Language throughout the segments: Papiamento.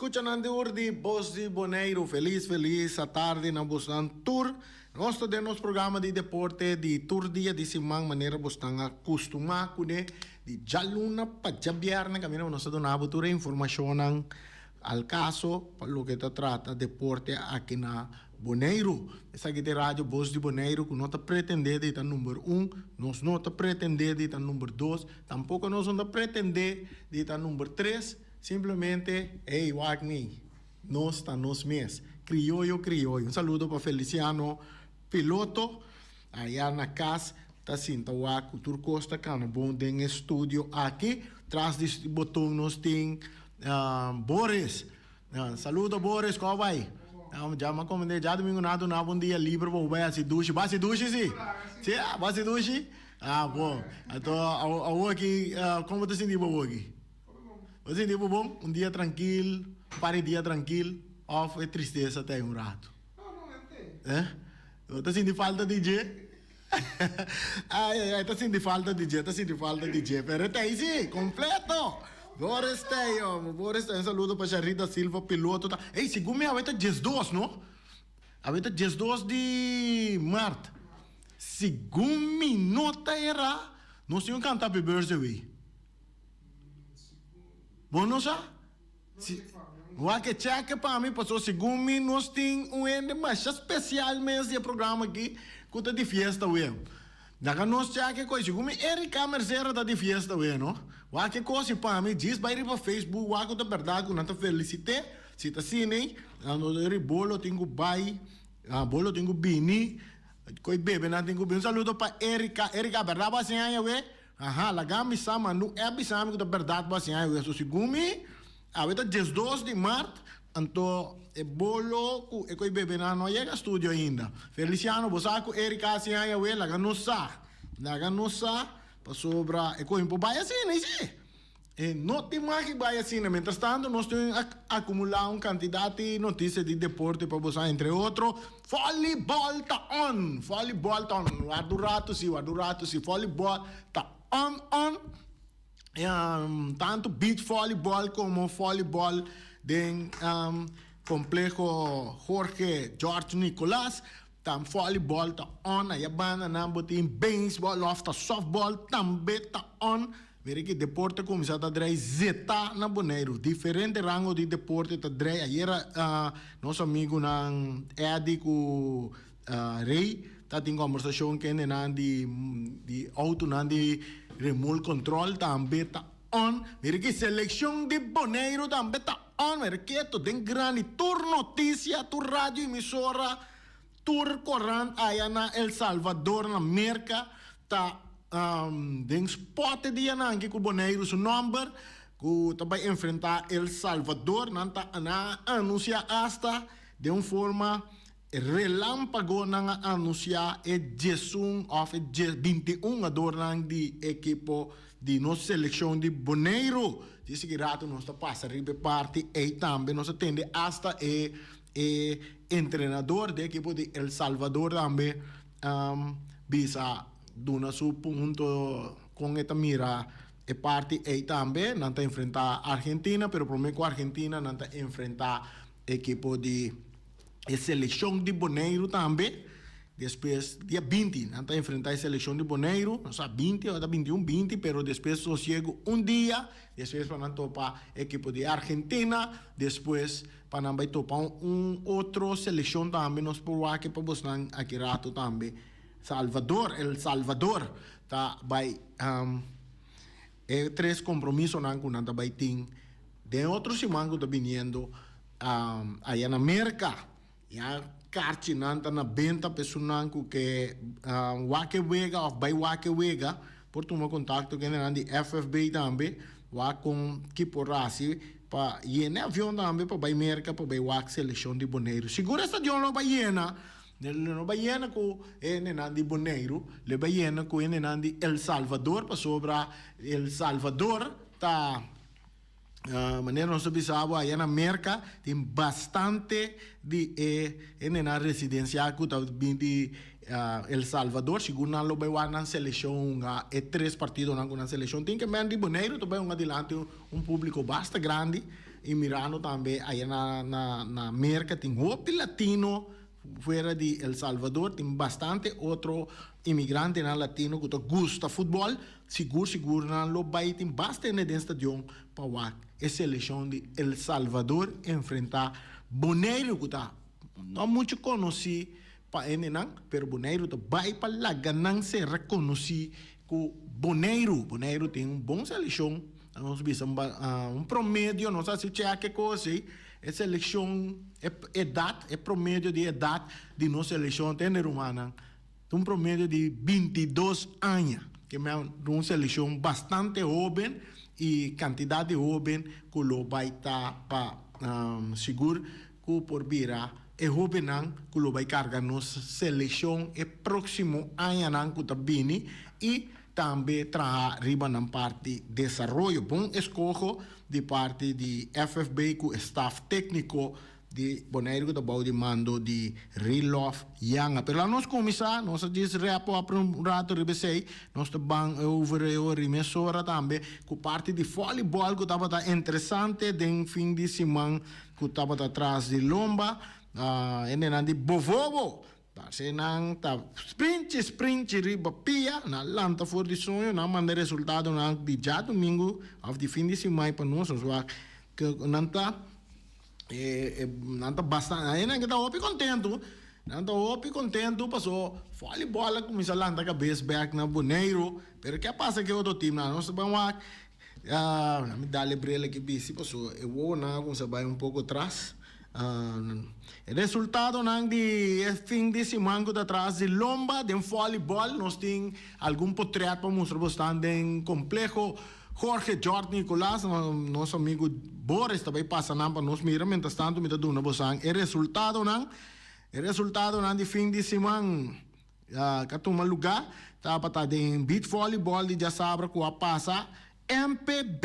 Escuchanan di ur di Bos di Boneiru. Feliz feliz atardi na bosnan tur. Nos ta den nos programa di deporte di tur dia di siman manera bosnan a custuma cune di djaluna pa djabierne caminda nos ta duna bo tur e informacionnan al caso pa loke ta trata deporte aki na Boneiru. Esaki ta e radio Bos di Boneiru cu no ta pretende di ta number un, nos no ta pretende di ta number dos, tampoco nos no ta pretende di ta number tres, simplemente, hey, wak mi, nos ta nos mes. Crioyo, crioyo. Un saludo pa Feliciano Piloto, aya na cas ta sinta wak cu tur cos ta cana bon den e studio aki. Tras di boton nos tin Boris. Saludo Boris, ko bai? Ja m'a komende djadumingu nan a duna bo un dia liber pa bo bai hasi dushi. Bo hasi dushi si? Si? Bo hasi dushi? Ah, bon. Anto awoki, kon bo ta sinti bo awoki? Bo ta sinti bo bon? Un dia trankil, un par di dia trankil, òf e tristesa ta ei un ratu? Eh? Bo ta sinti falta di dje? Ai ai ai ta sinti falta di dje, ta sinti falta di dje, pero e ta ei si, completo! Boris ta ei hombre, Boris ta ei. Un saludo pa Sharita Silva, piloto ta. Ey, segun mi awe ta diesdos, no? Awe ta diesdos di mart. Segun mi no ta erá, nos tin un kanta happy birthday wey. Bo no sa? Si, wak e cheque pa mi paso segun mi nos tin un hende masha special mes di e programa aki cu ta di fiesta awe. Laga nos cheque coy, segun mi Erika Mercera ta di fiesta awe no. Wak e cosi pa mi, djis bay riba Facebook wak cu ta berdad cu nan ta felicite, si ta asina ey, nan lo riba lo tin cu bay, bo lo tin cu bini, coy bebe nan tin cu bini. Un saludo pa Erika, Erika berdad bo a haci aña awe? Aha, laga mi sa, ma no e bisa mi ku ta bèrdat bo hasi awe. So segun mi, awe ta diesdos di mart, anto e bolo ku e koi bebenan no a yega studio ainda. Feliciano, bo sa ku Erika hasi aña awe? Laga nos sa. Laga nos sa, pasobra e koi por bai asina, i si. E no tin mag di bai asina. Mientras tanto nos tin a akumulá un kantidat di notisia di deporte pa bo sa, entre otro, Volleyball ta on! Volleyball ta on! Warda un ratu si, warda un ratu si. Volleyball ta on on. Tantu beach volleyball komo volleyball den Kompleho Jorge George Nicolaas. Ta volleyball ta on. Aya banda nan bo tin baseball òf ta softball tambe ta on. Mira ki deporte kuminsá ta drei zeta na Boneiru. Diferente rango di deporte ta drei. Ayera nos amigunan Eddy ku Rey ta tin kombersashon kendenan di di outonan di remol control tambe ta on. Mira ki selekshon di Boneiru tambe ta on. Mira keto den grandi tur notisia, tur radio emisora, tur korant aya na El Salvador na Merka ta Den spot e dianan aki ku Boneiru su nòmber ku ta bai enfrentá El Salvador, nan ta nan a anunsiá asta den un forma relámpago nan a anunsiá e diesun òf e dies binti un hungadornan di ekipo di nos selekshon di Boneiru. Di sigui ratu nos ta pasa riba e parti ei tambe nos a tende asta e e entrenador di ekipo di El Salvador tambe bisa duna su punto con e ta mira e parti ey tambe. Nan ta enfrenta Argentina, pero prome cu Argentina nan ta enfrenta ekipo di e seleccion di Boneiru tambe. Despues dia binti nan ta enfrenta e seleccion di Boneiru, no sa binti o ta bintiun, binti, pero despues sosiego un dia, despues pa nan topa ekipo di Argentina, despues Pa nan bai topa un otro seleccion tambe nos por wak pa bosnan aki rato tambe. Salvador, El Salvador ta bai e tres compromisonan cu nan ta bai tin den otro siman cu ta biniendo aya na Merca. Ya karchinan ta na benta pa esunnan ku ke wak e wega òf bai wak e wega por tuma kontakto ku hendenan di FFB tambe wak kon ki por hasi pa yena e avion tambe pa bai Merka pa bai wak selekshon di Boneiru. Sigur e stadion lo bai yena, lo no bai yena ku e hendenan di Boneiru, lo bai yena ku hendenan di El Salvador pasobra El Salvador ta. Manera nos a bisa bo aya na Merca tin bastante di e hendenan residencia cu ta bin di El Salvador. Sigur nan lo bay wak nan seleccion hunga e tres partidonan cu nan seleccion tin. Ke men di Boneiru ta bay hunga dilanti un publico basta grandi. I mirando tambe aya na na na Merka tin hopi latino fuera di El Salvador tin bastante otro imigrantenan latino ku ta gusta futbòl, sigur sigur nan lo bai tin basta hende den stadion pa wak e selekshon di El Salvador enfrentá Boneiru ku ta no muchu konosí pa hendenan, pero Boneiru ta bai pa laga nan ser rekonosí ku Boneiru. Boneiru tin un bon selekshon, nos bisa un promedio, nos a hasi chèk e kos ei, e selekshon, e edat, e promedio di edat di nos selekshon ta hende rumannan, ta un promedio di bintidos aña, ke men un selekshon bastante hoben i kantidat di hoben ku lo bai ta pa sigur ku por bira e hóbennan ku lo bai karga nos selekshon e próksimo añanan ku ta bini i tambe traha riba nan parti desaroyo. Bon eskoho di parti di FFB ku e staf tékniko di Boneiru ku ta bou di mando di Rilof Janga. Pero laga nos kuminsá, nos a djis rèp op un ratu riba esei, nos ta ban over e ora i mesora tambe ku parti di vòlibòl ku tabata interesante den fin di siman ku tabata tras di lomba, hendenan di Bovobo, parse nan ta sprinchi sprinchi riba pia, nan lanta for di soño, nan manda e resultadonan di djadumingu òf di fin di simai pa nos, nos wak ku nan ta, nan ta bastante, hendenan ke ta hopi kontentu, nan ta hopi kontentu paso vòlibòl a kuminsá lanta kabes bèk na Boneiru, pero ke a pasa ku e otro timnan, nos ta ban wak. Ya mi dal e bril aki bisti paso e wowonan a cuminsa bay un poco tras. E resultadonan di e fin di siman cu ta tras di lomba den volleyball nos tin algun potret pa mustra bo stan den compleho Jorge George Nicolaas. Nos amigo Boris ta bay pasa nan pa nos mira mientras tanto mi ta duna bosan e resultadonan. E resultadonan di fin di siman. Ka tuma lugá tabata den beach volleyball di djasabra ku a pasa. MPB,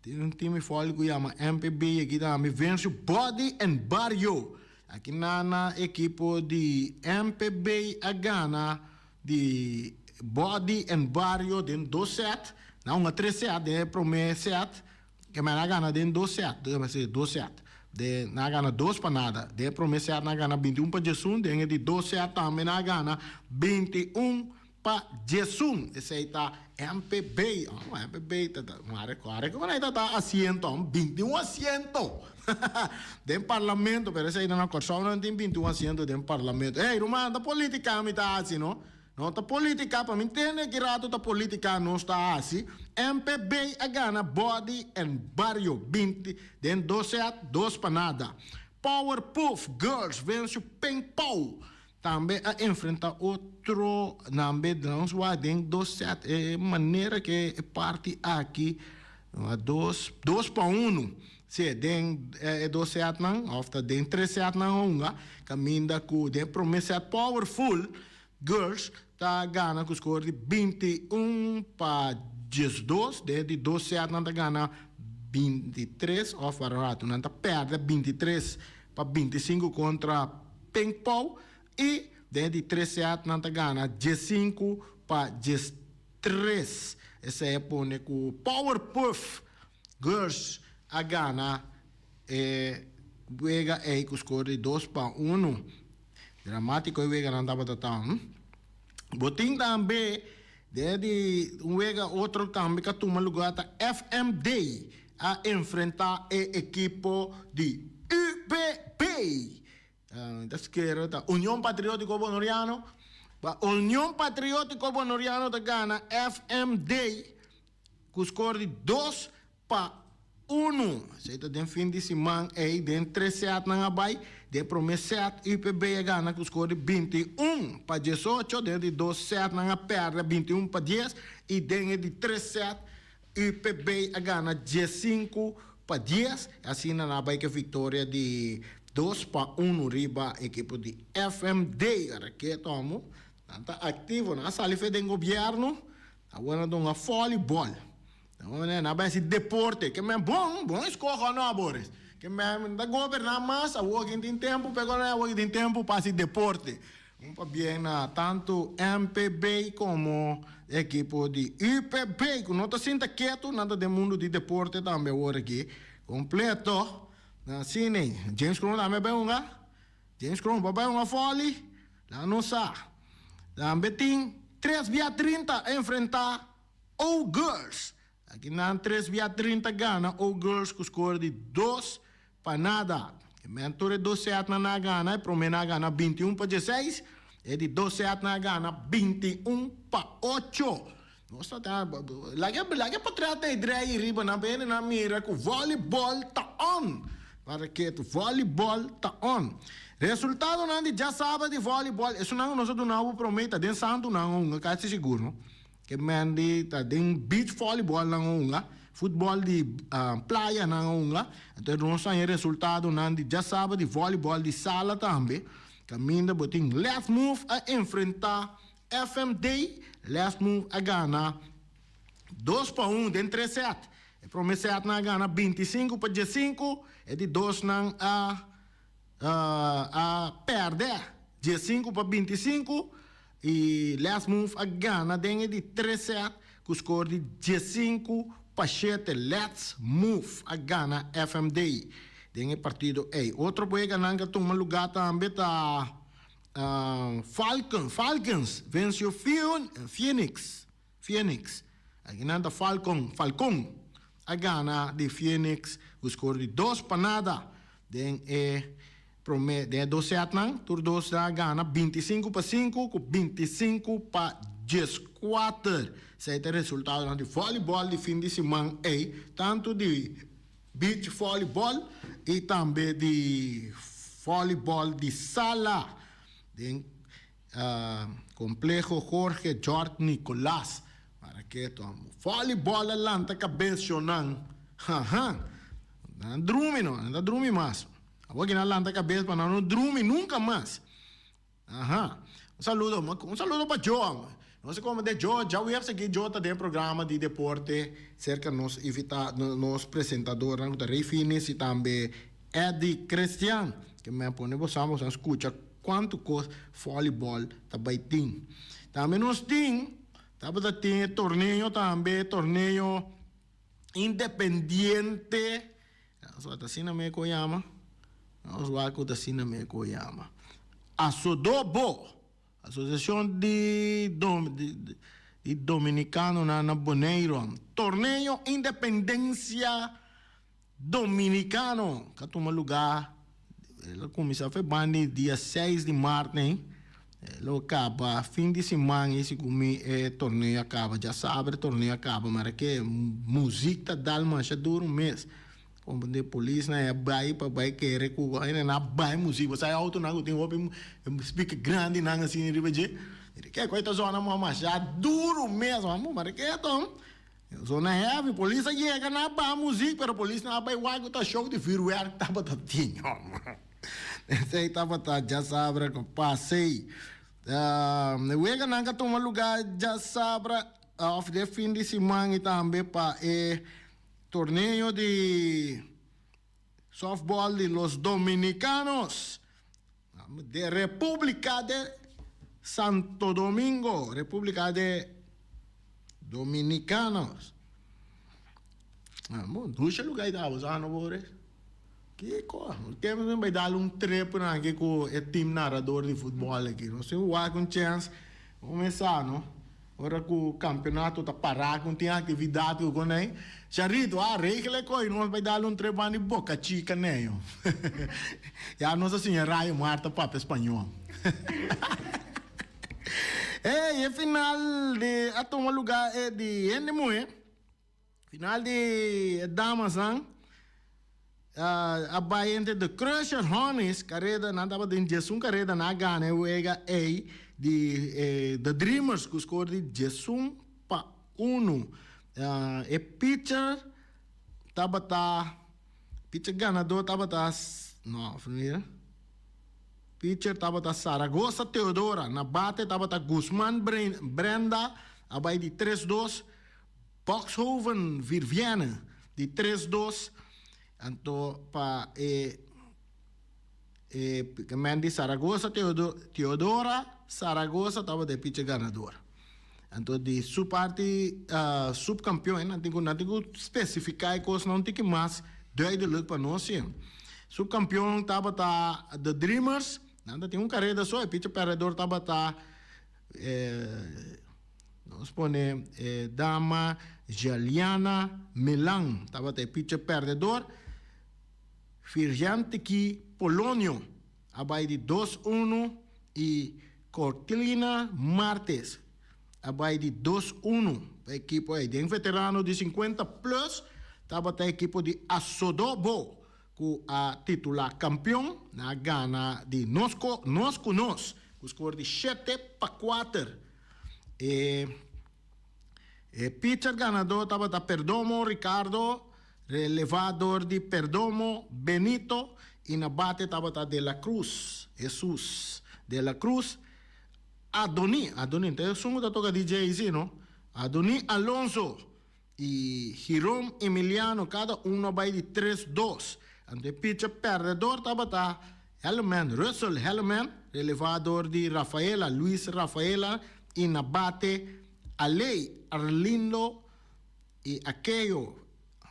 tin un team di volley ku yama MPB aki tambe, vense Body and Bario. Aki nan na ekipo di MPB a gana di Body and Bario den dos set. Nan hunga tres set, den e promé set Ke men a gana den dos set, sí, dos set. Den, nan a gana dos pa nada. Den e prome set nan a gana binti un pa diesun, den e di dos set tambe nan a gana binti un pa diesun. Esei ta MPB. Oh, MPB ta, ta, mare, kore ku nan ta ta asiento, 21 asiento den parlamento, pero esei ta na Kòrsou nan tin 21 asiento den parlamento. Ey, ruman, ta politica mi ta hasi, no? No ta politica, pa mi tende ki rato ta politica nos ta haci. MPB a gana Body and Bario 20 den dos set, dos pa nada. Power Puff Girls vencio Ping Pow tambe a enfrenta otro nambe nos wak den dos set. E manera ke e parti aki dos, dos pa uno. Si, den e dos setnan of ta den tres setnan hunga caminda cu den prome set Powerful Girls ta gana ku skor di 21 pa 12. Den e di dos set nan ta gana 23 òf wara ratu nan ta pèrdè 23 pa 25 kontra Pink Pow i den e di tres set nan ta gana 15 pa 13. Esei a pone ku Power Puff Girls a gana e wega ei ku skor di dos pa unu. Dramátiko e weganan tabata ta. Bo tin tambe den di un wega otro tambe ka tuma lugá ta FMD a enfrentá e ekipo di UPB. Ta skera ta Union Patriótiko Bonoriano. Pa Union Patriótiko Bonoriano ta gana FMD ku skor di dos pa unu. Esei ta den fin di siman ei den tres sètnan a bai. Den e promé sèt UPB a gana ku skor di 21 pa 18, den e di dos sèt nan a pèrdè 21 pa 10 i den e di tres sèt UPB a gana 15 pa 10. Asina nan a bai ku e viktoria di dos pa unu riba ekipo di FMD. Raketa homo nan ta aktivo, nan a sali fe den gobièrnu, awor nan ta hunga vòlibòl. Nan a bai hasi deporte. Ke men bon, bon eskoho no, Boris. Ke men ta goberná mas, awor kin tin tempu p'e goberná, awor kin tin tempu pa hasi deporte. Un pabien na tantu MPB komo ekipo di UPB ku no ta sinta ketu, nan ta den mundu di deporte tambe awor aki. Kompleto. Na sine. James Kroon tambe bai hunga. James Kroon por bai hunga vòli? Laga nos sa. Tambe tin tres bia 30 a enfrentá O Girls. Aki nan tres bia 30 gana O Girls ku skor di 2-0. E men tur e dos sètnan nan a gana. E promé nan a gana 21-16. E di dos sètnan a gana 21-8. Nos ta ta laga laga potret ei drei riba nan pa hende nan mira ku vòlibòl ta on. Para ke vòlibòl ta on. Resultadonan di djasabra di vòlibòl, esunnan ku nos a duna bo promé ta den santu nan hunga kasi sigur no. Ke men di ta den beach vòlibòl nan hunga, futbòl di playa nan hunga. Anto nos haña resultadonan di djasabra di vòlibòl di sala tambe, kaminda bo tin Left Move a enfrentá FMD, Last Move a gana 2-1 den tres sèt. E promé sèt nan a gana 25-15, e di dos nan a a pèrdè 15-25 i Last Move a gana den e di tres sèt ku skor di 15-7. Let's Move a gana FMD den e partido ei. Otro weganan ku a tuma lugá tambe ta Falcon, Falcons venció Phoenix, Phoenix. Aki nan ta Falcon, Falcon a gana di Phoenix ku skor di 2-0 den e promé, den e dos sètnan. Tur dos a gana 25-5 ku 25-14. Esei ta e resultadonan di vòlibòl di fin di siman ei, tantu di beach volleyball y tambe di volleyball di sala den Complejo Jorge George Nicolaas. Mara keto amo. Volleyball a lanta cabes shonan. Haha. Nan drumi no, nan ta drumi mas. Awor ki nan lanta cabes pa nan no drumi nunca mas. Aha. Un saludo, un saludo pa Joe. No sé como de Joe, djaweps aki Joe ta den programa di deporte cerca nos invita, nos presentadornan cu ta Rey Finis y tambe Eddy Christian. Ke men pone bosan, bosan scucha cuanto cos volleyball ta bay tin. Tambe nos tin, tabata tin e torneo tambe, torneo independiente. Nos ta asina me ku yama. Nos wak ku ta asina me ku yama. Asodobo, Asosiashon di di Dominikanonan na Boneiru. Torneo Independensia Dominikano ka tuma lugá, el a kuminsá fe banda di dia 6 di mart nei. Lo kaba fin di siman i segun mi e torneo a kaba. Djasabra e torneo a kaba mara ke muzik ta dal masha duru mes. Komprende polisnan a bai pa bai kere ku aina nan a bai muzik. Bo sa e outonan ku tin hopi speaker grandinan asina riba dje. Mira ke kos ta zona masha duru mes. Mara ke aton zona heavy. Polis a yega nan a baha muzik pero polisnan a bai wak ku ta show di vuurwerk tabata tin. Esei tabata djasabra ku pasei. E weganan ka tuma lugá djasabra òf den fin di siman i tambe pa e torneo di sòftbòl di Los Dominicanos de Repúblika de Santo Domingo, Repúblika de Dominicanos. Dusha lugá ei ta, bo sa no por. Kiko? Tempo mi bai dal un trip aki ku e team narador di futbòl aki. Nos tin wak un chèns kuminsá no. Ora ku kampeonato ta pará ku tin aktividat ku kon ei. Charito a regla e koi nos bai dal un trip banda di Boca Chica neyo. Ya nos a siña Rayo Mar ta papia spañó. Ey e final di a tuma lugá e di hende muhé. Final di e damasnan a bai entre The Crusher Honeys, kareda nan tabata den 11 kareda nan a gana e wega ei di The Dreamers ku skor di 11-1. E pitcher tabata pitcher ganador tabata no mira pitcher tabata Saragoza Teodora na bate tabata Guzman Brenda a bai di 3-2. Boxhoven Virvienne di 3-2 anto pa e e men di Saragoza Teodora Saragoza tabata e picher ganador. Anto di su parti subcampeon nan tin ku nan tin ku specifica e kosnan un tiki mas. Duidelijk pa nos si. Subkampion tabata The Dreamers. Nan ta tin un kareda so. E pitcher pèrdèdor tabata nos pone e dama Jaliana Melan tabata e pitcher pèrdèdor. Virgentiki Polonio a bai di dos unu i Cortilina Martes a bai di dos unu pa ekipo ei. Den veterano di sinkuenta plus tabata ekipo di Asodobo ku a titulá kampion. Nan a gana di nos nos ku nos ku skor di shete pa kuater. E E pitcher ganadó tabata Perdomo Ricardo, relevá dor di Perdomo Benito i na bate tabata De La Cruz Jesus. De La Cruz Adoni, Adoni, ta esun ku ta toka DJ si no? Adoni Alonso i Hirom Emiliano kada uno a bai di tres dos. Anto e pitcher pèrdèdor tabata Helleman, Russell Helleman, relevá dor di Rafaela, Luis Rafaela i na bate Aley, Arlindo i Akeo.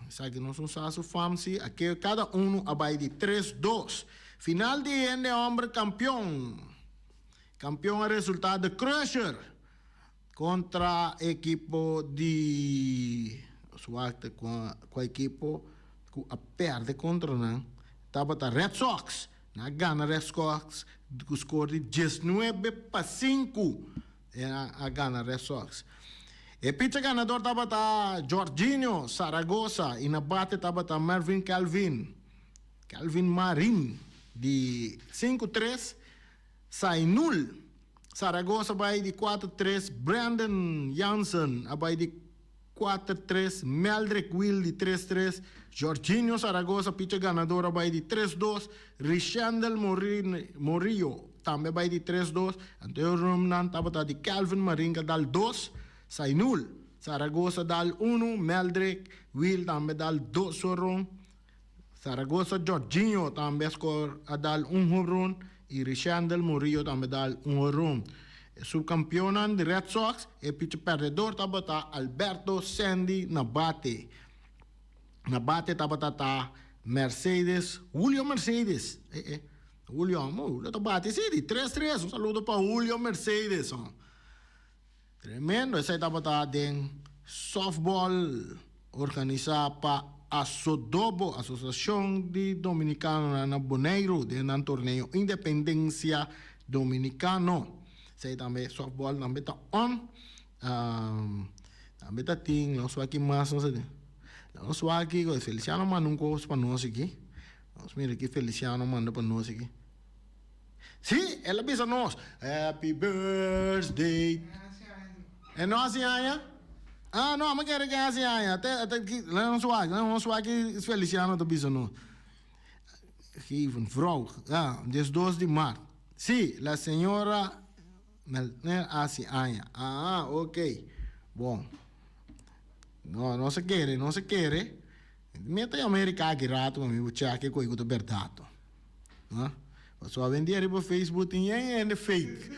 Esaki nos no sa su fam si, Akeo, kada unu a bai di tres dos. Final di hende hòmber kampion. Kampion a resultá The Crusher kontra ekipo di, nos wak kua ekipo ku a pèrdè kontra nan, tabata Red Sox. Nan a gana Red Sox ku skor di 19-5. E a gana Red Sox. E pitcher ganador tabata Jorginho Zaragoza y na bate tabata Mervin Kelvin, Kelvin Marin di sinku tres, Sainul Zaragoza bai di kuater tres, Brandon Jansen a bai di kuater tres, Meldrick Wiel di tres tres, Jorginho Zaragoza pitcher ganador a bai di tres dos, Richendel Morillo tambe a bai di tres dos, anto e rumnan tabata di Kelvin Marin ka dal dos, Sainul Zaragoza dal unu, Meldrick Wiel tambe dal dos horon, Zaragoza Jorginho tambe a score a dal un horon y Richendel Murillo tambe dal un horon. E subcampeonnan di Red Sox, e pitcher perdedor tabata Alberto Sandy Nabate. Nabate tabata ta Mercedes, Julio Mercedes, eh eh, Julio, amo, Julio ta bati si, di tres tres, un saludo pa Julio Mercedes. Tremendo, esei tabata den softball organisá pa Asodobo, Asosiashon di Dominikanonan na Boneiru, den nan torneo Independensia Dominikano. Esei tambe softball tambe ta on. Tambe ta tin, nos wak mas nos a tin. Nos wak aki, Feliciano manda un kos pa nos aki. Nos mira ki Feliciano manda pa nos aki. Sí, el a bisa nos, Happy birthday. E no hasi aña? Ah, no, mi kere ke hasi aña. Te, te, ki, nos wak, nos wak ki Feliciano ta bisa nos. Geven, vrouw, ah, 12 di maart. Sí, la señora Meltner hasi aña. Ah, ok. Bon. No, no se kere, no se kere. Mi ta America aki rato pa mi bo check koe ku ta berdad. No? Pasobra awendia riba Facebook tin yen hende fake.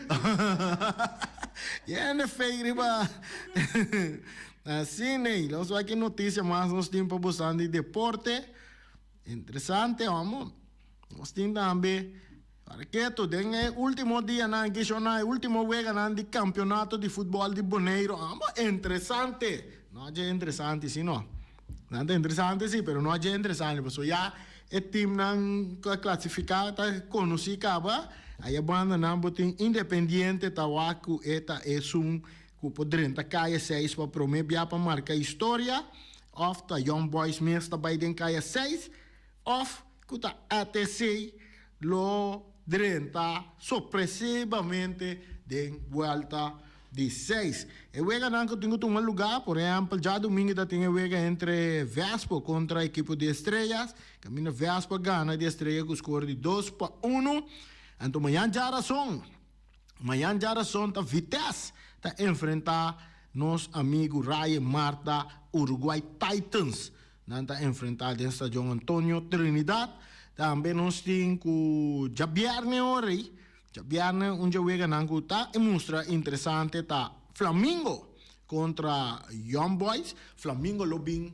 Yen hende fake riba. Asina ei. Nos wak ki noticia mas nos tin pa bosan di deporte. Interesante homo. Nos tin tambe para ketu den e ultimo dianan aki shona e ultimo weganan di campeonato di futbol di Boneiru. Amo interesante. No dje interesante si no. Nan ta interesante si, pero no dje interesante pasobra ya e teamnan ku a klasifiká ta konosí kaba. Aya bandanan bo tin Independiente ta wak ku e ta esun ku por drenta kaya seis pa promé bia pa marka historia òf ta Young Boys mes ta bai den kaya seis òf ku ta ATC lo drenta sorpresivamente den buelta di seis. E weganan ku tin ku tuma lugá, por ehèmpel djadumingu ta tin e wega entre Vespo kontra ekipo di Estrellas, kaminda Vespo a gana di Estrella ku skor di 2-1. Anto mañan djarason, mañan djarason ta Vitesse ta enfrentá nos amigu Raye Marta Uruguay Titans. Nan ta enfrentá den Stadion Antonio Trinidad. Tambe nos tin ku djabièrnè ora ei, djabièrnè un dje weganan ku ta e mustra interesante ta Flamingo kontra Young Boys. Flamingo lo bin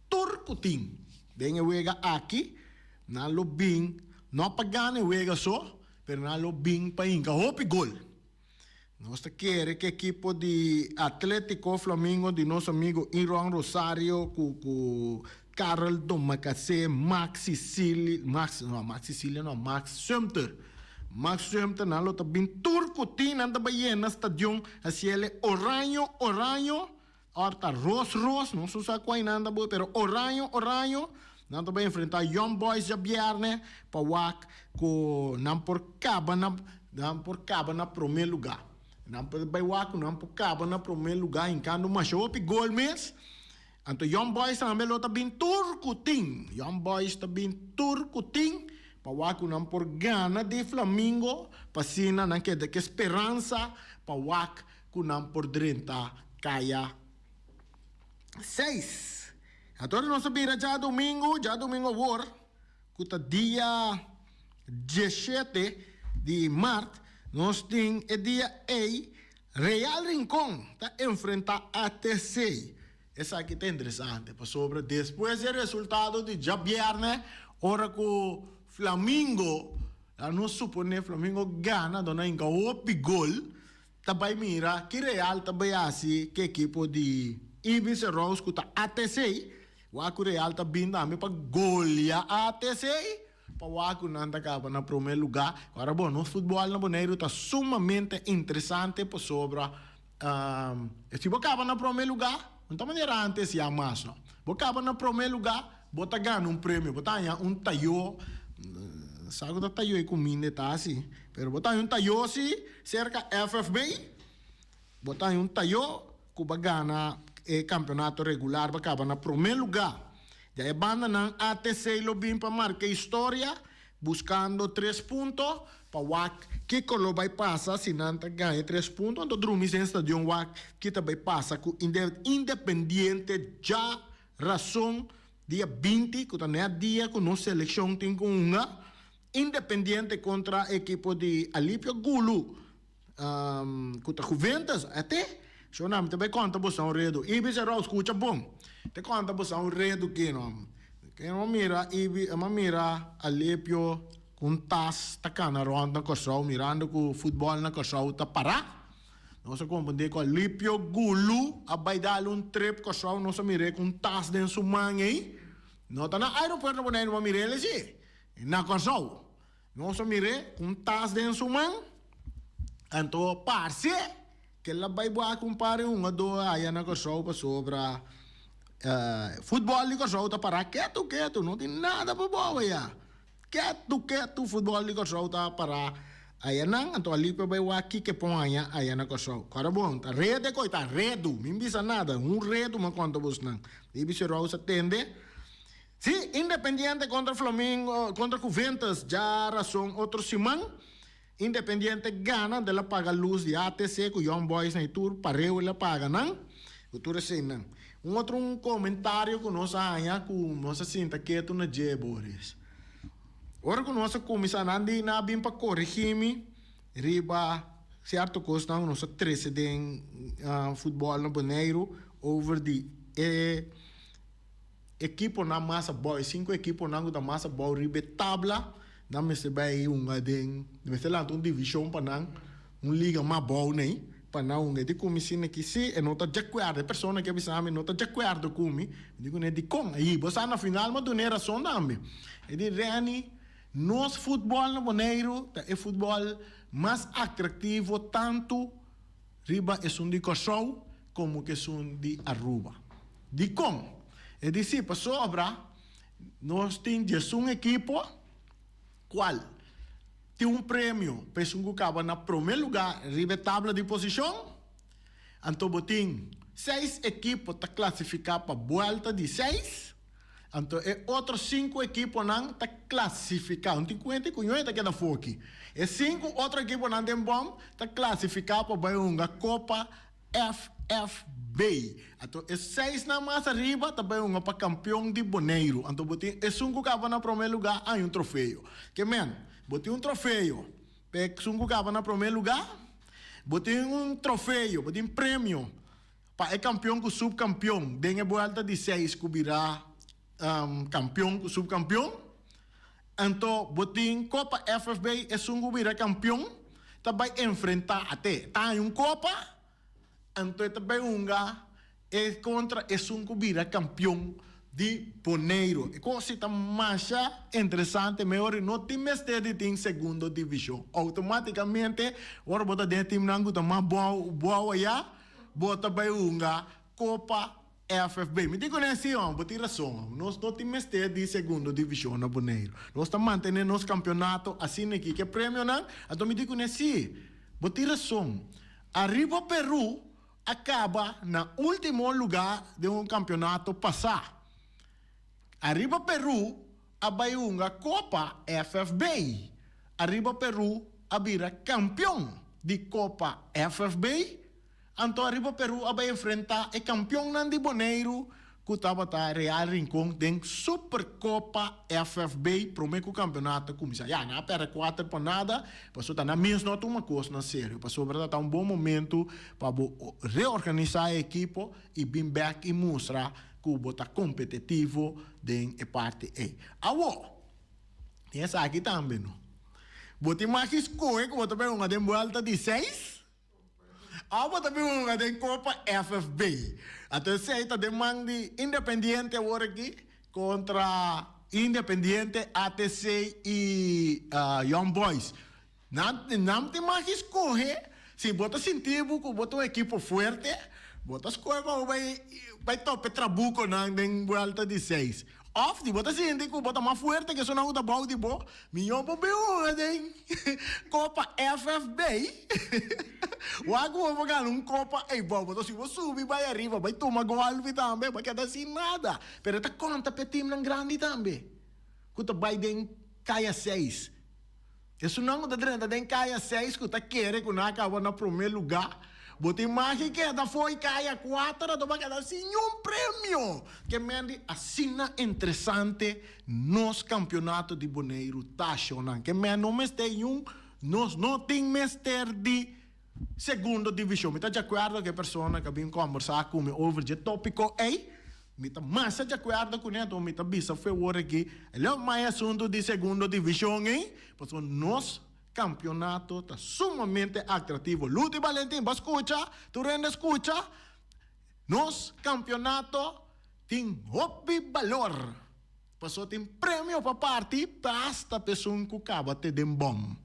tur ku tin. Den e wega aki nan lo bin no pa gana e wega so, pero nan lo bin pa hinka hopi gol. Nos ta kere ku ekipo di Atletico Flamingo di nos amigo Iron Rosario ku ku Karel Domacassé, Max Cicilia, Max no Max Cicilia no, Max Sumter, Max Sumter nan lo ta bin tur ku tin nan ta bai yena stadion hasiele oraño oraño or ta ros ros no su sa kua nan ta bai pero oraño oraño nan ta bai enfrenta Young Boys djabierne pa wak ku nan por kaba na nan por kaba na prome luga nan por bai wak ku nan por kaba na prome luga hinkando masha hopi gol mes. Anto Young Boys tambe lo ta bin tur ku tin. Young Boys ta bin tur ku tin pa wak ku nan por gana di Flamingo pa asina nan keda ku e speransa pa wak ku nan por drenta kaya seis. Anto ora nos a bira djadumingu, djadumingu awor ku ta dia diesshete di mart, nos tin e dia ei Real Rincon ta enfrentá ATC. Esaki ta interesante pasobra despues di e resultado di djabièrnè ora ku Flamingo, a nos suponé Flamingo gana dor nan hinka hopi gol, ta bai mira ki Real ta bai hasi ku ekipo di Ibis Rose ku ta ATC. Wak ku Real ta bin tambe pa golia ATC. Pa wak ku nan ta kaba na promé lugá. Ora bon, nos futbòl na Boneiru ta sumamente interesante pasobra si bo kaba na promé lugá, no ta manera ántes ya mas no. Bo kaba na promé lugá, bo ta gana un premio, bo ta haña un tayó, sa ku ta tayó e kuminda e ta hasi, pero bo ta haña un tayó si serka FFB, bo ta haña un tayó ku bo a gana e kampeonato regular, bo a kaba na promé lugá. Dja e bandanan ATC lo bin pa marca historia buscando tres punto pa wak kico lo bay pasa si nan ta gana e tres punto anto drumi den stadion wak ki ta bay pasa cu Independiente dja rason dia 20 cu ta net dia cu nos seleccion tin cu hunga Independiente contra ekipo di Alipio Gulu. Ku ta Juventus, ete? Shona, mi ta bai konta boso un redu. Ibis a rou, skucha bon. Ta konta boso un redu ki no. Ke no mira Ibi, a mira Alepio ku un tas ta kana rònt na Kòrsou mirando ku futbòl na Kòrsou ta pará. Nos a komprendé ku Alipio Gulu a bai dal un trip Kòrsou, nos a mir'é ku un tas den su man ei. No ta na aeropuerto Boneiru bo a mir'é si, na Kòrsou. Nos a mir'é ku un tas den su man, anto parse ku el a bai wak un par di hungadó aya na Kòrsou pasobra futbòl di Kòrsou ta pará ketu ketu, no tin nada pa bou aya. Ketu ketu futbòl di Kòrsou ta pará ayanan, anto Alipio a bai wak kiko e pon haña aya na Kòrsou. Kòrda bon, ta rede koi, ta redu, mi bisa nada, un redu mi a konta bosnan. Baby Serous a tende. Sí, Independiente kontra Flamingo, kontra Juventus djarason otro siman. Independiente gana del a paga lus di ATC ku Young Boys na e tur pareu el a paga nan ku tur eseinan. Un otro un komentario ku nos a haña ku nos a sinta ketu na dje Boris. Ora ku nos a kuminsá nan di nan a bin pa korigí mi riba sierto kosnan ku nos a trese den futbòl na Boneiru over di e Ekiponan mas abou, e sinku ekiponan ku ta mas abou riba e tabla, nan mester bai hunga den, mester lanta un divishon pa nan, un liga mas abou nei, pa nan hunga. E di ku mi asina ki si e no ta djakuerdo, e persona ke a bisa mi no ta djakuerdo ku mi, mi di kuné dikon? Ayi, bo sa na final mi a dun'é rason tambe. E di, Renny, nos futbòl na Boneiru ta e futbòl mas atraktivo tantu riba esun di Kòrsou komo ku esun di Aruba. Dikon? E di si, pasobra nos tin diesun ekipo kual tin un premio pa esun ku kaba na promé lugá riba e tabla di posishon, anto bo tin seis ekipo ta klasifiká pa buèlta di seis. Anto e otro sinku ekiponan ta klasifiká. Un tin kuenta ku ñoe ta keda foki. E sinku otro ekiponan den bòm ta klasifiká pa bai hunga Kopa FFB. Anto e seisnan mas ariba ta bai hunga pa kampion di Boneiru. Anto bo tin esun ku kaba na promé lugá haña un trofeo. Ke men, bo tin un trofeo pa esun ku kaba na promé lugá, bo tin un trofeo, bo tin premio Pa e kampion ku supkampion den e buelta di seis ku bira kampion ku supkampion. Anto bo tin Kopa FFB esun ku bira kampion ta bai enfrentá ate ta haña un kopa anto e ta bai hunga e kontra esun ku bira kampion di Boneiru. E kos si ta masha interesante mehor i no tin mester di tin segundo divishon. Outomátikamente ora bo ta den e timnan ku ta mas bou ayá bo ta bai hunga Kopa FFB. Mi tin ku nan si hòm, bo tin rason hòm. Nos no tin mester di segundo divishon na Boneiru. Nos ta mantené nos kampeonato asina aki. Ke premionan? Anto mi tin ku nan si, bo tin rason. Ariba Peru a kaba na último lugá den un kampeonato pasá. Ariba Peru a bai hunga Kopa FFB. Ariba Peru a bira kampeon di Kopa FFB. Anto ariba Peru a bai enfrentá e kampionnan di Boneiru ku tabata Real Rincon den Superkopa FFB promé ku kampionato kuminsá. Ya, nan a pèrdè kuater pa nada, pasobra ta nan mes no a tuma kosnan serio, pasobra ta ta un bon momentu pa bo reorganisá e ekipo i bin bèk i mustra ku bo ta kompetitivo den e parti ei. Awor, tin esaki tambe no. Bo tin mas ki skohe ku bo ta bai hunga den buèlta di seis? Abo ta bin hunga den Copa FFB. Anto esey ta den man di Independiente awor aki contra Independiente, ATC y Young Boys. Nan nan tin mag di scoge, si bo ta sinti bo cu bo ta un ekipo fuerte, bo ta scoge pa bo bay bay topa e trabuconan den buelta di seis. Of si bo ta sinti ku bo ta mas fuerte ku esunnan ku ta bou di bo, mihó bo bin hunga den Kopa FFB. Wak ku bo por gana un kopa ei bou bo. Si bo subi bai ariba bai tuma gòlpi tambe, bo a keda sin nada. Pero e ta konta pa e timnan grandi tambe ku ta bai den kaya seis. Esunnan ku ta drenta den kaya seis ku ta kere ku nan a kaba na promé lugá, bo tin magi keda fo'i kaya kuater anto bo a keda sin niun premio. Ke men di asina interesante nos kampionato di Boneiru ta, shownan. Ke men no mester niun, nos no tin mester di segundo divishon. Mi ta djakuerdo ku e persona ku a bin kòmbersá ku mi over dje tópiko ei. Mi ta masha di akuerdo ku ne, anto mi ta bisa fe wor aki, leu mai asuntu di segundo divishon ei, pasobra nos kampionato ta sumamente atrativo. Luti Balentin, bo a skucha? Tur hende a skucha? Nos kampionato tin hopi balor, pasobra tin premio pa parti pa asta pa esun ku kaba te den bòm.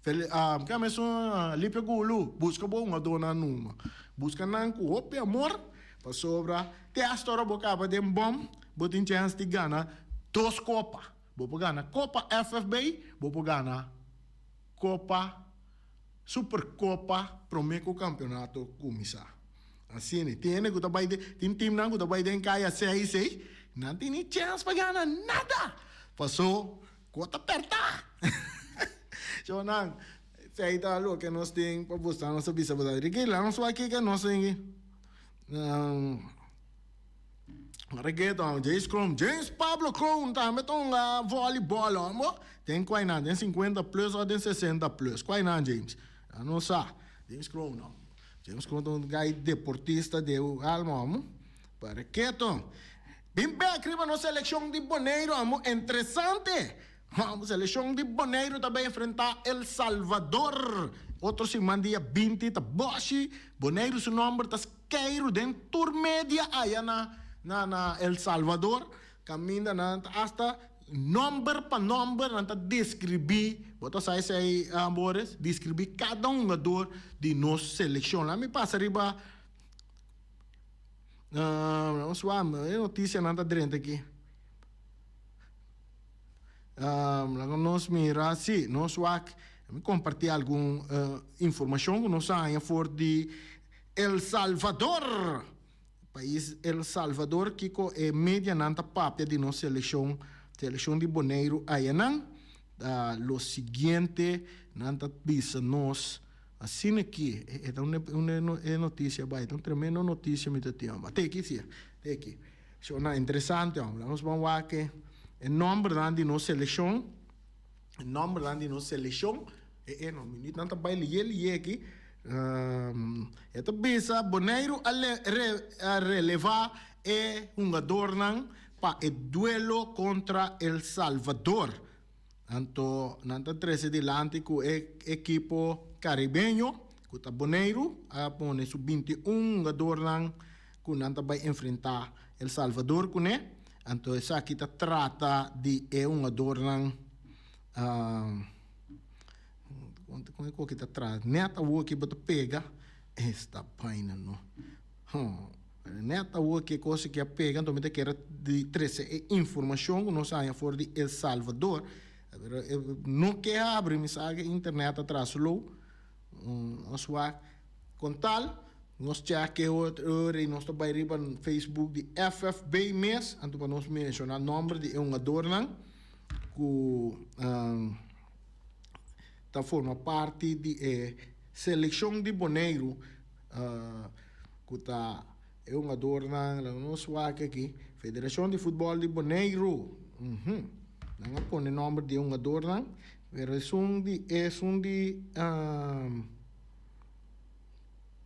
Keme esun Lipio Gulu, buska bo hungadónan numa. Buska nan ku hopi amor, pasobra te asta ora bo kaba den bòm, bo tin chèns di gana dos kopa. Bo por gana Kopa FFB, bo por gana Kopa Superkopa promé ku kampionato kuminsá. Asina, tin hende ku ta bai den, tin timnan ku ta bai den kaya seis ei, nan tin ni chèns pa gana nada, paso Ku ta pèrtá. Shownan, esei ta loke nos tin pa busta. Nos ta bisa bo ta Ricky, laga nos wak kiko nos tin aki. Ricky ta James Kroon, James Pablo Kroon tambe ta hunga volleyball hombo. Den kuai nan? Den sinkuenta plus òf den sesenta plus? Kuai nan James? Ya nos sa. James Kroon no. James Kroon ta un guy deportista de alma hombo. Para keto. Bin bek riba nos selekshon di Boneiru amo interesante. Nos selekshon di Boneiru ta bay enfrenta El Salvador otro siman dia binti ta boshi. Boneiru su nomber ta skeiru den tur media aya na na na El Salvador. Kaminda nan ta hasta nomber pa nomber nan ta describi, bo ta sa esei Boris, describi kada hungador di nos selekshon. Laat mi pasa riba. Nos wak e noticianan ta drenta aki. Laga nos mira, si, nos wak, mi comparti algun informacion cu nos a haña for di El Salvador. Pais El Salvador, kico e medianan ta papia di nos seleccion, seleccion di Boneiru ayanan. Ta lo siguiente, nan ta bisa nos. Asina ki e ta un e noticia bai, ta un tremendo noticia mi ta tin homber. Te aki si, te aki. Shona interesante homber. Nos ban wak e nombernan di nos seleccion, e nombernan di nos seleccion. E e no, minuutnan ta bai liye liye aki. E ta bisa Boneiru a le re a releva e hungadornan. pa e duelo kontra El Salvador. Anto nan ta trese dilanti ku e ekipo karibeño ku ta Boneiru a pone su 21 hungadornan ku nan ta bai enfrentá El Salvador kuné. Anto esaki ta trata di e hungadornan kon e koki ta trata nèt awor ki bo ta pega esta baina no. Nèt awor ki e kos aki a pega, anto mi ta kere di trese e informashon ku nos haña for di El Salvador. Pero e no ke habri, mi sa ku internet a traha slow. Nos wak kon tal, nos chèk e otro ora i nos ta bai riba Facebook di FFB mes, anto pa nos menshoná nòmber di e hungadornan ku ta forma parti di e selekshon di Boneiru. Ku ta e hungadornan laga nos wak aki, Federashon di Futbòl di Boneiru. Nan a pone nòmber di e hungadornan, pero esun di esun di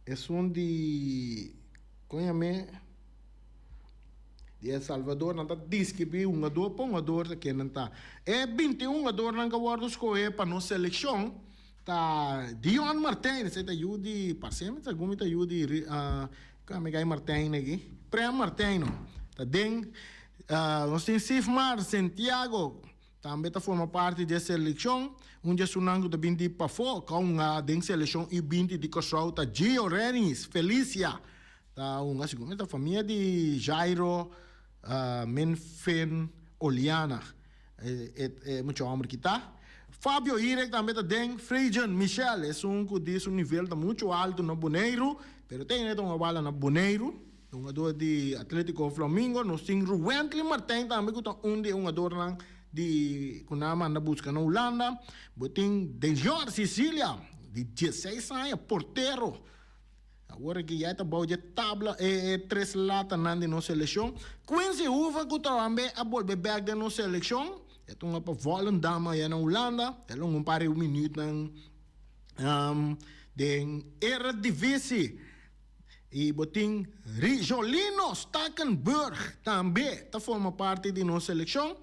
esun di kon yam'é di El Salvador nan ta deskribí hungador pa hungador ta ken nan ta. E 21 hungadornan ku a wòrdu skohé pa nos selekshon. Ta Dion Martijn, esei ta yu di, parse mi ta gumi ta yu di kua mi gai Martijn aki, Prem Martijn no, ta den, nos tin Sifmar Sentiago tambe ta forma parti di e selekshon, un di esunnan ku ta bin di pafó ku a hunga den selekshon U 20 di Kòrsou ta Gio Renis Felicia ta hunga segun mi ta famia di Jairo Menfen Oliana. E mucha homber ki ta. Fabio Irek tambe ta den. Frejan Michel, esun ku di su nivel ta muchu altu na Boneiru, pero te ainda ta hunga bala na Boneiru. Hungador di Atletico Flamingo. Nos tin Ruwently Martijn tambe ku ta un di e hungadornan di ku nan a manda buska na Hulanda. Bo tin Denjor Cicilia di dieseis aña, portero. Awor aki ya e ta bou dje tabla e tres latanan di nos selekshon. Quincy Hoeven ku tambe a bolbe bek den nos selekshon. E ta hunga pa Volendam aya na Hulanda. El a hunga un par di minütnan den Eredivisie. I bo tin Rijolino Stakenburg tambe ta forma parti di nos selekshon.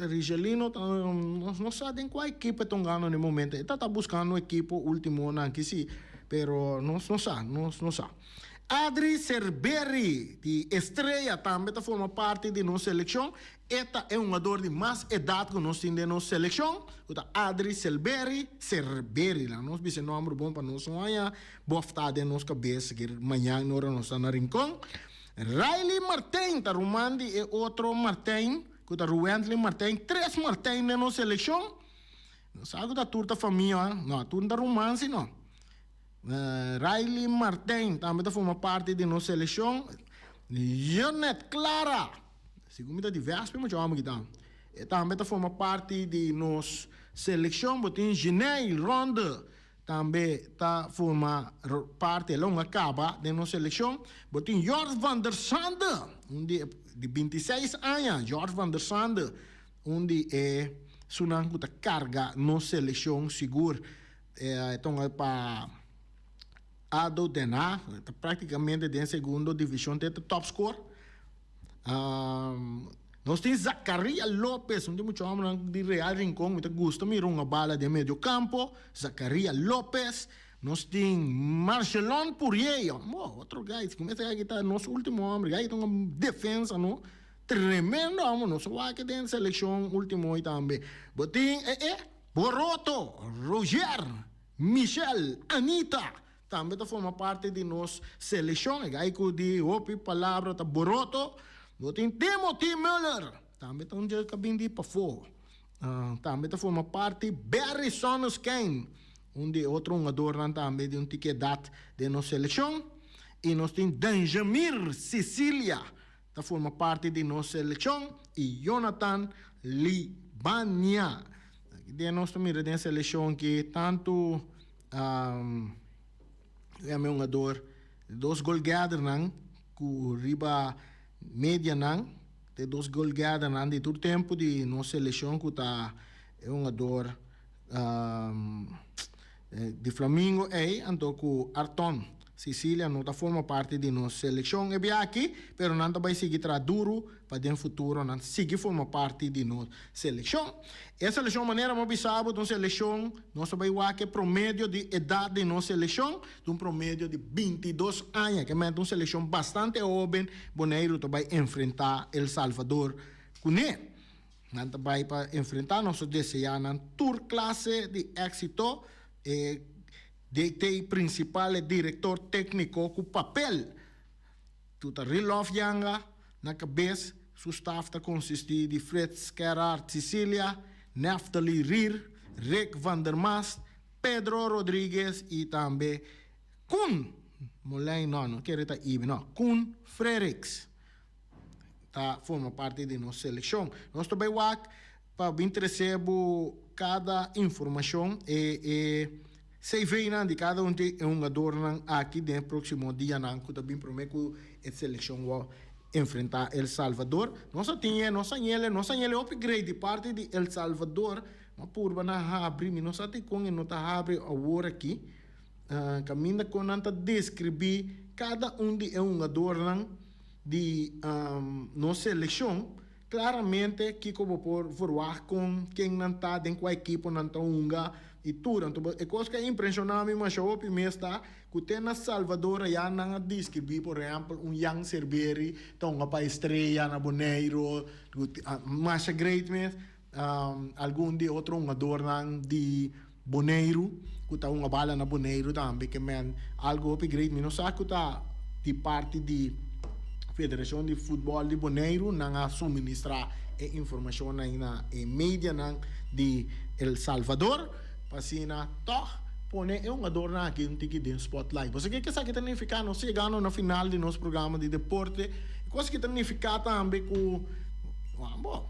Rigelino ta nos no sa den kua ekipo e ta hungando na e momento. E ta ta buskando ekipo ultimonan aki si, pero nos no sa, nos no sa. Adri Cerberri di Estrella tambe ta forma parti di nos selekshon. E ta e hungador di mas edat ku nos tin den nos selekshon, ku ta Adri Cerberri, Cerberri la nos bisa e nòmber bon pa nos no haña bòftá den nos kabes mañan ora nos ta na Rincon. Riley Martijn ta ruman di e otro Martijn, ku ta Ruwendley Martijn. Tres Martijn den nos selekshon. No sa ku ta tur ta famia, no, tur ta ruman si no. Riley Martijn tambe ta forma parti di nos selekshon. Jonet Clara, segun mi ta di Vespi mucha hòmber ki ta. E tambe ta forma parti di nos selekshon. Bo tin Giney Ronde. Tambe ta forma parti e longa caba den nos seleccion. Bo tin Jort van der Sande, un di e di 26 aña, Jort van der Sande, un di e sunan cu ta carga nos seleccion sigur. E ta hunga pa ADO Den Haag, ta practicamente den segundo division te ta top score. Nos tin Zacaria Lopez, un di mucha hombernan di Real Rincon, mi ta gusta mira hunga bala den medio campo, Zacaria Lopez. Nos tin Marcelon Purier, oh, otro guy, si mester aki ta nos ultimo homber, guy ta un defensa no, tremendo homber, nos a wak den seleccion ultimo hoy tambe. Bo tin e e Boroto, Roger, Michel, Anita. Tambe ta forma parti di nos selekshon. E gai ku di hopi palabra ta boroto. Bo tin Timothy Muller, tambe ta un dje ku a bin di pafó. Tambe ta forma parti Barry Sonnenschein, un di e otro hungadornan tambe di un tiki edat den nos selekshon. I nos tin Danjamir Cecilia ta forma parti di nos selekshon i Jonathan Libania. Aki den nos ta mira den selekshon ki tantu e hungador dos golgeadernan ku riba medianan te dos golgeadernan di tur tempu di nos selekshon ku ta e hungador di Flamingo ei anto ku Arton. Cicilia no ta forma parti di nos selekshon e bia aki, pero nan ta bai sigui traha duru pa den futuro nan sigui forma parti di nos selekshon. E selekshon manera mi a bisa bo ta un selekshon, nos ta bai wak e promedio di edat di nos selekshon, ta un promedio di bintidos aña, ke menta un selekshon bastante hoben Boneiru ta bai enfrenta El Salvador kuné. Nan ta bai pa enfrenta, nos ta desea nan tur klase di éksito. E DT prinsipal e direktor tékniko ku papel tu ta Rilof Janga na kabes, su staf ta konsistí di Frits Gerard Cicilia, Neftali Rier, Rick van der Mast, Pedro Rodriguez i tambe Koen Molijn, no, no kere ta Ibi, no, Koen Freriks ta forma parti di nos selekshon. Nos ta bai wak Pa bin trece bo cada informacion e e CV-nan di cada un di e hungadornan aki den e proximo dianan cu ta bin prome cu e seleccion wou enfrenta El Salvador. Nos a tin e, nos a ñele, nos a ñele hopi great di parti di El Salvador. Ma purba nan habri, mi no sa dicon e no ta habri awor aki. Caminda con nan ta describi cada un di e hungadornan di nos seleccion. Claramente kico bo por verwagt con ken nan ta, den cua ekipo nan ta hunga y tur. Anto e cos cu a impresiona mi masha hopi mes ta cu te na Salvador aya nan a describi por ehempel un Jan Cerveri ta hunga pa Estrella na Boneiro, masha great mes. Algun di e otro hungadornan di Boneiru cu ta hunga bala na Boneiru tambe ke men algo hopi great. Mi no sa cu ta di parti di Federacion di Futbol di Boneiru nan a suministra e informacionnan na e medianan di El Salvador pa asina tog pone e hungadornan aki un tiki den spotlight. Bo sa ke esaki ta nifica? Nos yegando na final di nos programa di deporte. E cos aki ta nifica tambe cu, bo,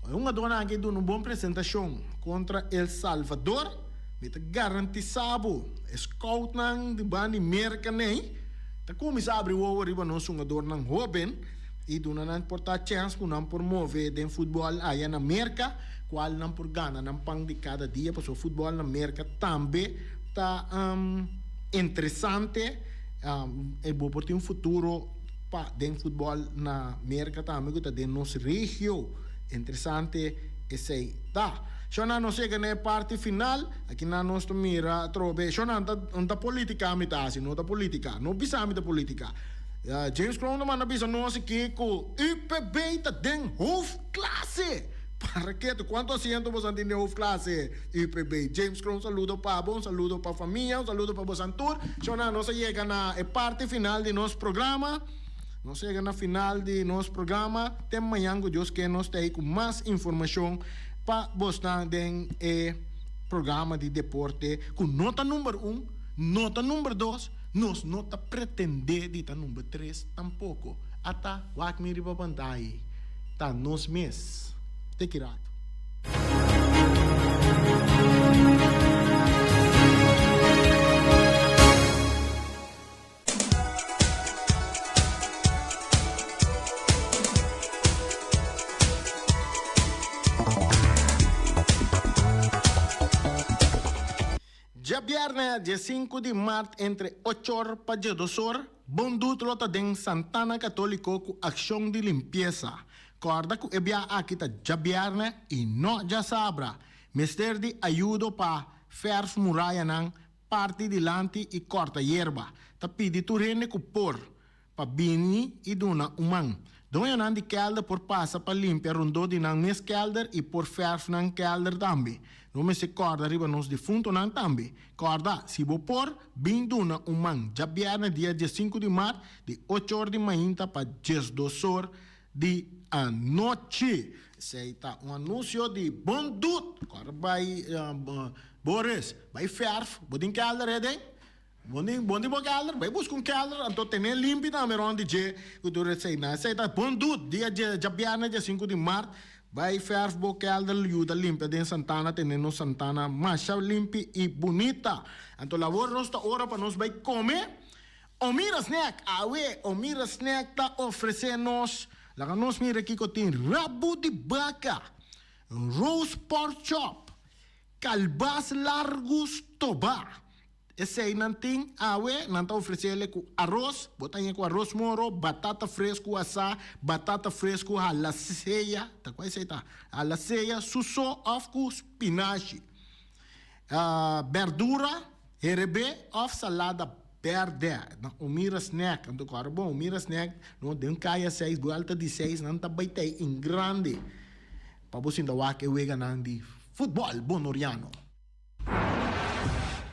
e hungadornan aki duna un bon presentacion. Kontra El Salvador, mi ta garantisá bo, e scoutnan di banda di Merka nei ta kuminsá abri wowo riba nos hungadornan hóben i duna nan por ta chèns ku nan por move den futbòl aya na Merka, kual nan por gana nan pan di kada dia, pasobra futbòl na Merka tambe ta interesante i bo por tin un futuro pa den futbòl na Merka tambe ku ta den nos regio. Interesante esei ta. Shona nos yega na e parti final, aki nan nos ta mira atrobe, shona ta no ta politica mi ta hasi, no ta politica, no bisa mi ta politica. James Kroon ta manda bisa nos aki ku UPB ta den hoofdklasse! Para ketu, kuantu asiento boso tin den hoofdklasse UPB? James Kroon saludo pa bo, un saludo pa famia, un saludo pa boso tur. Shona nos a yega na e parti final di nos programa. Nos yega na final di nos programa. Te mañan ku Dios ke nos ta ei ku mas informashon pa bosnan den e programa di deporte ku no ta number un, no ta number dos, nos no ta pretendé di ta number tres tampoko. Ata wak mi riba pantaya ei. Ta nos mes. Te ki rato. Djabièrnè diesinku di mart entre ochor pa djedosor, Bon Dut lo ta den Santana Katóliko ku akshon di limpiesa. Kòrda ku e bia aki ta djabièrnè i no djasabra. Mester di ayudo pa fèrf murayanan Parti dilanti i kòrta yerba. Ta pidi tur hende ku por, pa bini i duna un man. Doñonan di kèlder por pasa pa limpia rondó di nan mes kèlder i por fèrf nan kèlder tambe. No mester kòrda riba nos difuntonan tambe. Kòrda, si bo por, bin duna un man djabièrnè dia diesinku di mart di ocho or di mainta pa diesdos or di anochi. Esei ta un anuncio di bon dut. Kòrda bai Boris, bai fèrf. Bo tin kèlder ei den? Bo tin bo tin bo kèlder? Bai buska un kèlder anto ten'é limpi tambe rònt di dje ku tur esei. Esei ta bon dut. Dia djabièrnè dia sinku di mart bai fèrf bo kèlder yuda limpia den Santana tene nos Santana masha limpi i bunita. Anto lawor nos ta ora pa nos bai kome. Omira Snack, Awe Omira Snack ta ofresé nos, laga nos mira kiko tin, rabu di baka, roast pork chop, kalbas largu stobá. Esei nan tin awe, nan ta ofresele ku aros, bo ta haña ku aros moro, batata fresku asá, batata fresku halaseya, ta kua esei ta? Halaseya, su so òf ku spinashi. Bèrdura, herebé òf salada bèrdè. Na Omira Snack, anto ku ora bon Omira Snack, no den kaya seis, buèlta di seis, nan ta bai tei en grande pa bo sinta wak e weganan di futbòl bonoriano.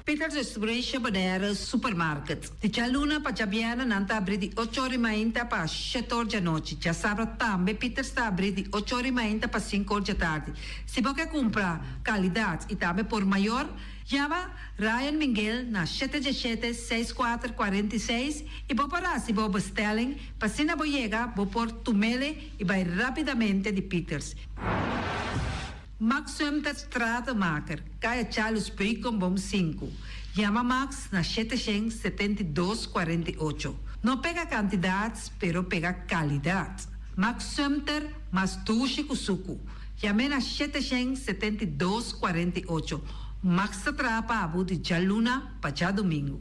Peters Restauration Bonaire Supermarket. Di djaluna pa djabièrnè nan ta abrí di ocho or i mainta pa shete or djanochi. Djasabra tambe Peters ta abrí di ocho or i mainta pa sinku or djatardi. Si bo ke kumpra kalidat i tambe por mayor, yama Ryan Minguel na shete djeshete, seis kuater, 46 i bo por hasi bo bestelling pa asina bo yega bo por tumele i bai rápidamente di Peters. Max Sumter Stratenmaker, Kaya Charles Beukenboom sinku. Yama Max na 772 48. No pega kantidat, pero pega kalidat. Max Sumter, mas dushi ku suku. Yam'é na 772 48. Max ta traha pa bo di djaluna pa djadumingu.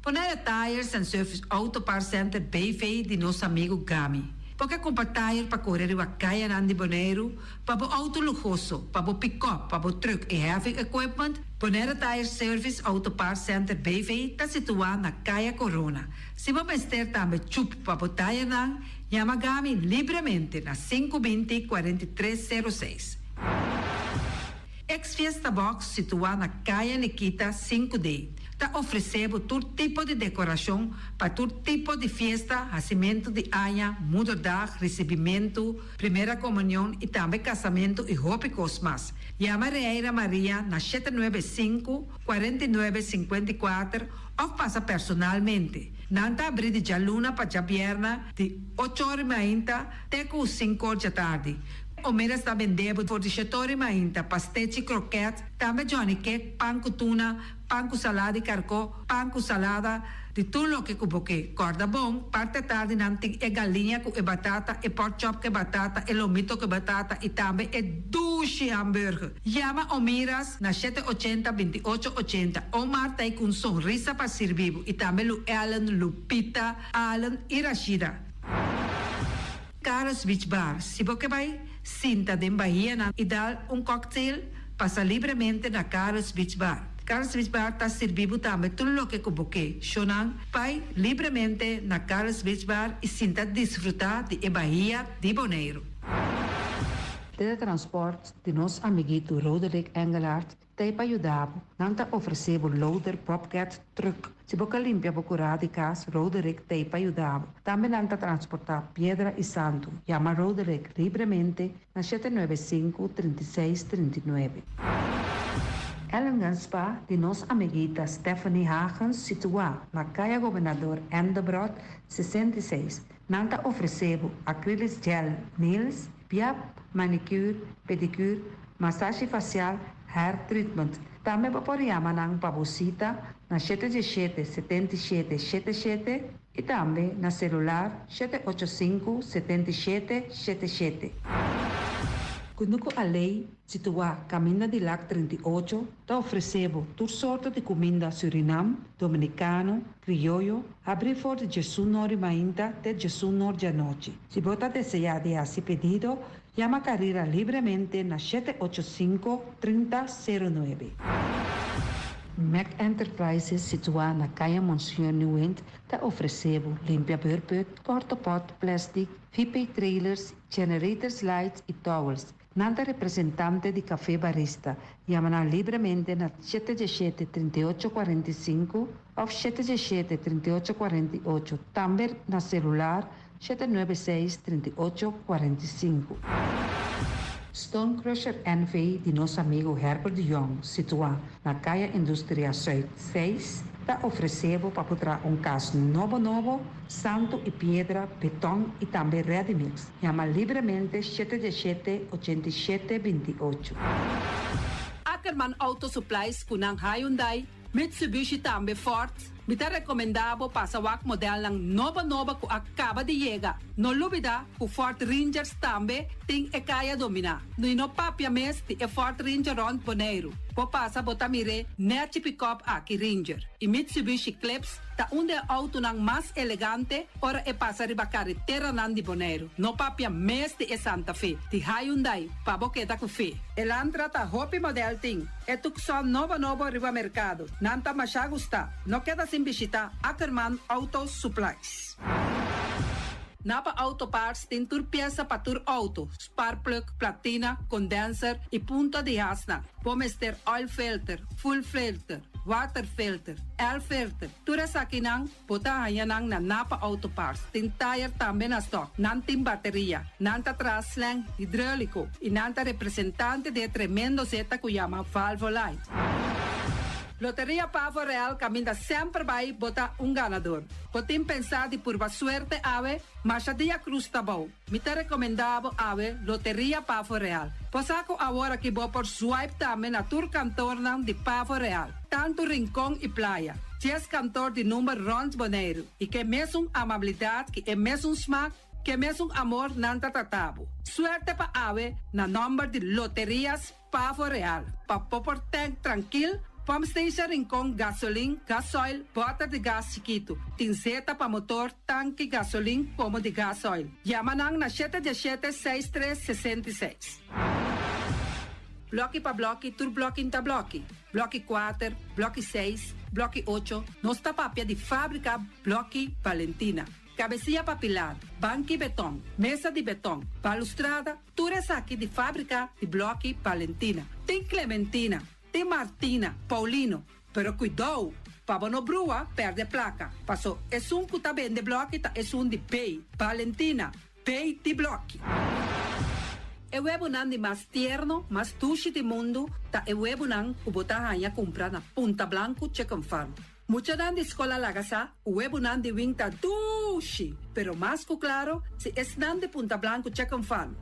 Bonaire Tires and Service Auto Parts Center BV di nos amigu Gami. Bo ke kumpra tire pa kore riba kayanan di Boneiru, pa bo outo luhoso, pa bo pikòp, pa bo trùk i heavy equipment? Bonaire Tire Service Auto Parts Center BV ta situá na Kaya Corona. Si bo mester tambe chup pa bo tirenan, yama Gami libremente na 520 43 06. Ex Fiesta Box situá na Kaya Nikita 5D ta ofresé bo tur tipo di dekorashon pa tur tipo di fiesta, hasimentu di aña, moederdag, risibimentu, primera komunion i tambe kasamentu i hopi kos mas. Yama Reira Maria na 795, 49, 54 òf pasa personalmente. Nan ta abrí di djaluna pa djabièrnè di ocho or i mainta te ku sinku or djatardi. Omeras ta bende bo for di shetor i mainta, pastechi, kroket, tambe johnny cake, pan ku tuna, pan ku salada di karkó, pan ku salada, di tur loke ku bo ke. Kòrda bon, parti atardi nan tin e galiña ku e batata, e pork chop ku e batata, e lomito ku e batata i tambe e dushi hamburger. Yama Omiras na 780 28 80. Omar ta ei ku un sonrisa pa sirbi bo i tambe Lu Ellen, Lupita, Allen i Rashida. Carlos Beach Bar, Si bo ke bai sinta den bahianan i dal un cocktail, pasa libremente na Carlos Beach Bar. Carlos Beach Bar ta sirbi bo tambe tur loke ku bo ke. Shownan, bai libremente na Carlos Beach Bar i sinta disfrutá di e bahia di Boneiru. Teletransport di nos amiguito Roderick Engelhardt Ta ei pa yuda bo. Nan ta ofresé bo loader, bobcat, truck. Si bo ka limpia bo kurá di kas, Roderick ta ei pa yuda bo. Tambe nan ta transportá piedra i santu. Yama Roderick libremente na 795, 36, 39. Ellingen Spa di nos amiguita Stephanie Hagens situá na Kaya Gobernador Endebrot 66. Nan ta ofresé bo acrylic gel nails, piap, manicure, pedicure, masashi fasial, hair treatment. Tambe bo por yama nan pa bo sita na 717 77 77 i tambe na selular 785 77 77. Kunuku Alei, situá kaminda di Lak 38, ta ofresé bo tur sorto di kuminda Surinam, Dominikano, Krioyo, habrí for di 11 or di mainta te 11 or djanochi. Si bo ta deseá di hasi pedido, yama Carira libremente na 785 30 09. Mac Enterprises, situá na Kaya Monsieur Nieuwind, ta ofresé bo limpia beurput, portapot, plastic, VP trailers, generators lights i towels. Nan ta representante di Café Barista. Yama nan libremente na 717 38 45 òf 717 38 48. Tambe na selular 796 38 45. Stone Crusher NV di nos amigu Herbert de Jong, situá na Kaya Industria Zuid 6, ta ofresé bo pa por traha un kas nobo nobo, santu i piedra, beton i tambe ready mix. Yama libremente 717 87 28. Ackerman Auto Supplies ku nan Hyundai, Mitsubishi tambe Ford. Mi ta rekomendá bo pasa wak modelnan nobo nobo ku a kaba di yega. No lubidá ku Ford Rangers tambe tin e kaya dominá. I no papia mes di e Ford Ranger rònt Boneiru. Bo pasa bo ta mir'é nèchi pikòp aki Ranger. I Mitsubishi Eclipse ta un di e outonan mas elegante ora e pasa riba kareteranan di Boneiru. No papia mes di e Santa Fe, di Hyundai, pa bo keda ku fe. Elantra ta hopi modèl tin. E Tucson nobo nobo riba merkado. Nan ta masha gustá. No keda sin bishitá Ackerman Auto Supplies. Napa Auto Parts tin tur piesa pa tur auto, sparkplug, platina, condenser y punta di hasnan. Bo mester oil filter, fuel filter, water filter, air filter, tur esakinan bo ta haña nan na Napa Auto Parts. Tin tire tambe na stock. Nan tin bateria. Nan ta traha slang hidrolico y nan ta representante di e tremendo zeta cu yama Valvoline. Loteria Pavo Real caminda semper bay bo ta un ganador. Bo tin pensá di purba suerte awe? Masha dia cruz ta bou. Mi ta recomendá bo awe Loteria Pavo Real. Bo sa cu awor aki bo por swipe tambe na tur kantornan di Pavo Real, tantu Rincon y Playa. Dies kantor di number rond Boneiru y ke mesun amabilidad ki e mesun smaak, ke mesun amor nan ta trata bo. Suerte pa awe na nomber di Loterias Pavo Real, pa bo por tank trankil, pump station Rincon, gasolin, gasoil, bòter di gas chikitu, tin zeta pa motor, tanki gasolin komo di gasoil. Yama nan na shete diesshete seis tres 66. Blòki pa blòki, tur blòki n'ta blòki. Blòki kuater, blòki seis, blòki ocho, nos ta papia di fábrika Blòki Valentina. Kabesia pa pilar, banki beton, mesa di beton, balustrada, Tur esaki di fábrika di blòki Valentina. Tin Clementina, tin Martina, Paulino, pero kuidou pa bo no brua pèrdè plaka, paso esun ku ta bende blòki ta esun di B, Valentina, B di blòki. E webunan di mas tierno, mas dushi di mundu ta e webunan ku bo ta haña kumpra na Punta Blanku Chicken Farm. Muchanan di skol a laga sa ku webunan di wing ta dushi, pero mas ku klaro si esnan di Punta Blanku Chicken Farm.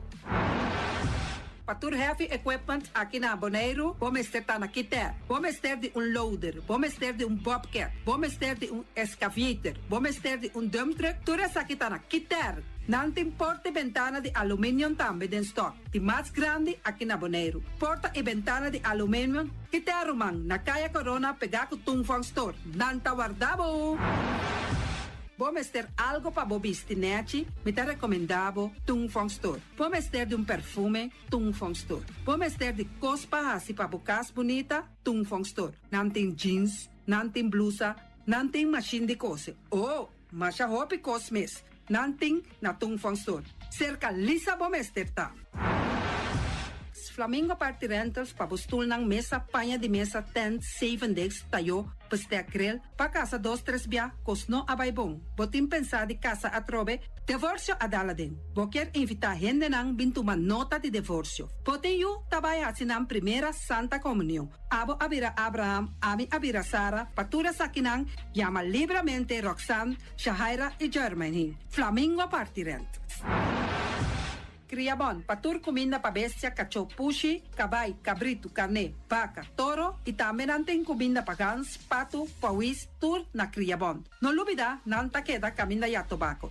Pa tur heavy equipment aki na Boneiru bo mester ta na Kiter. Bo mester di un loader, bo mester di un bobcat, bo mester di un excavator, bo mester di un dump truck, tur esaki ta na Kiter. Nan tin porta i bentana di aluminium tambe den stock. Di mas grandi aki na Boneiru. Porta i bentana di aluminium ki te ruman na Kaya Corona pegá ku Tung Fong Store. Nan ta warda bo! Bo mester algo pa bo bisti nèchi? Mi ta rekomendá bo Tung Fong Store. Bo mester di un perfume? Tung Fong Store. Bo mester di kos pa hasi pa bo kas bunita? Tung Fong Store. Nan tin jeans, nan tin blusa, nan tin mashin di kose. Oh! Masha hopi kos mes nan tin na Tung Fong Store. Serka Lisa bo mester ta. Flamingo Party Rentals pa bo stulnan, mesa, paña di mesa, tent, zeven deks, tayó, bestek, grill, pa kasa dos tres bia, kos no a bai bon. Bo tin pensá di kasa atrobe? Devorsio a dal aden. Bo kier invitá hendenan bin tuma nota di devorsio. Bo tin yu ta bai hasi nan primera Santa Komunion. Abo a bira Abraham, ami a bira Sara, pa tur esakinan yama libramente Roxanne, Shahaira i Jermaine. Flamingo parti rent. Kria bon, pa tur kuminda pa bestia, kachó, pushi, kabai, kabritu, karné, baka, toro i tambe nan tin kuminda pa gans, patu, pawis, tur na Kria Bon. No lubida, nan ta keda kaminda ya tobako.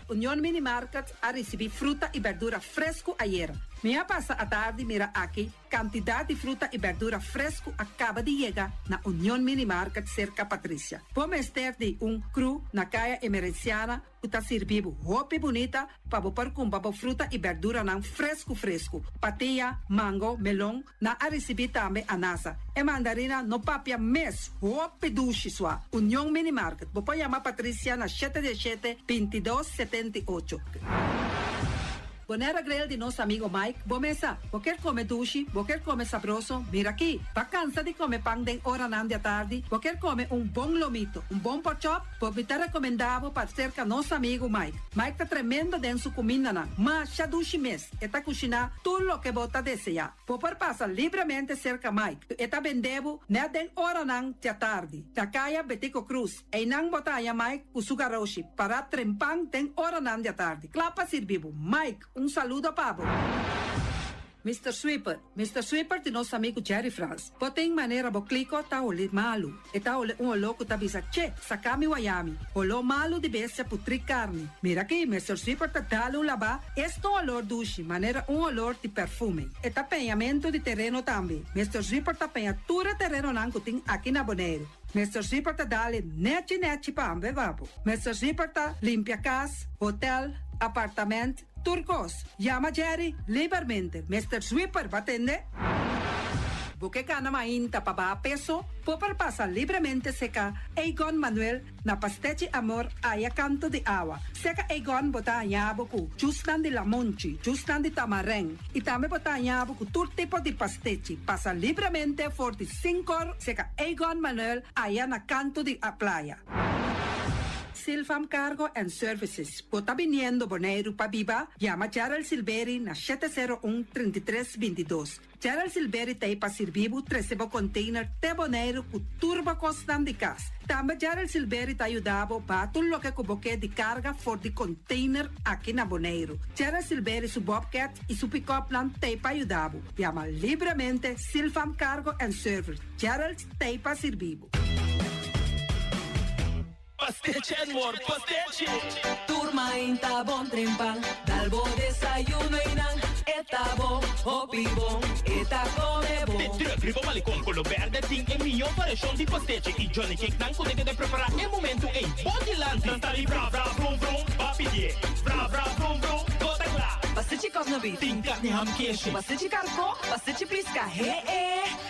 Union Mini Market a risibí fruta i berdura fresku ayera. Mi a pasa atardi mira aki Kantidat di fruta i bèrdura fresku a kaba di yega na Union Mini Market serka Patricia. Bo mester di un kru na Kaya Emerenciana ku ta sirbi bo hopi bunita pa bo por kumpra bo fruta i bèrduranan fresku fresku. Patia, mango, melon, nan a risibí tambe anasa. E mandarina no papia mes, hopi dushi sua. Union Mini Market, bo por yama Patricia na shete diesshete, 22, 78. Bonaire Grill di nos amigo Mike, bo mesa. Bo kier come dushi, bo kier come sabroso, mira aki. Bo a cansa di come pan den oranan di atardi, bo kier come un bon lomito, un bon porkchop, bo mi ta recomenda bo pa cerca nos amigo Mike. Mike ta tremendo den su cumindanan, masha dushi mes, e ta cushina tur loke bo ta desea. Bo por pasa libremente cerca Mike, e ta bende bo net den oranan di atardi, na caya Betico Croes. Einan bo ta haña Mike ku su garoshi pará trempan den oranan di atardi, kla pa sirbi bo. Mike, un saludo pa bo. Mister Sweeper, Mister Sweeper di nos amigu Jerry Frans. Bo tin manera bo kliko ta holi malu. E ta holi un holó ku ta bisa che, saka mi wayami. Holó malu di bestia putrí karni. Mira aki, Mister Sweeper ta dal un labá, esta un holor dushi, manera un holor di perfume. E ta peñamentu di tereno tambe. Mister Sweeper ta peña tur e terenonan ku tin aki na Boneiru. Mister Sweeper ta dal e nechi nechi pa ambe babo. Mister Sweeper ta limpia kas, hotel, apartament, Tur kos. Yama Jerry libermente. Mister Sweeper ba tende? Bo ke gana mainta pa baha peso? Bo por pasa libremente seka Egon Manuel na Pastechi Amor aya kanto di awa. Seka Egon bo ta haña bo ku jusnan di lamonchi, jusnan di tamarèn i tambe bo ta haña bo ku tur tipo di pastechi. Pasa libremente for di sinkor seka Egon Manuel aya na kanto di playa. Silfam Cargo and Services, Bo ta biniendo Boneiru pa biba? Yama Gerald Silberi na 701 33 22. Gerald Silberi ta ei pa sirbi bo trese bo container te Boneiru ku tur bo kosnan di kas. Tambe Gerald Silberi ta yuda bo baha tur loke ku bo ke di karga for di container aki na Boneiru. Gerald Silberi su bobcat i su pick-upnan ta ei pa yuda bo. Yama libremente Silfam Cargo and Service. Gerald ta ei pa sirbi bo. Pastechi and more, pastechi! Tur mainta bon trempan, dal bo desayuno y nan e ta bon, hopi bon, e ta come bon. De truck riba Malecon Colo Berde tin e mihó variashon di pastechi y Johnny Cake nan ku ta keda prepará e momento ei bo dilanti. Nan ta di vra vra vrum vrum, ba pidié. Vra vra vrum vrum, bo ta kla. Pastechi kòs na beef. Tin karni ham keshi. Pastechi karkó, pastechi piska, he e.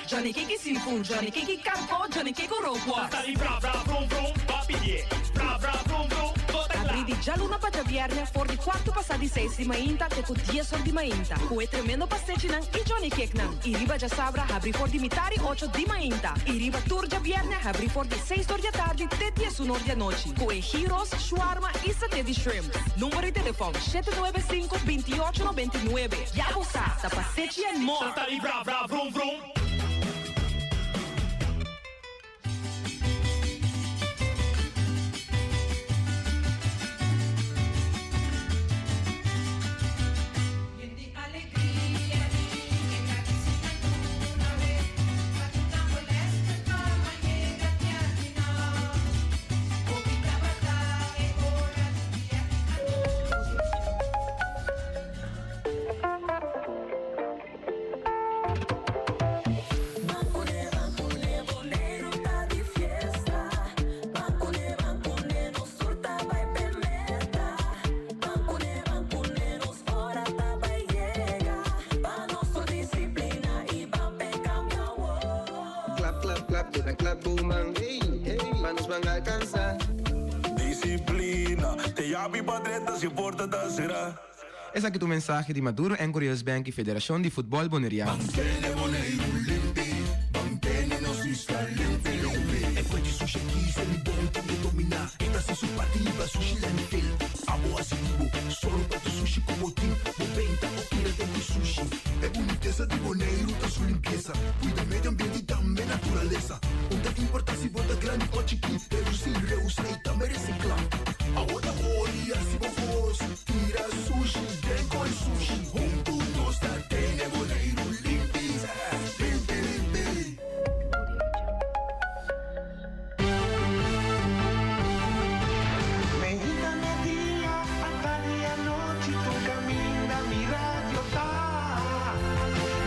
Johnny Cake y seafood, Johnny Cake y carco, Johnny Cake cu rookworst. Ta sali bra bra vrum vrum, ba pidié. Bra bra vrum vrum, bo ta kla. Abrí di djaluna pa djabièrnè for di kuartu pasá di seis di mainta te ku dies or di mainta ku e tremendo pastechinan i Johnny Cakenan. I riba djasabra habrí for di mitar i ocho di mainta. I riba tur djabièrnè habrí for di seis or di atardi te diesun or di anochi ku e gyros, shawarma i saté di shrimp. Number di telefòn, 795 28 99. Ya bo sa, ta pastechi and more! Ta sali bra bra vrum vrum. Klap klap klap keda klap bo man hey hey pa nos ban alcansa. Disciplina te yabi pa drenta si e porta ta sera. Esaki ta un mensahe di Maduro Anchor Bank i Federashon di Futbòl Boneriano. Ban tene Boneiru limpi, ban tene nos isla limpi limpi. E fuechi sushi aki se mi bon tin e dominá. E ta hasi su parti hiba sushi landfill. Abo hasi di bo, sòru pa tur sushi ku bo tin. Bo benta òf tira den ku sushi. E bunitesa di Boneiru ta su limpiesa. Kuida medio ambiente i tambe naturalesa. Un ta importá si bo ta grandi òf chikí. Redusí, reusá i tambe resiklá. Abo ta hori hasi bo kos. Tira sushi den koi sushi huntu nos ta tene Boneiru limpi, limpi limpi. Meinta media atardi anochi tur caminda mi radio ta.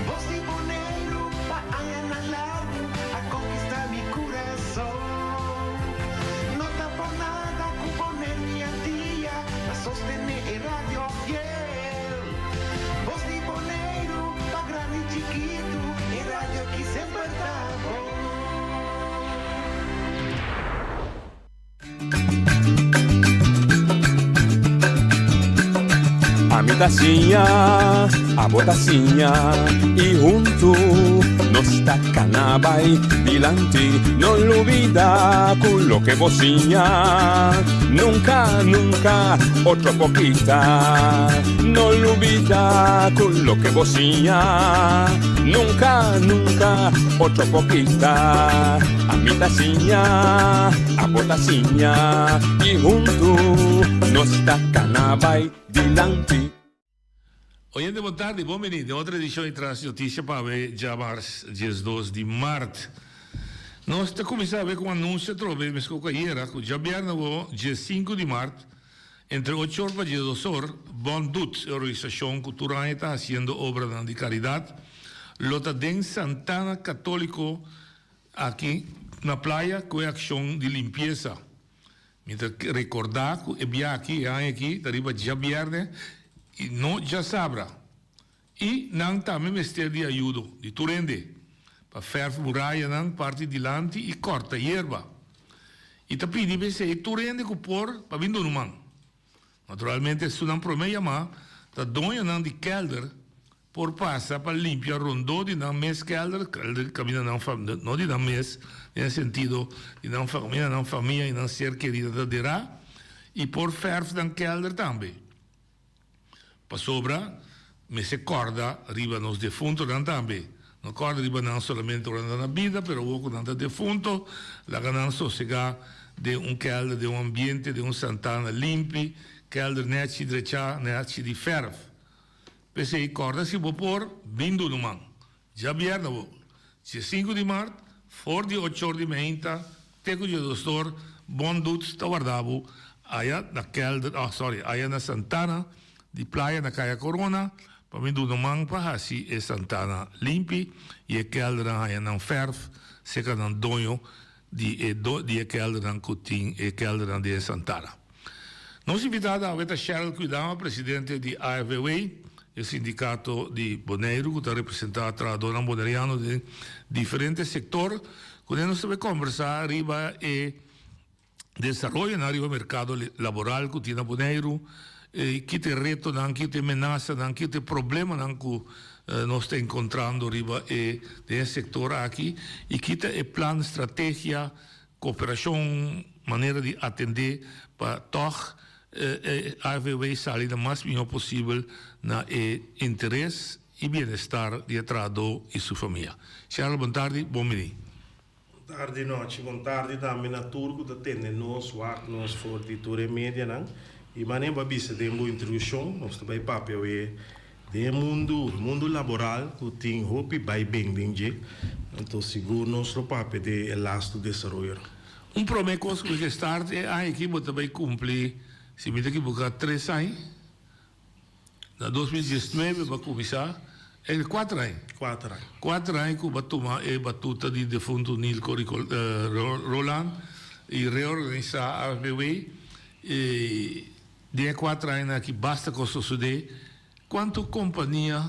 Bos di Boneiru pa añanan largu a conquista mi curason. No ta por nada cu Boneiru y Antia Ta sostené e radio fiel. Bos di Boneiru pa grandi i chikitu, e radio ki semper ta bon. Ami ta siña, abo ta siña i huntu nos ta kana bai dilanti. No lubida ku loke bo siña nunka, nunka otro por kita. No lubida ku loke bo siña nunka, nunka otro por kita. Ami ta siña, abo ta siña i huntu nos ta kana bai dilanti. Oyente bon tardi, bon bini den otro edicion di Tras Noticia pa awe djamars 12 di mart. Nos ta cuminsa awe cu un anuncio atrobe mesco cu ayera cu djabièrnè awo 15 di mart entre ocho or pa 12 or Bon Doet, e organisacion cu tur aña ta haciendo obranan di caridad, lo ta den Santana Catolico aki na Playa cu e accion di limpieza. Mi ta rekordá ku e bia aki, e aña aki, ta riba djabièrnè i no djasabra. I nan tambe mester di ayudo di tur hende pa fèrf murayanan parti dilanti i kòrta yerba. I ta pidi p'esei tur hende ku por pa bin duna un man. Naturalmente esunnan promé yamá ta doñonan di kèlder por pasa pa limpia rondó di nan mes kelder, kelder kaminda nan fam, no di nan mes, den e sentido di nan kaminda nan famia i nan ser kerido ta derá, i por fèrf nan kelder tambe. Pasobra mester kòrda riba nos defuntonan tambe. No kòrda riba nan solamente ora nan ta na bida, pero awor ku nan ta defunto, laga nan sosegá den un kelder, den un ambiente, den un santana limpi, kelder nèchi drechá, nèchi di fèrf. P'esei kòrda si bo por, bin duna un man. Djabièrnè bo, diesinku di mart, for di ochor di meinta te ku diesdosor, Bon Doet ta warda bo aya na Kelder, oh sorry, aya na Santana di Playa na Kaya Korona pa bin duna un man pa hasi e Santana limpi i e keldernan haña nan fèrf serka nan doño di e di e keldernan ku tin e keldernan den e Santana. Nos invitado awe ta Sheryl Kwidama, presidente di AFBW, e sindikato di Boneiru ku ta representá trahadónan boneriano den diferente sektor. Kuné nos ta bai kombersá riba e desaroyonan riba merkado laboral ku tin na Boneiru, ki ta e retonan, ki ta e menasanan, ki ta e problemanan ku nos ta enkontrando riba e den e sektor aki i ki ta e plan, strategia, Koperashon, manera di atendé pa tòg e AFBW sali na mas mihó posibel na e interes i bienestar di e trahadó i su famia. Charles, bon tardi, bon bini. Bon tardi Nochi, bon tardi tambe na tur ku ta tende nos, wak nos for di tur e medianan. I manera bo a bisa den bo introdushon, nos ta bai papia awe Den e mundu, mundu laboral ku tin hopi bai ben den dje, anto sigur nos lo papia di e lastu desaroyonan. Un promé kos ku mi ke start e aña aki bo ta bai kumpli, si mi ta kiboká, tres aña. Na 2019 bo a kuminsá, e kuater aña. Kuater aña. Kuater aña ku bo a tuma e batuta di defuntu Nilko Roland i reorganisá AFBW. I den e kuater añanan aki basta kos sosodé. Cuanto compania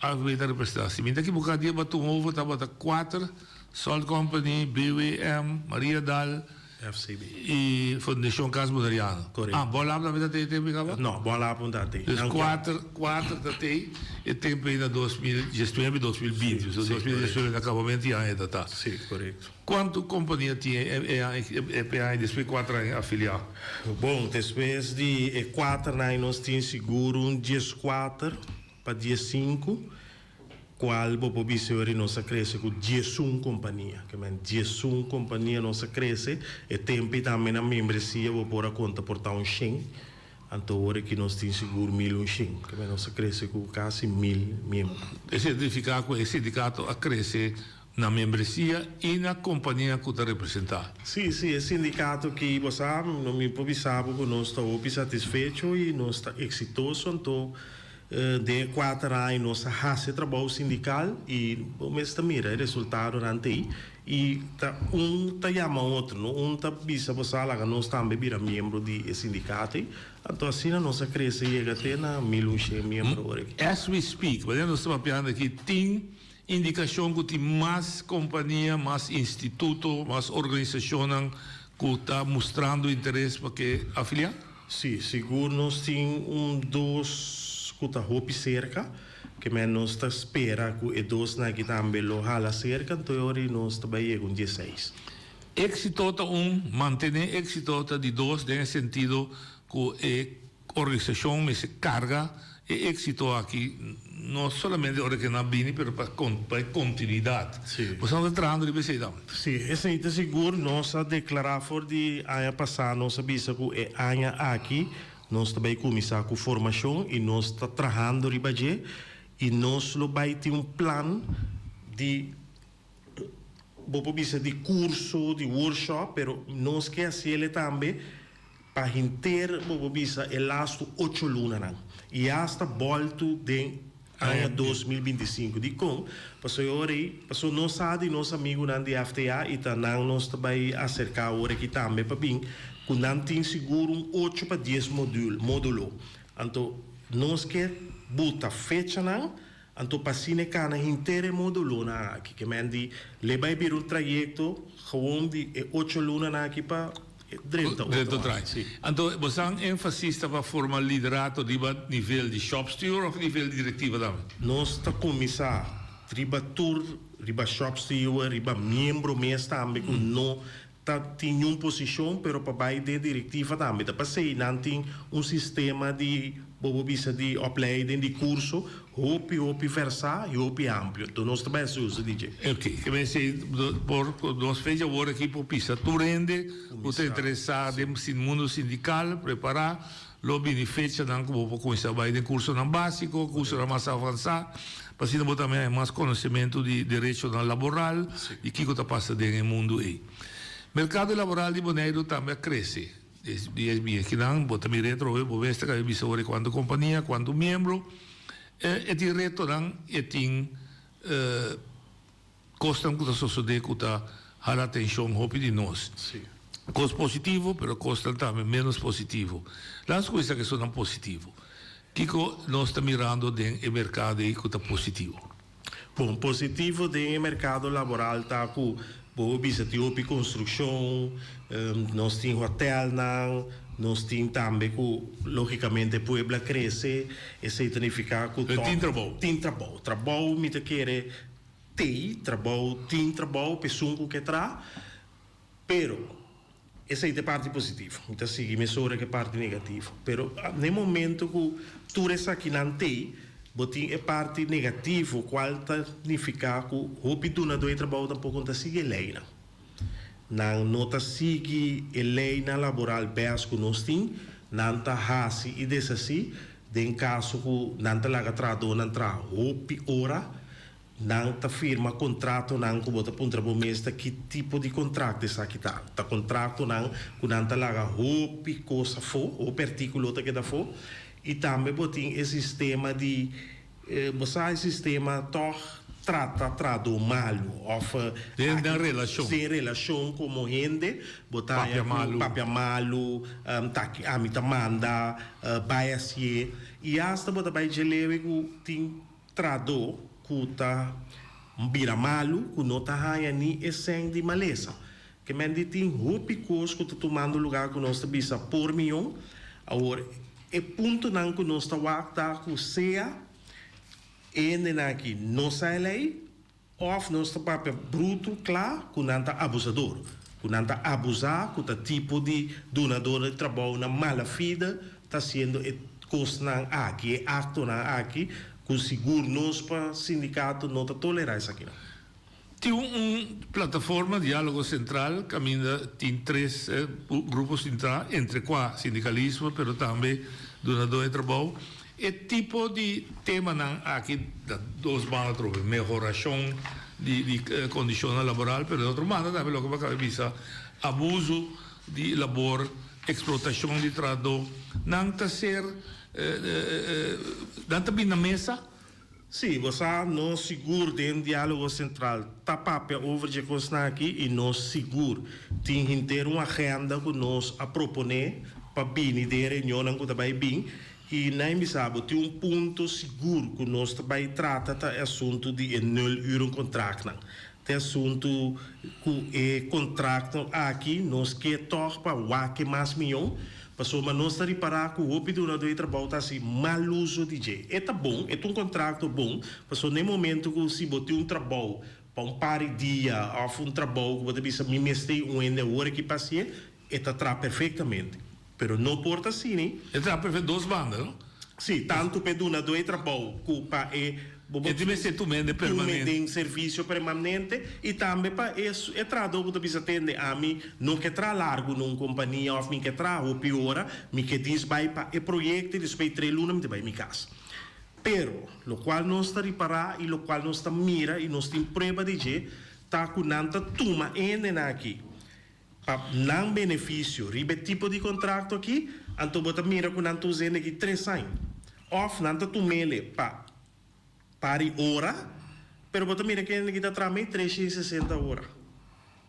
AFB ta representa? Si mi ta equivoca dia ba tuma over tabata cuater, Salt Company, BWM, Maria Dal, FCB. y Fundacion Cas Boneriano. Correcto. Ah, Bolap tambe ta tey e tempo ey caba? No, Bolap no ta tey. Dus cuater, cuater ta tey e tempo ey na 2019, 2020. Si, si, 2019 na acabamento y aña ta ta. Si, correcto. Cuanto compania tin e e aña despues cuater aña afiliá? Bon, despues di e cuater aña nos tin sigur un diescuater pa diescinco, cual bo por bisa hoy nos a crece cu diesun compania. Ke men diesun compania nos a crece, e tempo ey tambe na membresia bo por a conta por ta un shen, anto ora ki nos tin sigur mil un shen. Ke men nos a crece cu casi mil miembro. Esey ta nifica cu e sindicato a crece Na membresia i na kompania ku ta representá. Sí, sí, e sindikato ki bo sa, no mi por bisa bo ku nos ta hopi satisfecho i nos ta eksitoso, anto den e kuater aña nos a hasi e trabou sindikal i bo mes ta mira e resultadonan t'ei i ta un ta yama otro, no un ta bisa bo sa laga nos tambe bira miembro di e sindikato ei, anto asina nos a krese yega te na 1100 miembro ora aki. As we speak, manera nos ta papiando aki, tin Indikashon ku tin mas kompania, mas instituto, mas organisashonnan ku ta mustrando interes pa ke afiliá? Sí, sigur nos tin un dos ku ta hopi serka, ke men nos ta spera ku e dosnan aki tambe lo hala serka, anto e ora ei nos ta bai yega un dieseis. Éksito ta un, mantené éksito ta di dos den e sentido ku e Organisashon mester karga e éksito aki no solamente ora ke nan bini pero pa pa e kontinuidat. Boso nan ta trahando riba esei tambe? Sí, esei ta sigur. Nos a deklará for di aña pasá, nos a bisa ku e aña aki. Nos ta bai kuminsá ku formashon i nos ta trahando riba dje i nos lo bai tin un plan di bo por bisa di kurso, di workshop, pero nos ke hasiel e tambe pa henter bo por bisa e lastu ocho lunanan i asta bòltu den aña 2025. Dikon? Pasobra e ora ei, pasobra nos sa di nos amigunan di FTA i ta nan nos ta bai aserká awor aki tambe pa bin ku nan tin sigur un ocho pa dies modul, módulo. Anto nos ke buta fechanan Anto pa asina e kana henter e modulonan aki, ke men di le bai bira un trayekto gewoon di e ocho lunanan aki pa drenta otro aña. Si. Anto bosan énfasis ta pa forma liderato riba nivel di shopsteward òf nivel di direktiva tambe? Nos ta kuminsá riba tur, riba shopsteward, riba miembro mes tambe ku no ta tin niun posishon pero pa bai den direktiva tambe ta pasei nan tin un sistema di bo por bisa di opleiding di kurso hopi hopi versá i hopi amplio enton nos ta bai hasi uso di dje. Ok, ke mester por nos fecha awor aki por pisa tur hende ku ta interesá den mundo sindikal prepará Lo bini fechanan ku bo por kuminsá bai den kursonan básiko, kursonan mas avansá, pa asina bo tambe haña mas konosementu di derechonan laboral i kiko ta pasa den e mundu ei. Merkado laboral di Boneiru tambe a krese. Di e biekinan bo ta mira atrobe, bo mes ta kabe bisa ora kuantu kompania, kuantu miembro. E tin retonan, e tin. Kosnan ku ta sosodé ku ta hala atenshon hopi di nos. Kos positivo, pero kosnan tambe ménos positivo. Laat nos kuminsá ku esunnan positivo. Kiko nos ta mirando den e merkado ei ku ta positivo? Bon, positivo den e merkado laboral ta ku bo por bisa tin hopi konstrukshon, nos tin hotèlnan, nos tin tambe ku lógikamente pueblo a krese, esei ta nifiká ku tòg tin trabou. Tin trabou. Trabou mi ta kere Tei trabou, tin trabou p'esun ku ke tra, pero esei ta e parti positivo. Mi ta sigui mesora ku e parti negativo. Pero na e momento ku tur esakinan tei, bo tin e parti negativo kual ta nifiká ku hopi dunadó di trabou tampoko no ta sigui e leinan. Nan no ta sigui e leinan laboral bes ku nos tin, nan ta hasi i deshasí den kaso ku nan ta laga trahadónan traha hopi ora. Nan ta firma kontratonan ku bo ta puntra bo mes ta ki tipo di kontrakt esaki ta. Ta kontratonan ku nan ta laga hopi kos afó, hopi artíkulo ta keda afó. I tambe bo tin e sistema di, bo sa e sistema tòg trata trahadó malu òf Den den relashon. Den relashon komo hende bo ta haña ku papia malu, ta aki ami ta manda, bai hasié. I asta bo ta bai dje lewe ku tin. Trahadó ku ta bira malu ku no ta haña ni e sèn di malesa. Ke men di tin hopi kos ku ta tumando lugá ku nos ta bisa por mion. Awor, e puntonan ku nos ta wak ta ku sea e hendenan aki no sa e lei, Òf nos ta papia brutu kla ku nan ta abusador, ku nan ta abusá, ku ta tipo di dunador di trabounan malafide ta hasiendo e kosnan aki, e aktonan aki, ku sigur nos pa sindikato no ta tolerá esakinan. Tin un plataforma Diálogo Sentral kaminda tin tres grupo sintá, entre kua sindikalismo pero tambe dunador di trabou. E tipo di temanan aki ta dos banda atrobe, mehorashon di di kondishonnan laboral, pero di otro banda tambe loke bo a kaba di bisa, abuso di labor, eksplotashon di trahadó, nan ta ser, nan ta bini na mesa. Sí, bo sa, nos sigur den Diálogo Sentral ta papia over dje kosnan aki i nos sigur tin henter un agenda ku nos a proponé pa bini den e reunionnan ku ta bai bin i nan bisa bo tin un punto sigur ku nos ta bai trata ta e asuntu di e nul uren kontraktnan. T'e asuntu ku e kontrakto aki nos ke tòg pa wak e mas mion, pasobra nos ta ripará ku hopi dunadó di trabou ta hasi mal uso di dje. E ta bon, e ta un kontrakto bon, pasobra na e momento ku si bo tin un trabou pa un par di dia òf un trabou ku bo ta bisa mi mester un hende awor aki pa hasié, e ta traha perfektamente. Pero no por ta asina. E traha perfekto dos banda, no? Sí, tantu pa e dunadó di trabou ku pa e. Bo E tin mester tuma hende permanente. Tuma den servisio permanente i tambe pa e e trahadó ku ta bisa tende ami no ke traha largu na un kompania òf mi ke traha hopi ora, mi ke dis bai pa e proyekto i despues di tres luna mi ta bai mi kas. Pero lokual nos ta ripará i lokual nos ta mira i nos tin prueba di dje ta ku nan ta tuma e hendenan aki pa nan benefisio riba e tipo di kontrakto aki, anto bo ta mira ku nan ta usa hende aki tres aña òf nan ta tum'ele pa Pari ora, pero bo ta mira kende ki ta traha mei 360 ora.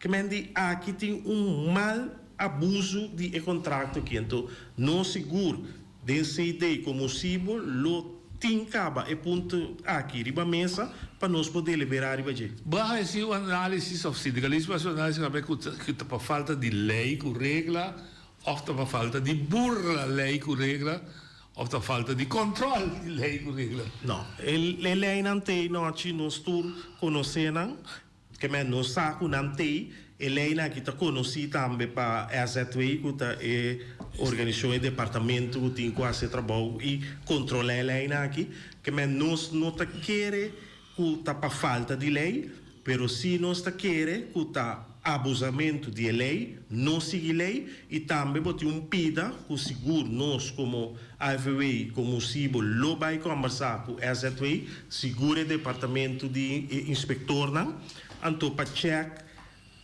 Ke men di aki tin un mal abuso di e contracto aki. Anto nos sigur den CD como Sibo lo tin caba e punto aki riba mesa pa nos por delibera riba dje. Bo a haci un analisis of sindicalismo a haci un analisis cabe cu ta pa falta di ley cu regla of ta pa falta di burla ley cu regla Of ta falta di control di ley cu regla? No. E leynan t'ey nochi nos tur conoce nan. Ke men nos sa cu nan t'ey. E leynan aki ta conoci tambe pa SZW cu ta e organisacion, e departamento cu tin cu haci e trabou y controla e leynan aki. Ke men nos no ta kere cu ta pa falta di ley, pero si nos ta kere cu ta abusamentu di e ley, no sigui ley, y tambe bo tin un pida cu sigur nos como AFW, como SIBO lo bay combersa cu SZW, sigur e departamento di e inspectornan, anto pa check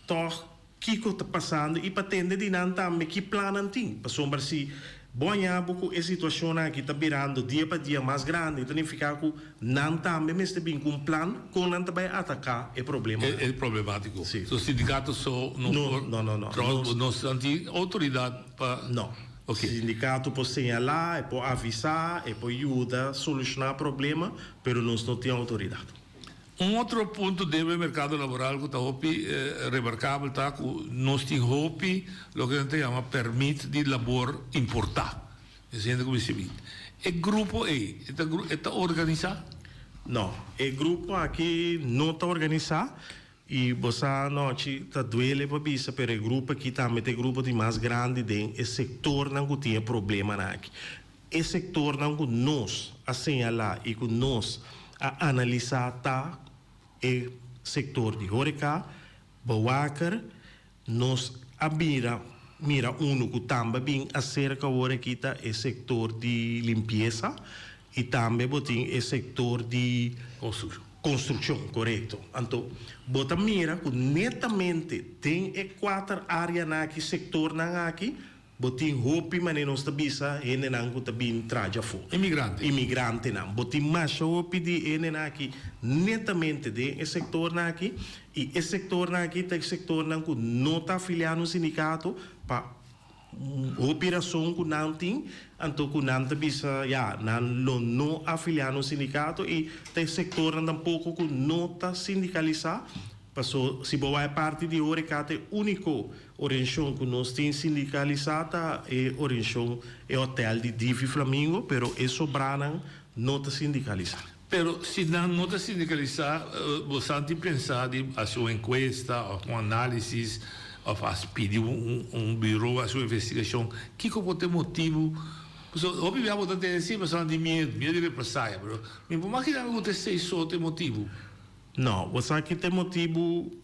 tog Kiko ta pasando i pa tende di nan tambe ki plan nan tin. Pasobra si bo haña bo ku e situashonnan aki ta birando dia pa dia mas grandi, ta nifiká ku nan tambe mester bin ku un plan kon nan ta bai ataká e problemanan. E problemátiko. Si. So sindikato so no No, por no, no, no. Trouwens, nos nan tin outoridat pa. No. Oké. Sindikato por señalá, e por avisá, e por yuda solushoná problema, pero nos no tin outoridat. Un otro punto den e mercado laboral cu ta hopi remarcabel ta cu nos tin hopi loke nan ta yama permit di labor importa. Es hende cu mester bin. E grupo ey e ta e ta organisa? No, e grupo aki no ta organisa y bo sa anochi ta duele pa bisa pero e grupo aki tambe ta e grupo di mas grandi den e sectornan cu tin e problemanan aki. E sektornan ku nos a señalá i ku nos a analisá ta e sektor di horeca, bewaker, nos a bira mira unu ku tambe bin aserka awor aki ta e sektor di limpiesa i tambe bo tin e sektor di Konstrukshon. Konstrukshon, korekto. Anto bo ta mira ku netamente den e kuater áreanan aki, sektornan aki, Bo tin hopi manera nos ta bisa hendenan ku ta bin traha afó. Imigrante. Imigrantenan. Bo tin masha hopi di hendenan aki netamente den e sektornan aki i e sektornan aki ta e sektornan ku no ta afiliá na un sindikato pa hopi rason ku nan tin anto ku nan ta bisa ya nan lo no afiliá na un sindikato i ta e sektornan tampoko ku no ta sindikalisá paso si bo wak e parti di horeca ta e úniko Orienshon ku nos tin sindikalisá ta e orienshon e hotèl di Divi Flamingo, pero e sobranan no ta sindikalisá. Pero si nan no ta sindikalisá, bo sa tin pensá di hasi un enkuesta òf un análisis òf hasi pidi un buro hasi un investigashon kiko por ta e motibu? Pasobra hopi bia bo ta tende si pasobra nan tin miedu, miedu di represaya, pero mi por maginá mi ku ta esei so ta e motibu. No, bo sa ki ta e motibu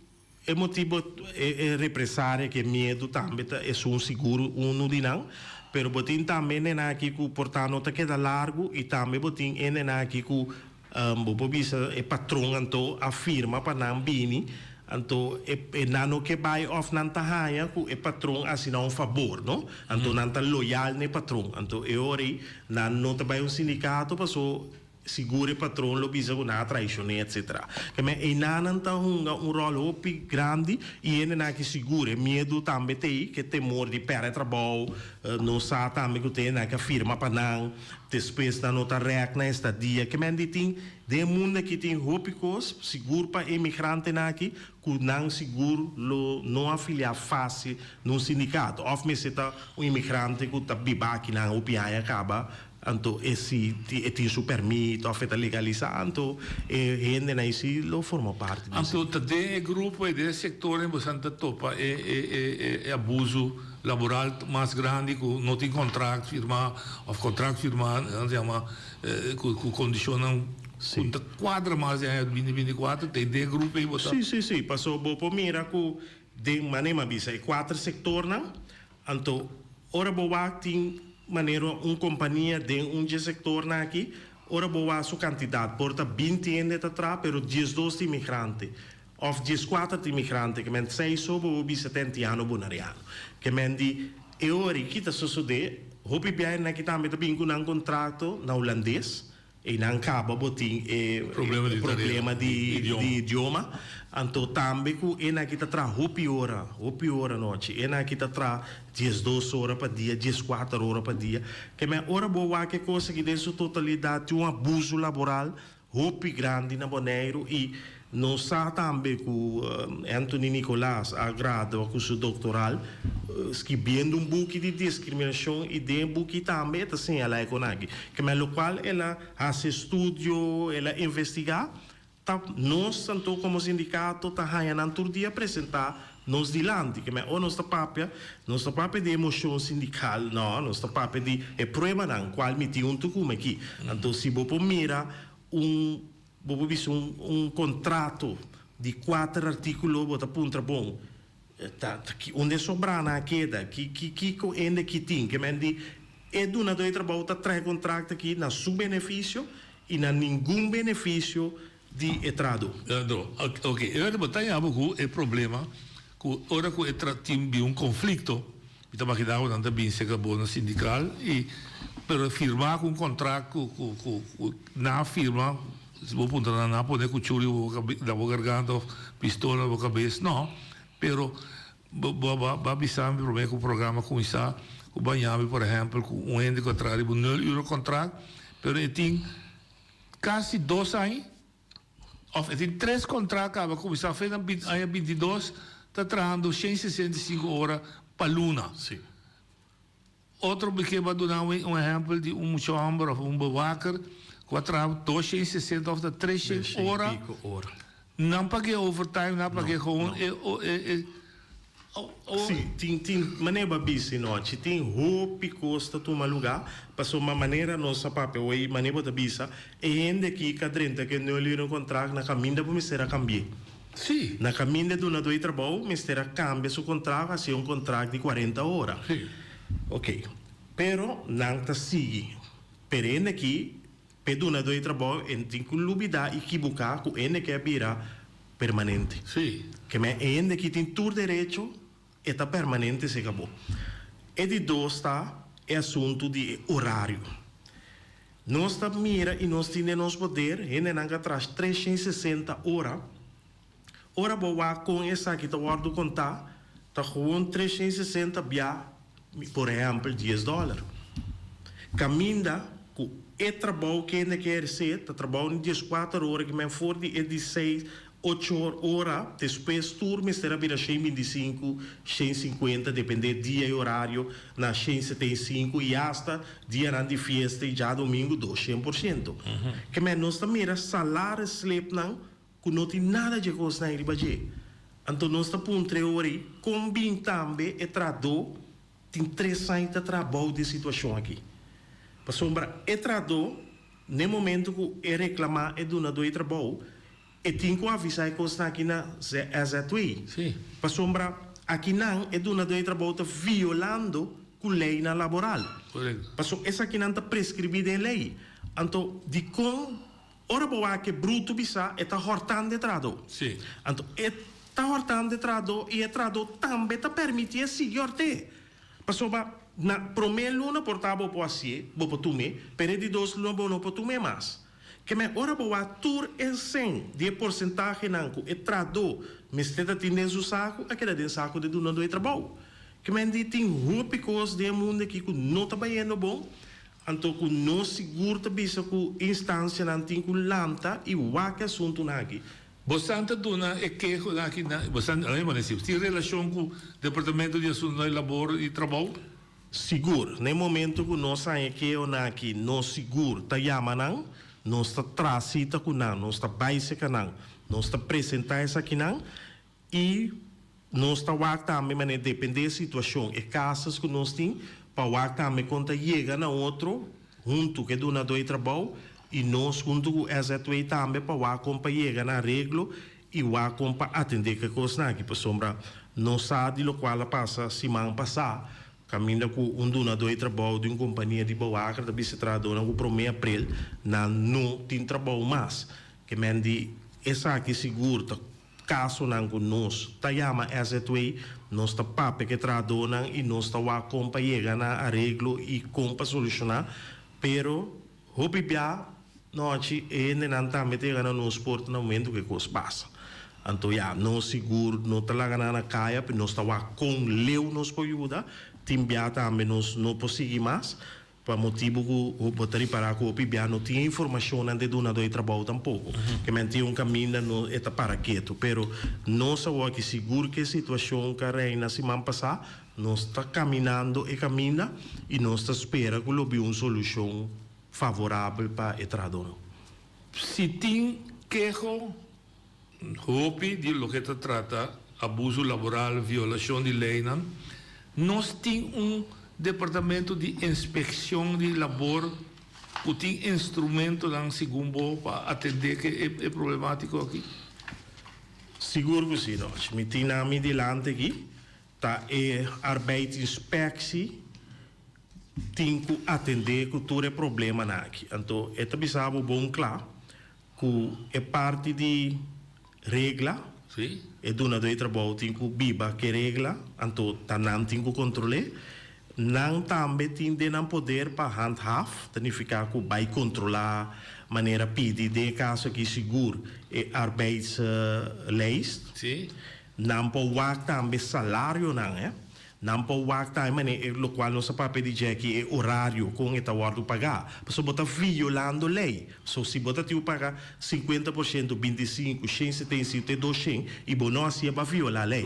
E motibo e represaria ku e miedu tambe ta esun sigur unu di nan, pero bo tin tambe hendenan aki ku por ta no ta keda largu i tambe bo tin hendenan aki ku bo por bisa e patron anto a firma pa nan bini anto e nan no ke bai òf nan ta haña ku e patron a hasi nan un fabor no anto nan ta loyal na e patron anto e ora ei nan no ta bai un sindikato paso Sigur e patron lo bisa ku nan a traishoné etc. Ke men einanan ta hunga un ròl hopi grandi i hendenan aki sigur e miedu tambe t'ei, ke temor di pèrdè trabou, nos sa tambe ku te hendenan ke a firma pa nan, despues nan no ta rèk na estadia. Ke men di tin den e mundu aki tin hopi kos, sigur pa e imigrantenan aki, ku nan sigur lo no afiliá fásil na un sindikato òf mester ta un imigrante ku ta biba akinan hopi aña kaba Anto e si e tin su permit of e ta legalisa anto e hendenan ei si lo forma parti di Anto ta den e grupo ei den e sector ei bosan ta topa e e e abuso laboral mas grandi cu no tin contract firma of contract firma nan ta yama cu cu condicionnan. Ku ta kuadra mas den aña 2024 ta den e grupo ei bo ta. Sí, sí, sí. Paso bo por mira ku den manera mi a bisa e kuater sektornan, anto ora bo wak tin manera un kompania den un dje sektornan aki, ora bo wak su kantidat por ta binti hende ta traha pero diesdos ta imigrante òf dieskuater ta imigrante ke men seis so bo por bisa ta antiano boneriano. Ke men di e ora ei kita sosodé hopi biaha aki tambe ta bin ku nan kontrato na hulandes. Einan kaba bo tin e problema di idioma. Anto tambe ku e nan ki ta traha hopi ora, hopi ora nochi. E nan ki ta traha 12 ora pa dia, 14 ora pa dia. Ke men ora bo wak e kos aki den su totalidat tin un abuso laboral hopi grandi na Boneiru i Nos sa tambe ku Anthony Nicolaas a gradua ku su doktoral skibiendo un buki di diskriminashon i den e buki tambe e ta señalá e konaki. Kemey lokual el a hasi estudio, el a investigá, ta nos anto komo sindikato ta haña nan tur dia presentá nos dilanti. Kemey ora nos ta papia, nos ta papia di emoshon sindikal, no, nos ta papia di e pruebanan kual mi tin huntu ku mi aki. Anto si bo por mira un. Bo por bisa un un contrato di cuater articulo bo ta puntra bon ta ta ki unda e sobranan a keda ki ki kiko hende aki tin ke men di e dunador di trabou ta traha e contract aki na su beneficio y na ningun beneficio di e trahador. Trahador ok e ora bo ta yama cu e problema cu ora cu e tra tin bin un conflicto Mi ta magina ku nan ta bin serka bo na sindikal i pero firma ku un kontrakt ku ku ku ku nan a firma si bo puntra nan nan a pone kuchú riba bo kabe na bo garganta òf pistola na bo kabes no pero bo bo bo a bisa mi promé ku programa kuminsá ku bo a yami por ehèmpel ku un hende ku a traha riba un nul ura kontrakt pero e tin kasi dos aña. Of e tin tres contract caba cuminsa fe na aña 22 ta trahando 165 ora pa luna. Sí. Otro mi ke ba duna un ehempel di un mucha homber of un bewaker cu a traha 260 of ta 300 ora. Pico ora. Nan pag'e overtime, nan pag'e gewoon e e. Sí, tin, tin, manera bo a bisa anochi, tin hopi kos ta tuma lugá, pasobra manera nos a papia hoy, manera bo ta bisa, e hende aki ka drenta ku e nul uren kontrakt na kaminda bo mester a kambi'é. Sí. Na kaminda e dunadó di trabou mester a kambia su kontrakt hasié un kontrakt di kuarenta ora. Sí. Oké. Pero nan ta sigui. Pero e hende aki, p'e dunadó di trabou, e tin ku lubidá i kibuká ku e hende ke a bira Permanente. Sí. Ke men e hende ki tin tur derecho, e ta permanente serka bo. E di dos ta e asuntu di e orario. Nos ta mira i nos tin den nos poder hendenan ka trash 360 ora. Ora bo wak kon esaki ta wòrdu kontá, ta gewoon 360 bia Por ehèmpel dies dòler. Kaminda ku e trabou ku hende ke ehersé ta trabou di dieskuater ora ki men for di e di seis, ocho ora despues tur mester a bira shen bintisinku, shen sinkuenta dependé dia i orario na shen setenta i sinku i asta dianan di fiesta i djadumingu dos shen por shento. Ke men nos ta mira salaris slipnan Ku no tin nada dje kosnan ei riba dje. Anto nos ta puntra e ora ei, kon bin tambe e trahadó tin tres aña ta traha bou di e situashon aki? Pasobra e trahadó, n'e momento ku e reklamá e dunadó di trabou, e tin ku avisá e kosnan aki na SZW. Pasobra akinan e dunadó di trabou ta violando ku leinan laboral. Pasobra esakinan ta preskribí den lei. Anto dikon Ora bo wak e brutu bisa e ta hortando e trahadó. Sí. Anto e ta hortando e trahadó i e trahadó tambe ta permitié sigui hort'é. Pasobra na promé luna por ta bo por hasié, bo por tum'é, pero e di dos luna bo no por tum'é mas. Ke men ora bo wak tur e sèn di e porsentahenan ku e trahadó mester ta tin den su saku a keda den saku di dunadó e trabou. Ke men di tin hopi kos den e mundu aki ku no ta bayendo bon. Anto ku nos sigur ta bisa ku instansianan tin ku lanta i wak e asuntunan aki. Bosan ta duna e kehonan aki na, bosan, laat mi pone así, tin relashon ku Departamento di Asuntunan di Labor i Trabou? Sigur. Na e momento ku nos haña e kehonan aki, nos sigur ta yama nan, nos ta traha sita ku nan, nos ta bai serka nan, nos ta presentá esakinan I nos ta wak tambe manera depende e situacion, e casas cu nos tin, pa wak tambe con ta yega na otro hunto cu e dunador di trabou. i nos huntu ku SZW tambe pa wak kon pa yega na areglo i wak kon pa atendé ku e kosnan aki pasobra nos sa di lokual a pasa siman pasá kaminda ku un dunadó di trabou di un kompania di Bouwaker ta bisa e trahadónan ku promé aprel nan no tin trabou mas. Ke men di esaki sigur ta Kasonan ku nos ta yama SZW, nos ta papia ku e trahadónan i nos ta wak kon pa yega na areglo i kon pa solushoná. Pero hopi bia nochi e hendenan tambe ta yega na nos porta na momentu ku e kos pasa. Anto ya, nos sigur no ta laga nan na kaya, pero nos ta wak kon leu nos por yuda. Tin bia tambe nos no por sigui mas. Pa motibu ku bo ta ripará ku hopi bia no tin e informashonnan di e dunadó di trabou tampoko. Ke men tin un kaminda no e ta para ketu. Pero nos awor aki sigur ku e situashon ku a reina siman pasá, nos ta kaminando e kaminda i nos ta spera ku lo bin un solushon favorabel pa e trahadónan. Si tin keho Hopi di loke ta trata abuso laboral, violashon di leinan, nos tin un departamento di inspekshon di labor ku tin instrumentonan segun bo pa atendé ku e problemátiko aki? Sigur ku si, Roch. Mi tin nan mi dilanti aki. Ta e arbeidsinspectie tin ku atendé ku tur e problemanan aki. Anto e ta bisa bo bon kla Ku e parti di regla, e dunadó di trabou tin ku biba ku e regla, anto ta nan tin ku kontrol'é. Nan tambe tin den nan poder pa handhaaf, ta nifiká ku bai kontrolá manera pidi, den e kaso aki sigur e arbeidslijst. Nan por wak tambe salarionan, eh. Nan por wak tambe manera e lokual nos a papia di dje aki, e orario kon e ta wòrdu pagá. Pasobra bo ta violando lei. So si bo ta tin ku paga 50%, 25, 175 te 200 i bo no hasié bo a violá lei.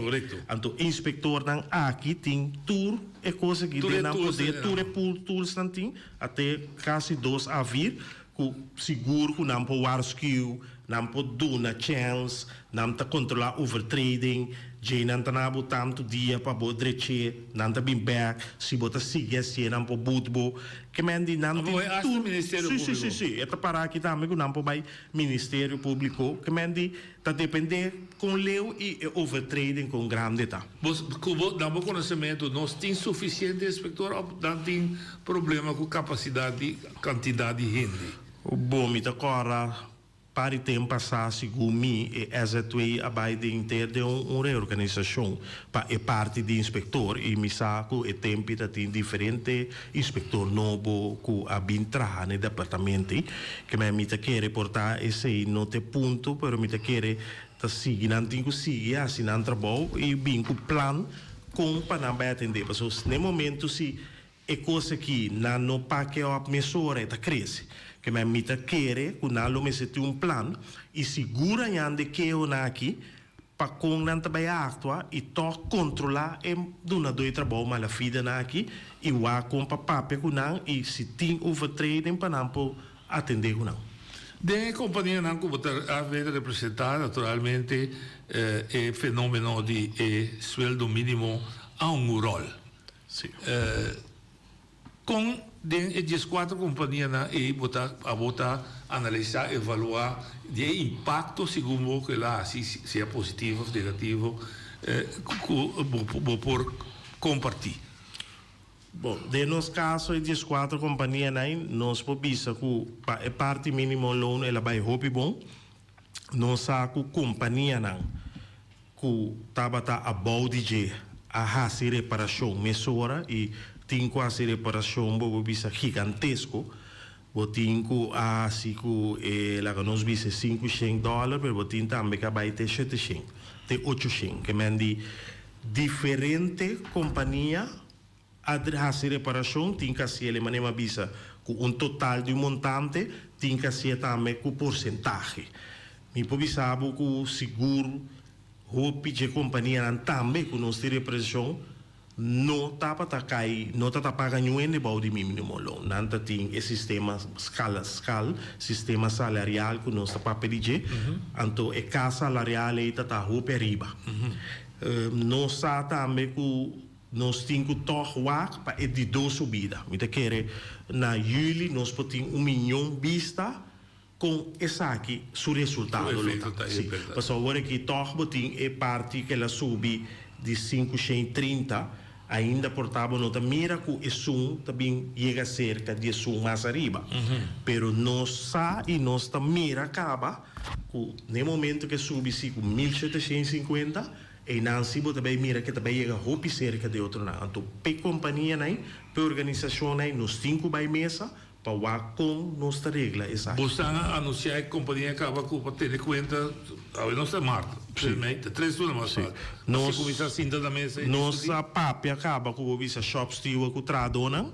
Anto inspektornan aki tin tur e kos aki den nan poder, tur e toolsnan tin, a te kasi dos a vir. Ku sigur ku nan por warskiu, nan por duna chèns, nan ta kontrolá overtreding, djei nan ta na bo tantu dia pa bo drech'é, nan ta bin bèk, si bo ta sigui hasié nan por but bo. Ke men di nan tin tur, si si si si, e ta pará aki tambe ku nan por bai Ministerio Públiko, ke men di ta dependé kon leu i e overtreding kon grande ta. Bo, ku bo, na bo konosementu nos tin sufisiente inspektor òf nan tin problema ku kapasidat di kantidat di hende? Bon, mi ta kòrda par di tempu pasá segun mi e SZW a bai den ter den un reorganisashon pa e parti di inspektor i mi sa ku e tempi ta tin diferente inspektor nobo ku a bin traha na e departamento ei. Kemey mi ta kere por ta esei no ta e punto pero mi ta kere Ta sigui nan tin ku sigui hasi nan trabou i bin ku plan kon pa nan bai atendé. Pasobra n'e momentu si e kos aki nan no pake òp mesora e ta krese. Ke men mi ta kere ku nan lo mester tin un plan i sigur añan de kehonan aki pa kon nan ta bai aktua i tòg kontrolá e dunadó di trabou malafidenan aki i wak kon pa papia ku nan i si tin overtreding pa nan por atendé ku nan. Den e kompanianan ku bo ta a representá, naturalmente e fenómeno di e sueldo mínimo a un ròl. Kon den e dieskuater kompanianan ei bo ta abo ta analisá, evaluá di e impakto segun bo ku el a hasi, sea positivo òf negativo, ku bo por kompartí? Bon, den nos kaso e dieskuater kompanianan nos por bisa ku pa e parti minimo loon el a bai hopi bon. Nos sa ku kompanianan ku tabata abou di dje a hasi reparashon mesora i tin ku hasi reparashon bo por bisa gigantesko. Bo tin ku a hasi ku e laga nos bisa e sinku shen dòler pero bo tin tambe ku a bai te shete shen te ocho shen. Ke men di Diferente kompania a hasi reparashon, tin ku hasié e manera mi a bisa ku un total di un montante, tin ku hasié tambe ku porsentahe. Mi por bisa bo ku sigur hopi dje kompanianan tambe ku nos tin representashon no tabata kai, no ta ta paga niun hende bou di minimo loon. Nan ta tin e sistema skala skal, sistema salarial ku nos ta papia di dje, anto e kas salarial ei ta ta hopi ariba. Nos sa tambe ku nos tin ku tòg wak pa e di dos subida. Mi ta kere na yüli nos por tin un miñon bista. Kon esaki su resultado lo ta. Sí, pasobra awor aki tòg bo tin e parti ku el a subi di 530, ainda por ta bo no ta mira ku esun ta bin yega serka di esun mas ariba. Pero nos sa i nos ta mira kaba ku na e momento ku e subi si ku 1750, einan si bo ta bai mira ku e ta bai yega hopi serka di e otronan. Anto p'e kompanianan ei, p'e organisashonnan ei nos tin ku bai mesa Pa wak kon nos ta regla esaki. Bosan a anuncia e compania caba cu pa tene cuenta, awe nos ta mart, tres mei, ta tres luna mas falta. Nos Si cuminsa sinta na mesa y Nos discuti. a papia caba cu bo bisa shop steward cu trahadornan,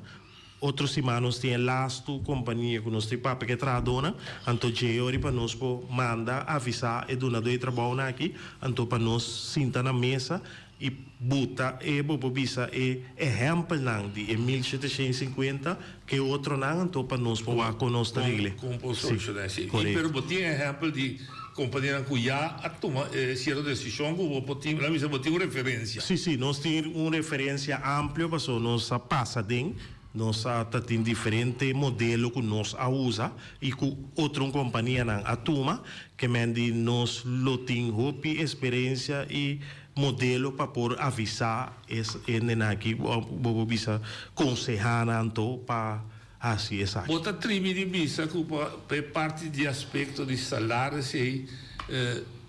otro siman nos tin e lastu compania cu nos tin papia cu e trahadornan, anto dje ori pa nos por manda avisa e dunador di trabounan aki, anto pa nos sinta na mesa I buta e bo por bisa e ehèmpelnan di e 1750 ku e otronan anto pa nos por wak kon nos ta regl'é. Kon por Sí, solushoná esei. I korekto. pero bo tin ehèmpel di kompanianan ku ya a tuma e sierto desishon ku bo por tin, laga bisa bo tin un referensia. Sí, sí, nos tin un referensia amplio pasobra nos a pasa den, nos a ta tin diferente modelo ku nos a usa i ku otro kompanianan a tuma, ke men di nos lo tin hopi eksperensia i Modelo pa por avisá es hendenan aki, bo por bisa konsehá nan anto pa hasi esaki. Bo ta tribi di bisa ku pa e parti di aspekto di salaris ei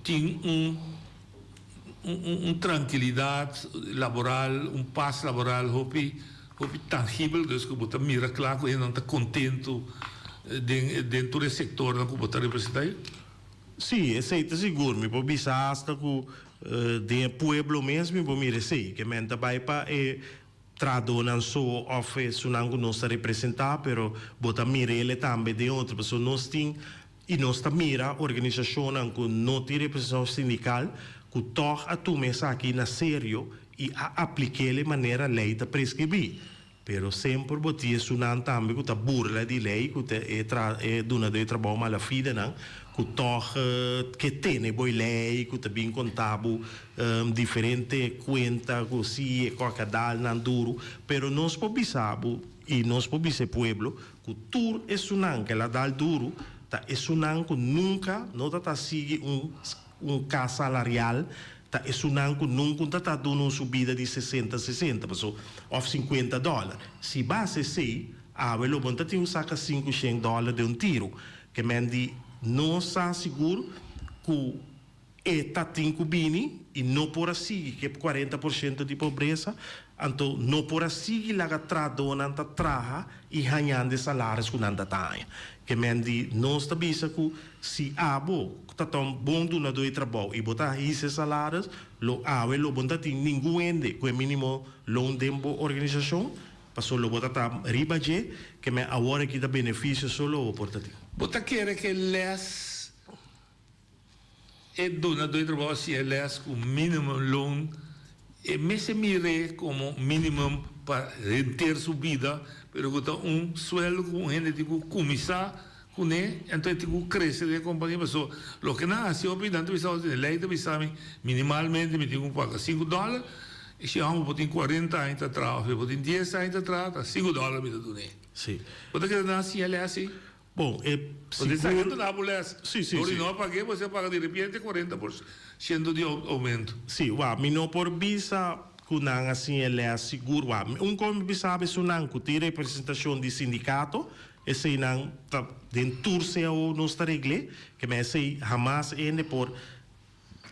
tin un un trankilidat laboral, un pas laboral hopi hopi tangibel, dus ku bo ta mira kla ku hendenan ta kontentu den den tur e sektornan ku bo ta representá ei? Sí, esei ta sigur. Mi por bisa hasta ku den e pueblo mes mi por mira esei. Ke men ta bai pa e trahadónan so òf esunnan ku nos ta representá, pero bo ta mir'el tambe den otro. Pasobra nos tin i nos ta mira organisashonnan ku no tin representashon sindikal ku tòg a tuma esaki na serio i a aplik'el e manera lei ta preskribí. Pero semper bo tin esunnan tambe ku ta burla di lei, ku ta e tra e dunadó di trabou malafidenan, ku tòg ke tene bo e lei, ku ta bin konta bo diferente kuenta ku si e kòke a dal nan duru. Pero nos por bisa bo i nos por bisa e pueblo ku tur esunnan ke la dal duru ta esunnan ku nunka no ta ta sigui un Un kas salarial ta esunnan ku nunka un ta ta duna un subida di sesenta sesenta paso òf sinkuenta dòler. Si basa esei, awe lo bo no ta tin un saka sinkushen dòler den un tiru. Ke men di no sa sigur ku e ta tin ku bini i no por a sigui ke 40% di pobresa, anto no por a sigui laga trahadónan ta traha i hañando e salaris ku nan ta ta haña. Ke men di nos ta bisa ku si abo ta ta un bon dunadó di trabou i bo ta hisa e salaris, lo awe lo bo no ta tin ningun hende ku e mínimo loon den bo organisashon, pasobra lo bo ta ta riba dje, ke men awor aki ta benefisio so lo bo por ta tin. Bo ta kere ke lès E dunadó di trabou a siña les ku minimum loon, e mester mir'é komo minimum pa henter su bida, pero ku ta un sueldo ku un hende tin ku kuminsá kuné, anto e tin ku krese den e kompania. Pasobra loke nan a hasi hopi, nan ta bisa, e lei ta bisa mi minimalmente mi tin ku paga sinku dòler, i si e hòmber por tin kuarenta aña ta traha òf e por tin dies aña ta traha, ta sinku dòler mi ta dun'é. Bo ta kere nan a siña les así? Bon, e Bo tin sigur. sa ta bo les. Sí, sí, Dor di sí. no a pag'é, bo a paga di repente 40% di oumento. Sí, wak, mi no por bisa ku nan a siña e les sigur. Wak, un kos mi bisa bo esunnan ku tin representashon di sindikato, eseinan ta den tur cao nos ta regl'é, ke men esei hamas hende por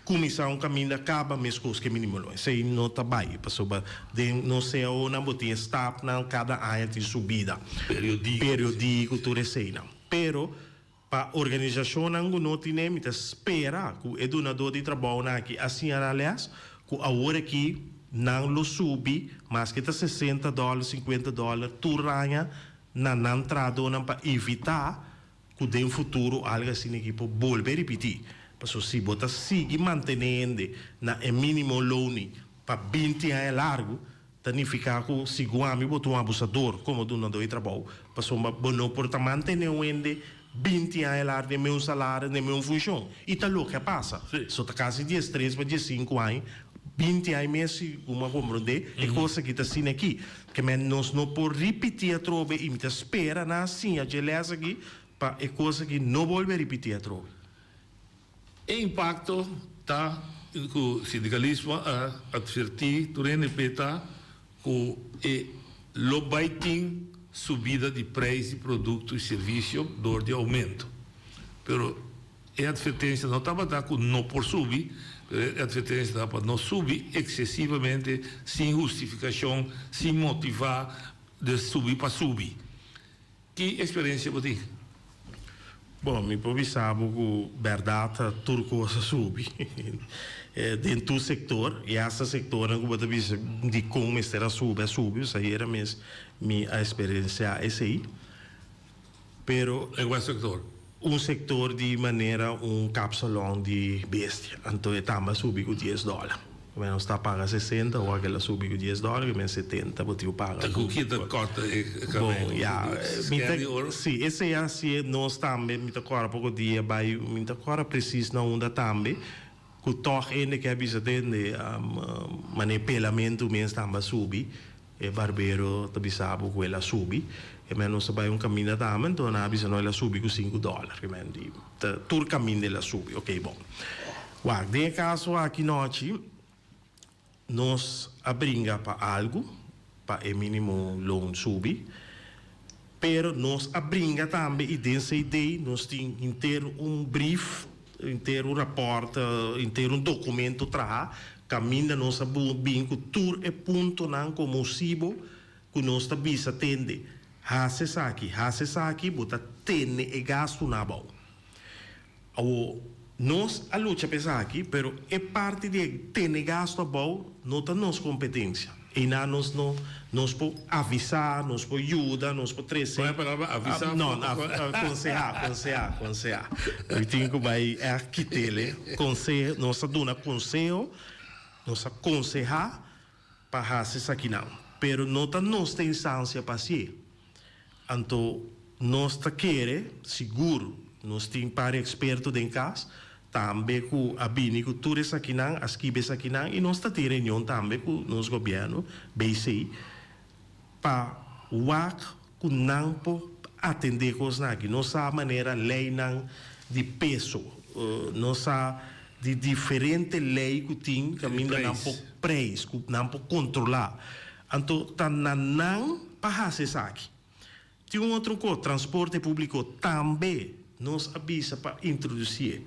Kuminsá un kaminda kaba meskos ke minimo loon. Esei no ta bai pasobra den nos CAOnan bo tin e stapnan kada aña tin subida. Periodiko. Periodiko tur eseinan. Pero pa organisashonnan ku no tine mi ta spera ku e dunadó di trabounan aki a siña nan lès ku awor aki nan lo subi maske ta 60 dòler 50 dòler tur aña na nan trahadónan pa evitá Ku den futuro algu asina aki por bolbe ripití. Pasobra si bo ta sigui mantené hende na e mínimo louni pa 20 aña largu, ta nifiká ku segun ami bo ta un abusador komo dunadó di trabou, pasobra bo no por ta mantené un hende 20 aña largu den meun salario, den meun funshon. I ta loke a pasa. So ta kasi 13 pa 15 aña, 20 aña mes segun mi a komprondé e kos aki ta asina aki. Ke men nos no por ripití atrobe i mi ta spera nan a siña dje lès aki pa. pa e kos aki no bolbe ripití atrobe. E impakto ta ku sindikalismo a atvertí tur hende p'e ta ku e lo bai tin subida di preis di produkto i servisio dor di oumento. Pero e atvertensia no tabata ku no por subi, pero e atvertensia ta pa no subi eksesivamente sin hustifikashon, sin motivá, dus subi pa subi. Ki eksperensia bo tin? Bon, mi por bisa bo ku bèrdat tur kos a subi den tur sektor i asta sektornan ku bo ta bisa dikon mester a subi a subi, pasobra ayera mes mi a eksperensiá esei. Pero. Den kua sektor? Un sektor di manera un kapsalon di bestia, anto e tambe a subi ku dies dòler. Ku nos ta paga sesenta, awor kel a subi ku dies dòler, ku men setenta bo tin ku paga. Ta ku ki ta kòrta e Bon, ya, mi ta, si, esei a hasié nos tambe, mi ta kòrda poko dia bai, mi ta kòrda presis na unda tambe, ku tòg hende ke a bisa tende, manera pelamentu mes tambe a subi, e barbero ta bisa bo ku el a subi, e men nos a bai un kaminda tambe, anto nan a bisa no el a subi ku sinku dòler, ke men di, ta tur kaminda el a subi, oke bon. Wak, den e kaso aki nochi, nos a bringa pa algu, pa e minimo loon subi, pero nos a bringa tambe i den CD nos tin henter un brief, henter un raport, henter un documento traha, caminda nos a bin cu tur e puntonan como sibo cu nos ta bisa tende, haci esaki, haci esaki, bo ta tene e gastunan abao. Awor, nos a lucha pa esaki, pero e parti di e tene gasto abou no ta nos competencia. Einan nos no, nos por avisa, nos por yuda, nos por trece. Con e palabra avisa? No, conseha, conseha, conseha. Mi tin cu bay echt kitele. Conseho, nos ta duna conseho, nos a conseha pa haci esakinan. Pero no ta nos ta instancia pa hacié. Anto nos ta kere, sigur nos tin par eksperto den kas, tambe ku a bini ku tur esakinan, a skibi esakinan i nos ta tin reunion tambe ku nos gobièrnu, BC, pa wak ku nan por atendé kosnan aki. Nos sa manera leinan di peso, nos sa di diferente lei ku tin kaminda nan por preis, ku nan por kontrolá. Anto ta na nan pa hasi esaki. Tin un otro kos, transporte públiko tambe nos a bisa pa introdusié.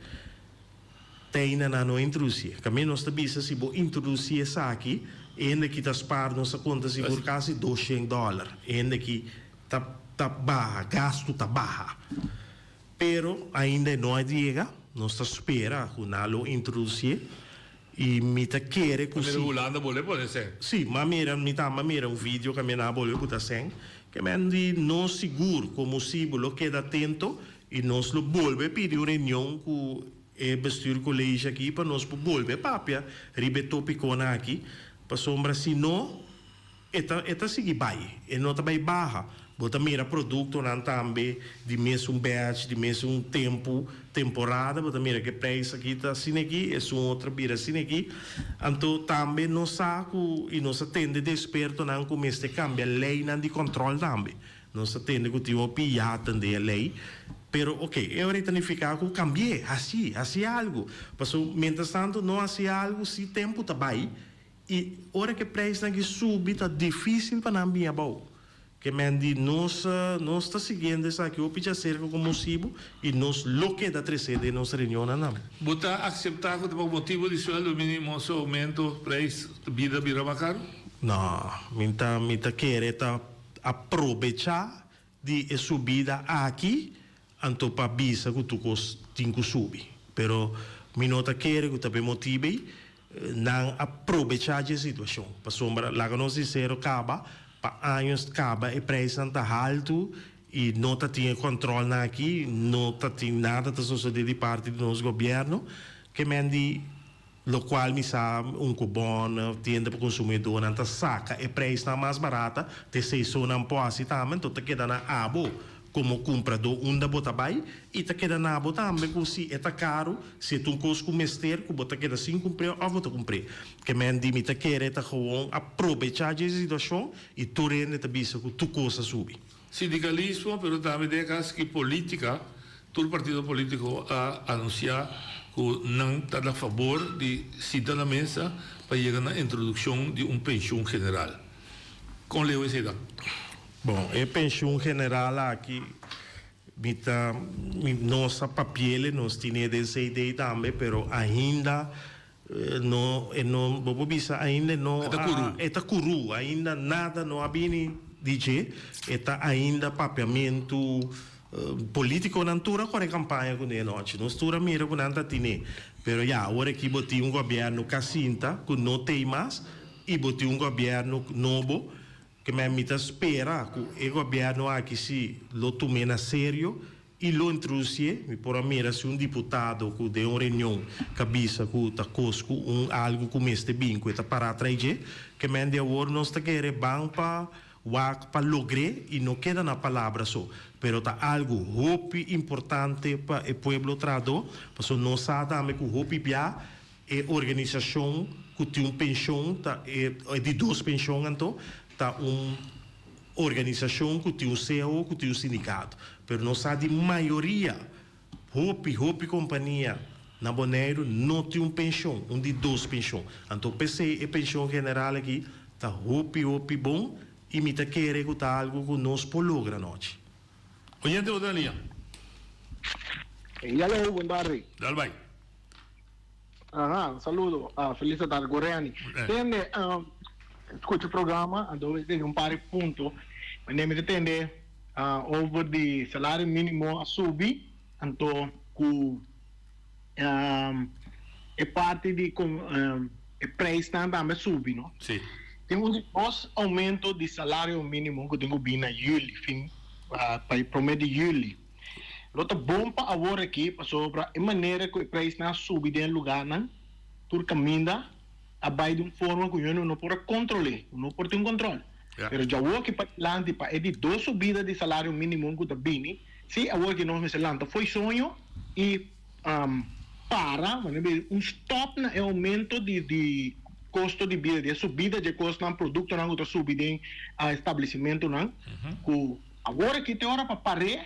Te ainda nan no a introdusié. Kaminda nos ta bisa si bo introdusi esaki, hende ki ta spar nos a konta sigur kasi doshen dòler. Hende ki ta ta baha, gastu ta baha. Pero ainda e no a yega, nos ta spera ku nan lo introdusié i mi ta kere ku si. Mira Hulanda bolbe pone sèn. Si, m'a mira, mi tambe a mira un video ku a mira nan a bolbe buta sèn. Ke men di nos sigur komo si bo lo keda atento i nos lo bolbe pidi un reunion ku e bestuurcollege aki pa nos por bolbe papia riba e topikonan aki, pasobra si no. E ta e ta sigui bai, e no ta bai baha. Bo ta mira produktonan tambe di mesun batch, di mesun tempu, temporada, bo ta mira ku e preis aki ta asina aki, esun otro a bira asina aki. Anto tambe nos sa ku i nos a tende di ekspertonan ku mester kambia leinan di kòntròl tambe. Nos a tende ku tin hopi yaten den e lei, pero oke, e ora ei ta nifiká ku kambi'é, hasi, hasi algu. Pasobra mientrastantu no hasi algu, si tempu ta bai I ora ku e preisnan aki subi ta difísil pa nan bini abou. Ke men di nos nos ta siguiendo esaki hopi djaserka komo sibu i nos lo keda tresé den nos reunionnan nan. Bo ta akseptá ku ta pa motibu di sueldo mínimo su oumento preis bida bira mas karu? No, mi ta mi ta kere ta aprobechá di e subida aki anto pa bisa ku tur kos tin ku subi. Pero mi no ta kere ku ta pa e motibu ei nan a probechá dje situashon. Pasobra laga nos sinsero kaba pa años kaba e preisnan ta haltu i no ta tin e kòntròlnan aki, no ta tin nada ta sosodé di parti di nos gobièrnu. Ke men di. Lokual mi sa un ku bon tienda pa konsumidónan ta saka e preisnan mas barata, te seisonan por hasi tambe, anto ta keda na abo komo kumpradó unda bo ta bai i ta keda na abo tambe ku si e ta karu, si e ta un kos ku mester ku bo ta keda sin kumpr'é òf bo ta kumpr'é. Ke men di mi ta kere ta gewoon a probechá dje situashon i tur hende ta bisa ku tur kos a subi. Sindikalismo, pero tambe den e kas ki polítika, tur partido polítiko a anunsiá ku nan ta na fabor di sinta na mesa pa yega na introdukshon di un penshun general. Kon leu esei ta? Bon, e penshun general aki mi ta, mi nos a papiele, nos tine den CD tambe, pero ainda No, e no, bo por bisa ainda e no E ta kurú. a, e ta kurú, ainda nada no a bini di dje, e ta ainda papiamentu, politikonan tur a kore kampaña kuné anochi, nos tur a mira ku nan ta tiné, pero ya, awor aki bo tin un gobièrnu kasinta ku no t'ei mas i bo tin un gobièrnu nobo, ke men mi ta spera ku e gobièrnu aki si lo tum'é na serio I lo introducié, mi por a mira si un diputado cu den un reunion ca bisa cu ta cos cu un algo cu mester bin cu e ta para trai dje, ke men di awor nos ta kere ban pa wak pa logr'é y no keda na palabra so, pero ta algo hopi importante pa e pueblo trahadó, pasobra nos sa tambe cu hopi bia e organisacion cu tin un pension ta e di dos pension anto ta un. Organisashon ku tin un cao, ku tin un sindikato. Pero nos sa di mayoria, hopi, hopi kompania na Boneiru no tin un penshon, un di dos penshon. Anto p'esei e penshon general aki ta hopi, hopi bon i mi ta kere ku ta algu ku nos por logra anochi. Oyente bo ta na liña. Hey aló, buen tarde. Dal bai. Aha, un saludo. Ah, feliz tarde, Goreni. Tende, um, escucha programa, ando tende un par di punto. Wanneer mi ta tende ah, over di salario minimo a subi, anto cu um, e parti di con um, e prijsnan tambe a subi, no? Sí. Tin un di dos aumento di salario minimo cu tin cu bin na juli, fin, ah, pa e prome di juli. Lo ta bon pa awor aki pasobra e manera ku e preisnan a subi den e lugánan tur kaminda a bai di un forma ku yono no por a kontrol'é, no por tin kontrol. Pero djawor aki pa dilanti pa e di dos subida di salario minimum ku ta bini, si awor aki nos mester lanta fo'i soño i para, manera di un stòp na e oumento di di kosto di bida, di e subida dje kosnan, produktonan ku ta subi den establesimentunan ku. Awor aki ta e ora pa par'é,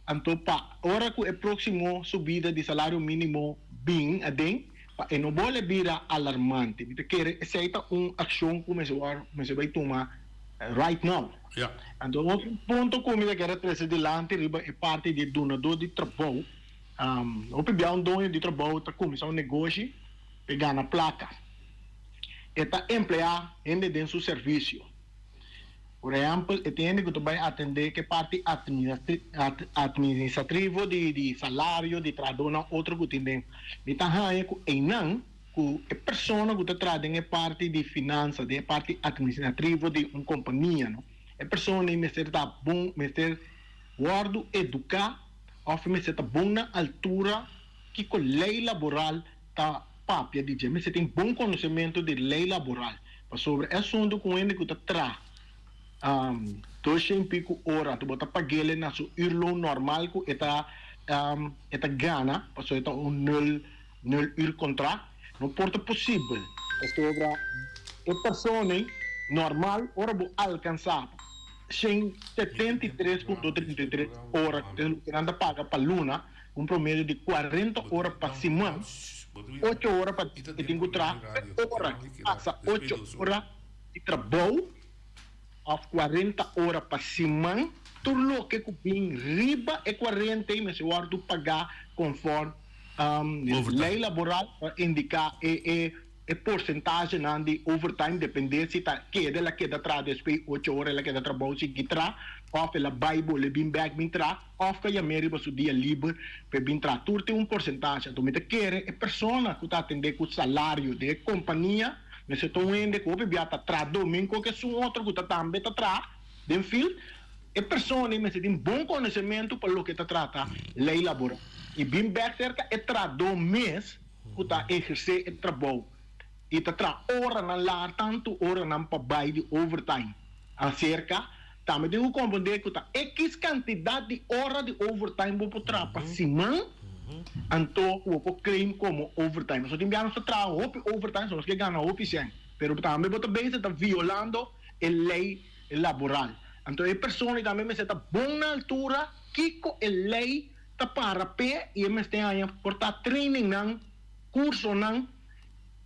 anto pa ora ku e próksimo subida di salario mínimo bin aden, pa e no bole bira alarmante. Mi ta kere esei ta un akshon ku mester wòrdu, mester bai tuma right now. Anto un otro punto ku mi ta kere trese dilanti riba e parti di e dunadó di trabou, hopi bia un doño di trabou ta kuminsá un negoshi pa e gana plaka. E ta empleá hende den su servisio. Por ehèmpel, e tin hende ku ta bai atendé ku e parti atministrativo di salario di trahadónan otro ku tin den. Mi ta haña ku einan ku e persona ku ta traha den e parti di finansa, den e parti atministrativo di un kompania, no, e persona ei mester ta bon, mester wòrdu eduká òf e mester ta bon na altura kiko lei laboral ta papia di dje. Mester tin bon konosementu di lei laboral. Pasobra e asuntu ku un hende ku ta traha doshen piku ora anto bo ta pag'el na su uurloon normal ku e ta e ta gana pasobra e ta un nul nul uur kontrakt no por ta posibel. Pasobra e persona ei normal ora bo alkansá 173.33 ora ku ta loke nan ta paga pa luna un promedio di 40 ora pa siman, ocho ora pa e tin ku traha per ora ki pasa ocho ora di trabou òf 40 ora pa siman, tur loke ku bin riba e 40 ei mester wòrdu pagá konfòrm lei laboral ta indiká e e porsentahenan di overtime depende si ta keda el a keda traha despues ocho ora el a keda trabou sigui traha òf el a bai bole bin bèk bin traha. Òf ta yam'é riba su dia liber pa e bin traha. Tur tin un porsentahe. Anto mi ta kere e persona ku ta atendé ku salario den e kompania mester ta un hende ku hopi bia ta traha domingo ku esun otro ku ta tambe ta traha den field. E persona ei mester tin bon konosementu pa loke ta trata lei laboral. I bin bèk serka e trahadó mes ku ta ehersé e trabou i ta traha oranan lar tantu oranan pa bai di overtime aserka Tambe tin ku komprendé ku ta ekis kantidat di ora di overtime bo por traha pa siman, anto ku bo por claim komo overtime. Pasobra tin bia nos ta traha hopi overtime, so nos ke gana hopi sèn, pero tambe bo ta bezig ta violando e lei laboral. Anto e persona tambe mester ta bon na altura kiko e lei ta para p'e i e mester haña por ta trainingnan, kursonan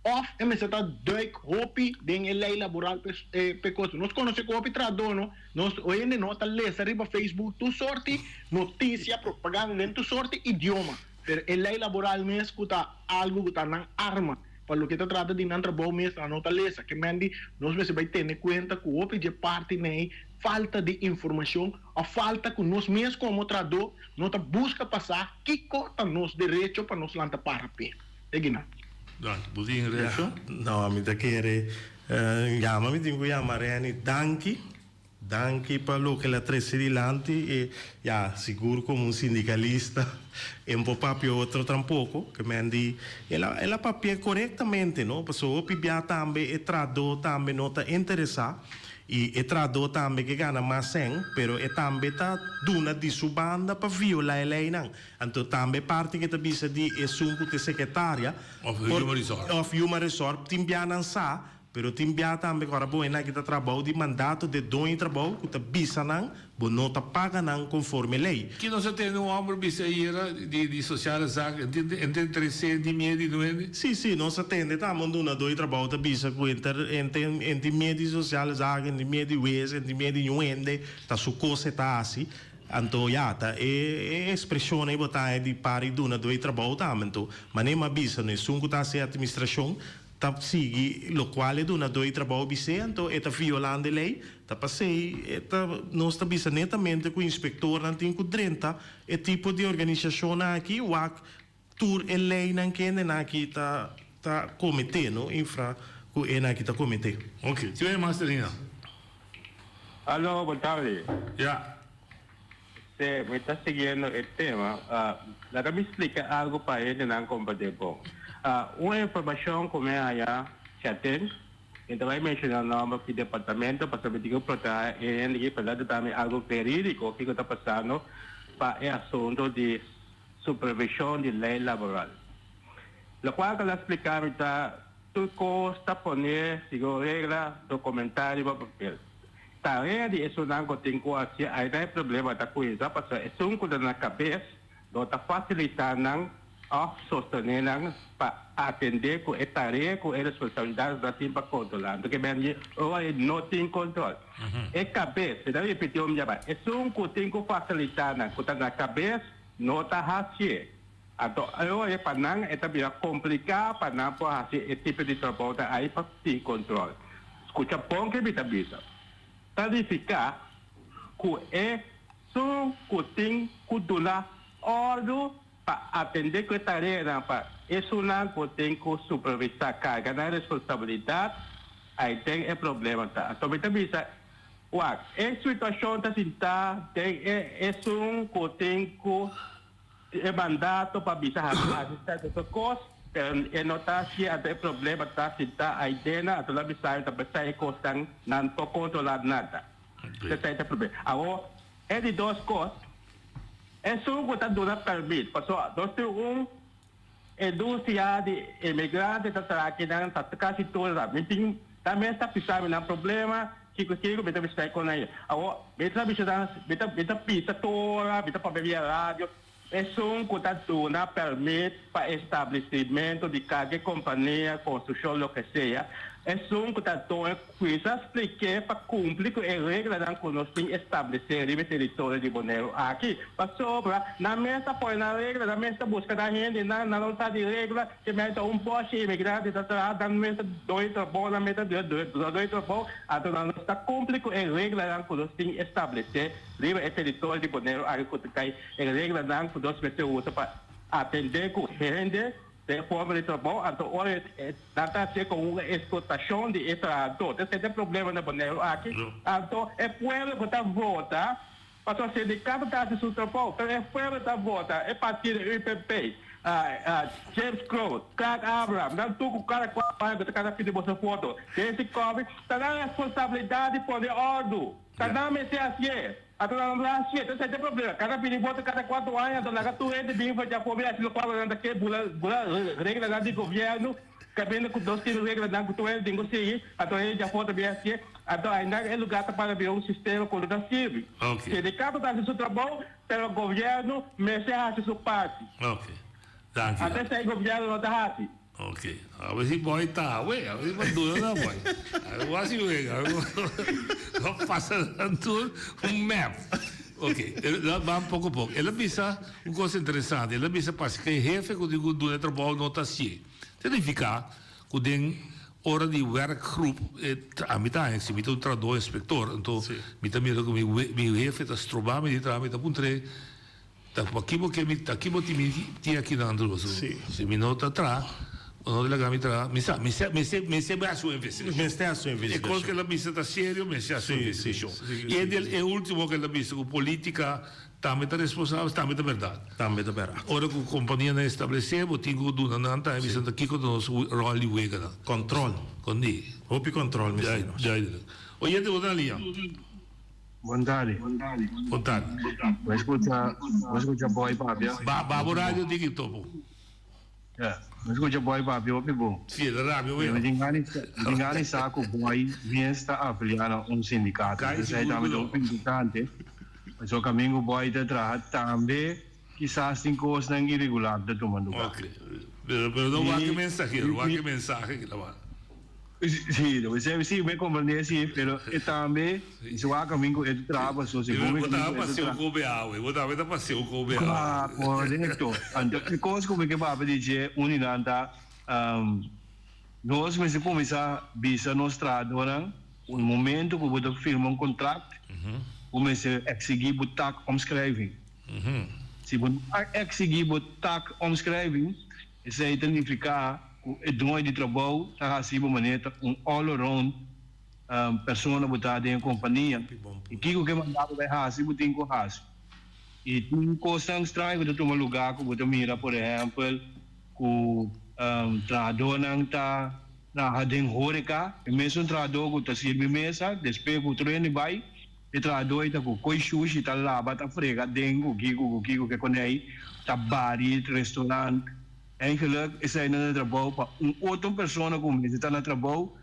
òf e mester ta duik hopi den e lei laboral p'e kos. Nos konosé ku hopi trahadó no, nos hende no ta lesa riba Facebook tur sorti notisia, propaganda den tur sorti idioma, pero e lei laboral mes ku ta algu ku ta nan arma. Pa loke ta trata di nan trabou mes nan no ta lesa. Ke men di nos mester bai tene kuenta ku hopi dje parti nei falta di informashon òf falta ku nos mes komo trahadó no ta buska pa sa kiko ta nos derecho pa nos lanta para p'e. Egi nan. Danki. Bo tin reakshon? No, mi ta kere yama mi tin ku yama Renny danki. Danki pa loke el a trece dilanti y ya, sigur como un sindicalista e no por papia otro tampoco, ke men di el a el a papia corectamente no, pasobra hopi bia tambe e trahador tambe no ta interesa y e trahador tambe ke gana mas cen, pero e tambe ta duna di su banda pa viola e leynan. Anto tambe parti ke ta bisa di esun cu ta e secretaria Of human resource. Of human resource tin bia nan sa Pero tin bia tambe ku ora bo hende aki ta traha bou di mandato de doño di trabou ku ta bisa nan bo no ta paga nan konforme lei. Ki nos a tende un homber bisa ayera di di sociale zaken en tin en tin tres di mie di nuende? Si, si, nos a tende tambe un dunadó di trabou ta bisa ku en ta en tin en tin mie di sociale zaken, en tin mie di wes, en tin mie di niun hende, ta su kos e ta hasi. Anto ya, ta e e ekspreshon ei bo ta haña di par di dunadó di trabou tambe. Anto, manera mi a bisa, no esun ku ta hasi e atministrashon Ta sigui locual e dunador di trabou bis'é, anto e ta violando e ley. Ta pasey e ta nos ta bisa netamente cu inspectornan tin cu drenta e tipo di organisacionnan aki wak tur e leynan kendenan aki ta ta comete, no infra cu enan aki ta comete. Ok, tin mas Terina? Aló, bon tardi. Ya. Se mi ta siguiendo e tema, laga mi splica algo pa hendenan comprende bon. Un informacion cu mi a haya chaten, mi ta bay menciona nomber ki departamento pasobra mi tin cu proteha e hende aki pa nan ta mi algo veridico kico ta pasando pa e asunto di supervision di ley laboral. Locual cu el a splica mi ta tur cos ta pone segun regla documenta riba papel. Tarea di esunnan ku tin ku hasi aina e problema ta kuinsa pasobra esun ku ta na kabes no ta fasilitá nan òf sostené nan pa atendé ku e tarea ku e responsabilidat ku nan tin pa kontrolá. Anto ke men di ora e no tin kontrol. E kabes, mi ta ripití un bia mas, esun ku tin ku fasilitá nan ku ta na kabes no ta hasié. Anto e ora pa nan e ta bira kompliká pa nan por hasi e tipo di trabounan ai pa tin kontrol. Skucha bon ke mi ta bisa. Ta nifiká ku e sun ku tin ku duna òrdu pa atendé ku e tareanan pa esunnan ku tin ku supervisá karga nan responsabilidat, ai den e problema ta. Anto mi ta bisa, wak, e situashon ta sintá den e esun ku tin ku. E mandato pa bisa hasi hasi cierto cos, pero e no ta hacié, anto e problema ta si ta aidena, anto nan bisa ta p'esei e cosnan nan por controla nada. P'esei ta e problema. Awor, e di dos cos, esun cu ta duna permit, pasobra nos tin un industria di inmigrante ta traha akinan, ta casi tur, mi tin, nan mes ta pisa mi nan problema, Kiko kiko mi ta bisa kon nan Awor mi ta bisa nan mi ta mi ta bisa tur ora mi ta papia via radio esun ku ta duna permit pa establesimentu di kalke kompania konstrukshon loke sea esun ku ta duna kuisa splik'é pa kumpli ku e reglanan ku nos tin establesé riba e teritorio di Boneiru aki pasobra nan mes ta pone nan regla nan mes ta buska nan hendenan nan no sa di regla. Ke men ta un bòshi imigrante ta traha, nan mes ta doi trabou, nan mes ta doi trabou, anto nan no ta kumpli ku e reglanan ku nos tin establesé riba e teritorio di Boneiru aki ku ta kai e reglanan ku nos mester usa pa atendé ku hende den forma di trabou, anto ora nan ta hasié komo un eksplotashon di e trahadó. Esei ta e problema na Boneiru aki. Anto e pueblo ku ta vota, pasobra sindikato ta hasi su trabou, pero e pueblo ta vota e partido UPP. James Kroon, Clark Abraham, nan tur ku kada kua aña ku ta kada pidi boso foto. Daisy Coffie, ta nan responsabilidat di pone òrdu. Ta nan mester hasié. Anto nan no ta hasié. Entonces esei ta e problema. Kada pidi voto kada kuantu aña, anto laga tur hende bin for djafor bin hasi lokual ku nan ta ke, bula bula reglanan di gobièrnu, kaminda ku nos tin reglanan ku tur hende tin ku sigui, anto hende djafor ta bin hasié. Anto ainda e lugar ta para bira un sistema ku no ta sirbi. Sindikato ta hasi su trabou, Pero gobierno mester haci su parti. Ok. Danki. Ata esey gobierno no ta haci. Ok. A ver si boy ta awe. A ver si bo duna na boy. A ver bo haci wega. Bo pasa nan tur un map. Ok. Ban poco poco. El a bisa un cosa interesante. El a bisa paske e hefe cu tin cu duna e trabou no ta hacié. Significa cu den ora di werkgroep, ami ta haña si mi ta un trahador inspector, anto mi ta mira cu mi hefe ta stroba mi di traha, mi ta puntr'é, ta paki bo ke mi, ta ki bo tin mi tin aki nan anto? Si mi no ta traha, bo no ta laga mi traha, mi sa, mi mester mester haci un investigacion. Mester haci un investigacion. E cos cu el a bisa ta serio, mester haci un investigacion. Y e del e ultimo cu el a bisa cu politica Tambe ta responsabel, tambe ta berdad. Tambe ta berdad. Ora cu companianan establece, bo tin cu duna nan tambe bisa ta kico ta nos rol di weganan. Control. Con di. Hopi control mester nos. Duidelijk. Oyente bo ta na liña. Bon tardi. Bon tardi. Bo escucha, bo escucha Boy papia. Ba, ba bo radio diki topo. Ya, mi skucha Boy papia hopi bon. Si, e ta rabia wea. Mi tin gana mi tin gana di sa ku Boy mes ta afiliá na un sindikato. Kai Esei sigur tambe ku ta no. hopi importante. Pasobra kaminda ku Boy ta traha tambe kisas tin kosnan iregular ta tuma lugá. Ok. Pero pero no wak e I mensahero, wak i e mensahe ki ta manda. Sí, lo esei sí, mi comprende sí, pero e tambe si wak kaminda ku e ta traha pasobra segun mi Bo kaminda ta ku e ta paseo traha. kobe awe, bo tambe ta paseo kobe awe. Ah, korekto. Anto e kos ku mi ke papia di dje un di nan ta, nos mester kuminsá bisa nos trahadónan ku e momento ku bo ta firma un kontrakt, bo mester eksigí bo takomschrijving. Si bo no a eksigí bo takomschrijving, Esei ta nifiká ku e doño di trabou ta hasi bo manera ta un all around persona bo ta den e kompania i kiko ke manda bo bai hasi bo tin ku hasi. I tin kosnan straño ku ta tuma lugá ku bo ta mira por ehèmpel ku trahadónan ta traha den horeka e mesun trahadó ku ta sirbi mesa despues ku otro hende bai e trahadó ei ta ku koi shushi ta laba ta frega den ku kiko ku kiko ke konei ta bari restaurant. Eigenlijk eseinan ta trabou pa un otro persona ku mester ta na trabou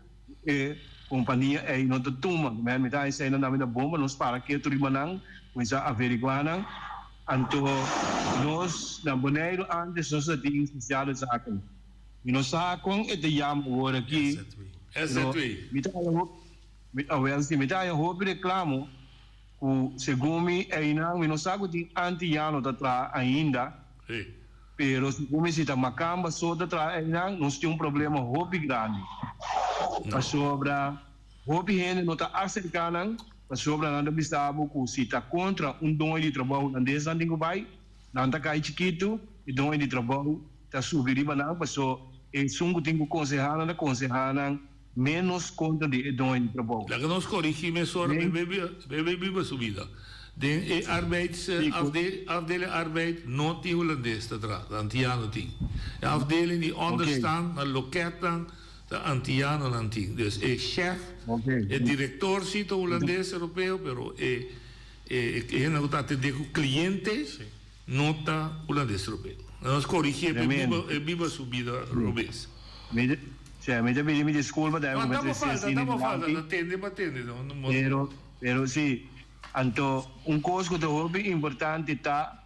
e kompania ei no ta tuma. Men mi ta eseinan tambe ta bon pa nos para ketu riba nan kuminsá averiguá nan. Anto nos na Boneiru antes nos ta tin sociale zaken. Mi no sa kon e ta yama awor aki pero mi ta Mi awel si mi ta haña hopi reklamo ku segun mi einan mi no sa ku tin antiyano ta traha ainda, pero segun mi si ta makamba so ta traha einan nos tin un problema hopi grandi pasobra hopi hende no ta aserka nan pasobra nan ta bisa bo ku si ta kontra un doño di trabou hulandes nan tin ku bai nan ta kai chikitu e doño di trabou ta subi riba nan paso esun ku tin ku konseha nan ta konseha nan Ménos kontra di e doño di trabou. Laga nos korigí mesora Den. Bebe biba su bida. Den e arbeids Kiko. afdeling arbeid no tin hulandes ta traha, ta antiano tin. E afdeling di Oké. onderstand na loketnan ta antianonan tin. Dus e chef, Oké. e direktor si ta hulandes europeo pero e e hende ku ta atendé ku kliente no ta hulandes europeo. Nos korigí pa Tremendo. e biba su bida robes. Mi ta, sí, mi ta pidi mi disculpa tambe No, ku mi tamo trese falta, asina tamo falta, dilanti. ta tende pa tende, no, no, no. Pero, pero sí. Anto, un kos ku ta hopi importante ta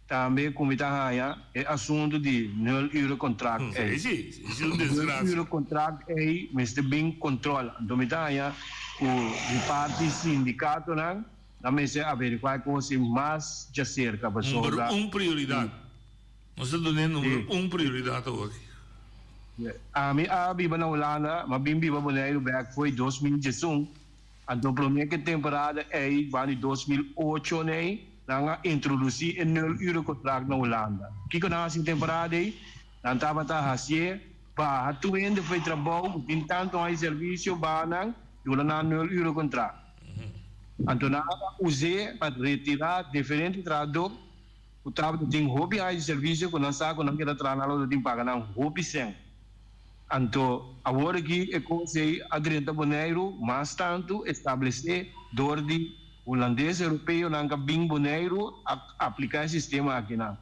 tambe ku mi ta haña e asuntu di nul uren contract ei. Sí, sí, sí, un Nul desgracia. uren contract ei mester bin control. Anto mi ta haña ku di parti sindikatonan nan mester averiguá e kos ei mas djaserka Number pasobra. un prioridad. Nos ta dun'é number un prioridat awor. Ami a biba na Hulanda, m'a bin biba Boneiru bek fo'i 2011. Anto promé ku e temporada ei, ban di 2008 nei, nan a introdusí e nul uren kontrakt na Hulanda. Kiko nan a hasi e temporada ei? Nan tabata hasié baha tur hende fo'i trabou ku tin tantu aña di servisio, baha nan, duna nan nul uren kontrakt. Anto nan a us'é pa retirá diferente trahadó. ku tabata tin hopi aña di servisio ku nan sa ku nan keda traha nan lo ta tin paga nan hopi sèn. Anto awor aki e kos ei a drenta Boneiru mas tantu establesé dor di Hulandes Europeonan ka bin Boneiru a apliká e sistema akinan.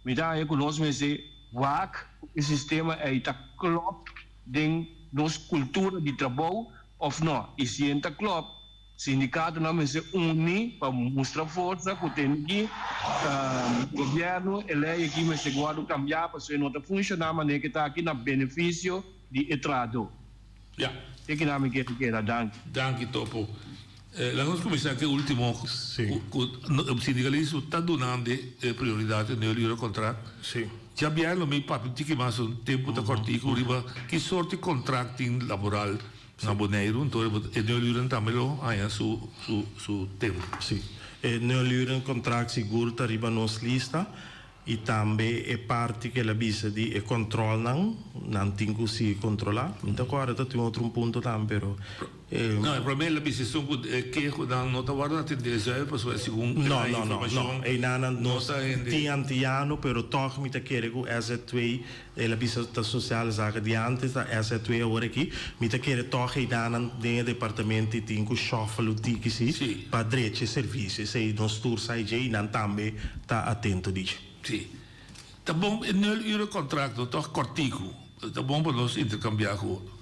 Mi ta haña ku nos mester wak ku e sistema ei ta klòp den nos kultura di trabou òf nò. I si e ta klòp, Sindikatonan mester uni pa mustra forsa ku tene ki gobièrnu. E lei aki mester wòrdu kambiá pasobra e no ta funshoná manera ke ta aki na benefisio di e trahadó. Ya. Te kina mi kere keda. Danki. Danki Topo. Laga nos kuminsá ku e último ku sindikalismo ta dunando e prioridat e nul uur kontrakt. Djabièrnu mi papia un tiki mas un tempu ta kòrtiku riba ki sorto di kontrakt tin laboral. Na Boneiru, anto e nuluren tambe lo haña su su tempu. Sí, e nuluren kontrakt sigur ta riba nos lista i tambe e parti ku el a bisa di e kòntròlnan, nan tin ku sigui kontrolá. Mi ta kòrda ta tin otro un punto tambe pero. No, e promé el a bisa esun ku e kehonan no ta wòrdu atendé zuiver pasobra segun e haña informashon. No, no, no, einan nos tin antiano pero tòg mi ta kere ku SZW El a bisa ta sociale zaken di antes ta SZW awor aki. Mi ta kere tog eidanan den e departamento y tin cu shuffle un tiki si pa drecha e servicio. Esey nos tur sa dje y nan tambe ta atento di dje. Si. Ta bon e nul uur contract no tog cortico. Ta bon pa nos intercambia cu otro.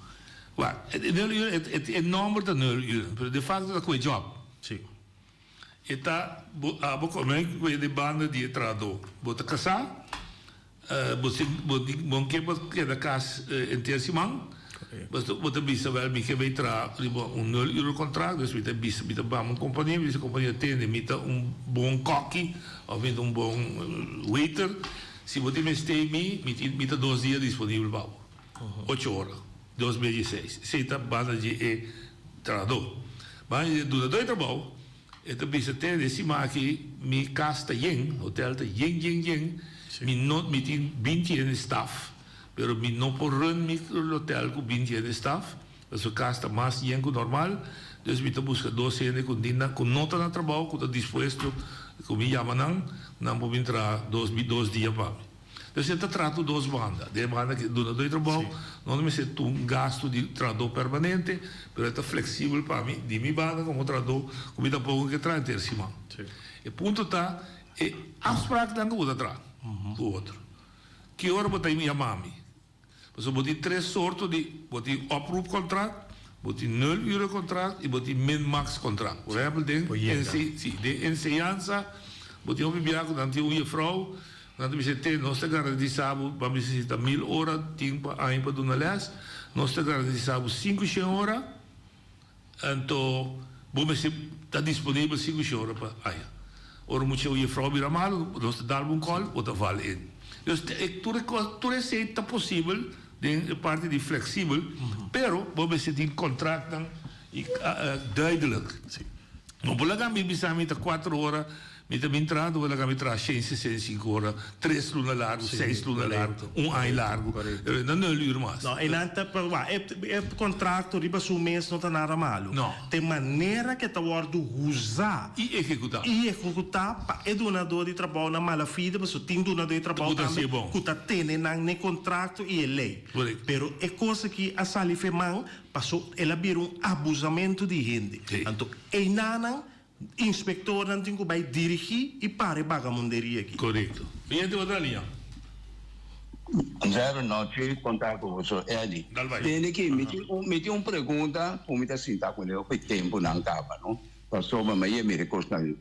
Wak, e nul uur e nomber ta nul uur pero de facto ta cu e job. Si. E ta bo abo come cu e de banda di e trahador. Bo ta casá, bo sin bo bo ke pa keda cas henter siman, bo ta bisa wel mi ke bay traha riba un nul uur contract, dus mi ta bisa mi ta bam un compania, mi bisa compania tende mi ta un bon kokkie of mi ta un bon waiter, si bo tin mester mi, mi tin mi ta dos dia disponibel pa bo, ocho ora. 2016. Esei ta banda di e trahadó. Banda di e dunadó di trabou, e ta bisa te den siman aki mi kas ta yen, hotel ta yen yen yen, mi no mi tin binti hende staf, pero mi no por run mi hotel ku binti hende staf, pasobra kas ta mas yen ku normal, dus mi ta buska dos hende ku tin ku no ta na trabou ku ta dispuesto ku mi yama nan, nan por bin traha dos dos dia pa mi. Entonces e ta traha tur dos banda. Den e banda ki dunadó di trabou no ta mester tur un gasto di trahadó permanente, pero e ta flexibel pa mi, di mi banda como trahadó, ku mi tampoco ke traha henter siman. E punto ta e afspraaknan ku bo ta traha ku otro. Ki ora bo ta yama mi? Pasobra bo tin tres sorto di, bo tin oproepcontract, bo tin nulurencontract y bo tin min-max contract. Por ehempel den si, den enseñansa bo tin hopi bia cu nan tin un jefrouw, nan ta bisa te nos ta garantisa bo, bo a bisa si ta mil ora tin pa aña pa duna les, nos ta garantisa bo sinku shen ora, Anto bo mester ta disponibel sinku shi ora pa aña. Ora mucha un jefrouw bira malu, nos ta dal bo un call, bo ta val in. Dus tur e cos, tur esey ta posibel den e parti di flexibel, pero bo mester tin contractnan duidelijk. No por laga mi bisa mi ta cuatro ora Mi ta bin traha, bo laga mi traha shen 65 ora, tres luna largu, seis luna largu, un aña largu, no nul uur mas. No, e nan ta, wak, e e contracto riba su mes no ta nada malu. No. Ta e manera ke ta wordu usa. I ehekutá. I ehekutá pa e dunadó di trabou na mala fide, pasobra tin dunadó di trabou tambe ku ta tene nan n'e contracto i e lei. Korekto. Pero e kos aki a sali fe man, paso el a bira un abusamentu di hende. Anto einanan Inspektornan tin ku bai dirigí i para e bagamunderia aki. Korekto. Mi hende bo ta liña. Zero nochi konta ku boso Eddie. Dal bai. Tende ki mi tin un mi tin un pregunta ku mi ta sinta kuné hopi tempunan kaba no pasobra mi a yega mira e kosnan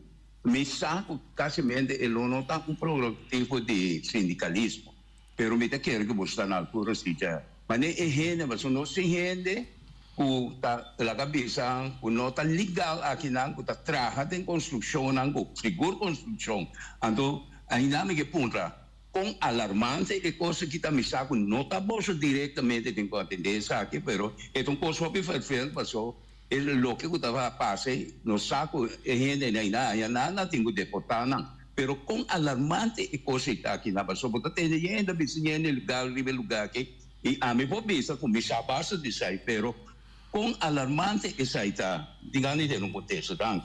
mi sa ku kasimente e lo no ta un prorogativo di sindikalismo pero mi ta kere ku boso ta na altura si dje manera e hende pasobra nos tin hende ku ta laga bisa ku no ta legal akinan ku ta traha den konstrukshonnan ku sigur konstrukshon anto ainda mi ke puntra kon alarmante e kos aki ta mi sa ku no ta boso direktamente tin ku atende esaki pero e ta un kos hopi vervelend paso e loke ku ta pasa nos sa ku e hendenan ainda haña nan nan tin ku deporta nan pero kon alarmante e kos ei ta akinan paso bo ta tende hende bisa hende legal riba e lugar aki. I ami por bisa ku mi sa basta di esei, pero kon alarmante esei ta, diga mi den un konteksto. Danki.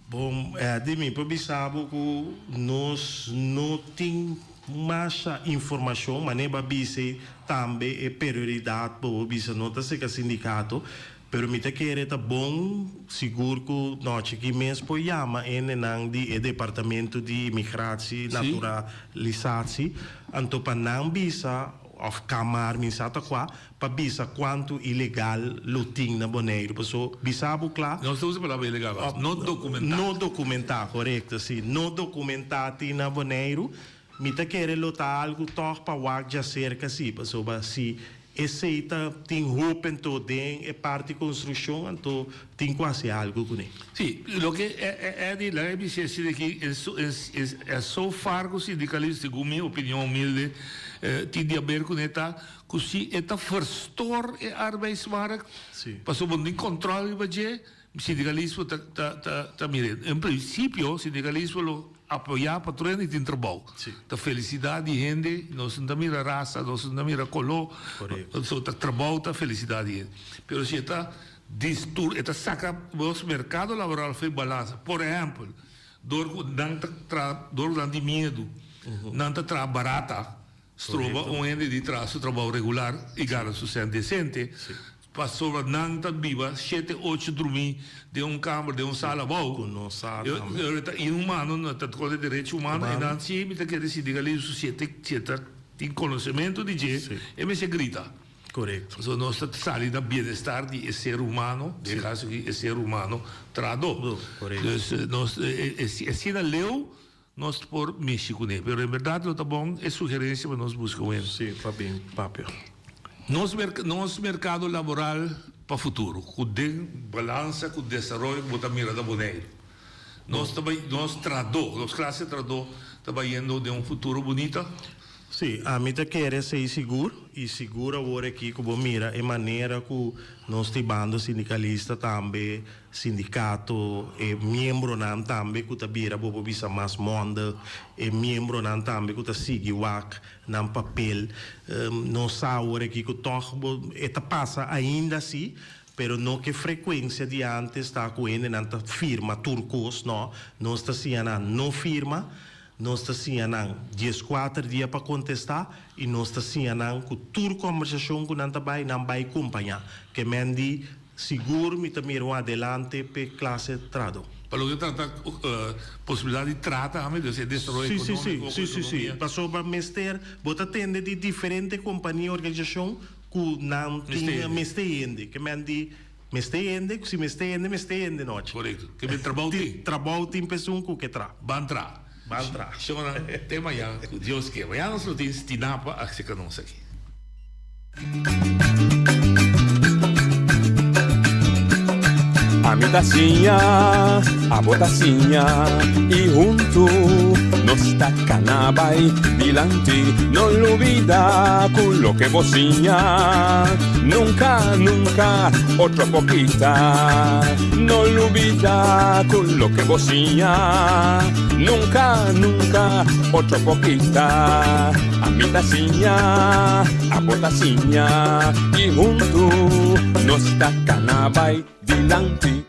Bon, Eddy, mi por bisa bo ku nos no tin masha informashon, manera bo a bisa ei tambe e perioridat bo por bisa no ta serka sindikato, pero mi ta kere ta bon sigur ku nochi aki mes por yama hendenan di e departamento di imigratie, naturalisatie, anto pa nan bisa òf kamar mi sa ta kua, Pa bisa cuanto ilegal lo tin na Boneiru. Paso bisa bo cla. Nos ta usa palabra ilegal bas. No documenta. No documenta, corecto, si. No documenta tin na Boneiru. Mi ta kere lo ta algo toch pa wak djacerca si. Pasobra si esey ta tin hopi anto den e parti construccion anto tin cu haci algo cune. Si, loke Eddy laga e bisa esey aki e so far cu sindicalismo segun mi opinion humilde tin di haber cune ta Ku si e ta verstor e arbeidsmarkt, pasobra bo no tin kòntròl riba dje, sindikalismo ta ta ta ta mira. En prinsipio sindikalismo lo apoyá pa tur hende tin trabou. Ta felisidat di hende, nos no ta mira rasa, nos no ta mira koló, so ta trabou ta felisidat di hende. Pero si e ta distur e ta saka nos merkado laboral fo'i balansa. Por ehèmpel, dor ku nan ta traha, dor ku nan tin miedu, nan ta traha barata. Stroba un hende di traha su trabou regular i gana su sènt desente, pasobra nan ta biba shete ocho drumí den un kamber, den un sala abou. E ta inhumano, no ta kontra e derecho humano. E nan si mi ta kere sindikalismo su si e ta tin konosementu di dje, e mester grita. Pasobra nos ta sali na bienestar di e ser humano, den e kaso aki e ser humano trahadó. Dus nos e asina leu. Nos por mishi kuné, pero en berdad lo ta bon e sugerencia pa nos busca un hende. Sí, pa bin papia. Nos nos mercado laboral pa futuro, cu den balansa cu desaroyo cu bo ta mira na Boneiru. Nos ta bay, nos trahadó, nos clase trahadó ta bayendo den un futuro bunita? Sí, ami ta kere esei sigur, i sigur awor aki ku bo mira e manera ku nos ta bando sindikalista tambe, sindikato, e miembronan tambe ku ta bira bo por bisa mas mònde, e miembronan tambe ku ta sigui wak nan papel. Nos sa awor aki ku tòg bo e ta pasa ainda si, pero no ku e frekuensia di antes ta ku hendenan ta firma tur kos, no. Nos ta siña nan no firma. Nos ta siña nan dieskuater dia pa kontestá i nos ta siña nan ku tur kòmbersashon ku nan ta bai, nan bai kompañá. Ke men di, Sigur mi ta mira un adelante p'e klase trado. Pa loke ta trata posibilidat di traha tambe, dus e desaroyo Sí, sí, sí, sí, sí, sí. Pasobra mester, bo ta tende di diferente kompania, organisashon ku nan tin mester hende. Ke men di, Mester hende, ku si mester hende, mester hende nochi. Korekto. Ke men trabou tin. Trabou tin p'esun ku ke tra. Ban tra. Ban tra. Shonnan, te mañan, ku Dios ke. Mañan nos lo tin Stinapa acerca nos aki. Ami ta siña, abo ta siña, i huntu nos ta kana bai dilanti. No lubida ku loke bo siña. Nunca, nunca, otro por kita. No lubida cu loke bo siña. Nunca, nunca, otro por kita. Ami ta siña, abo ta siña. Y hunto nos ta cana bay dilanti.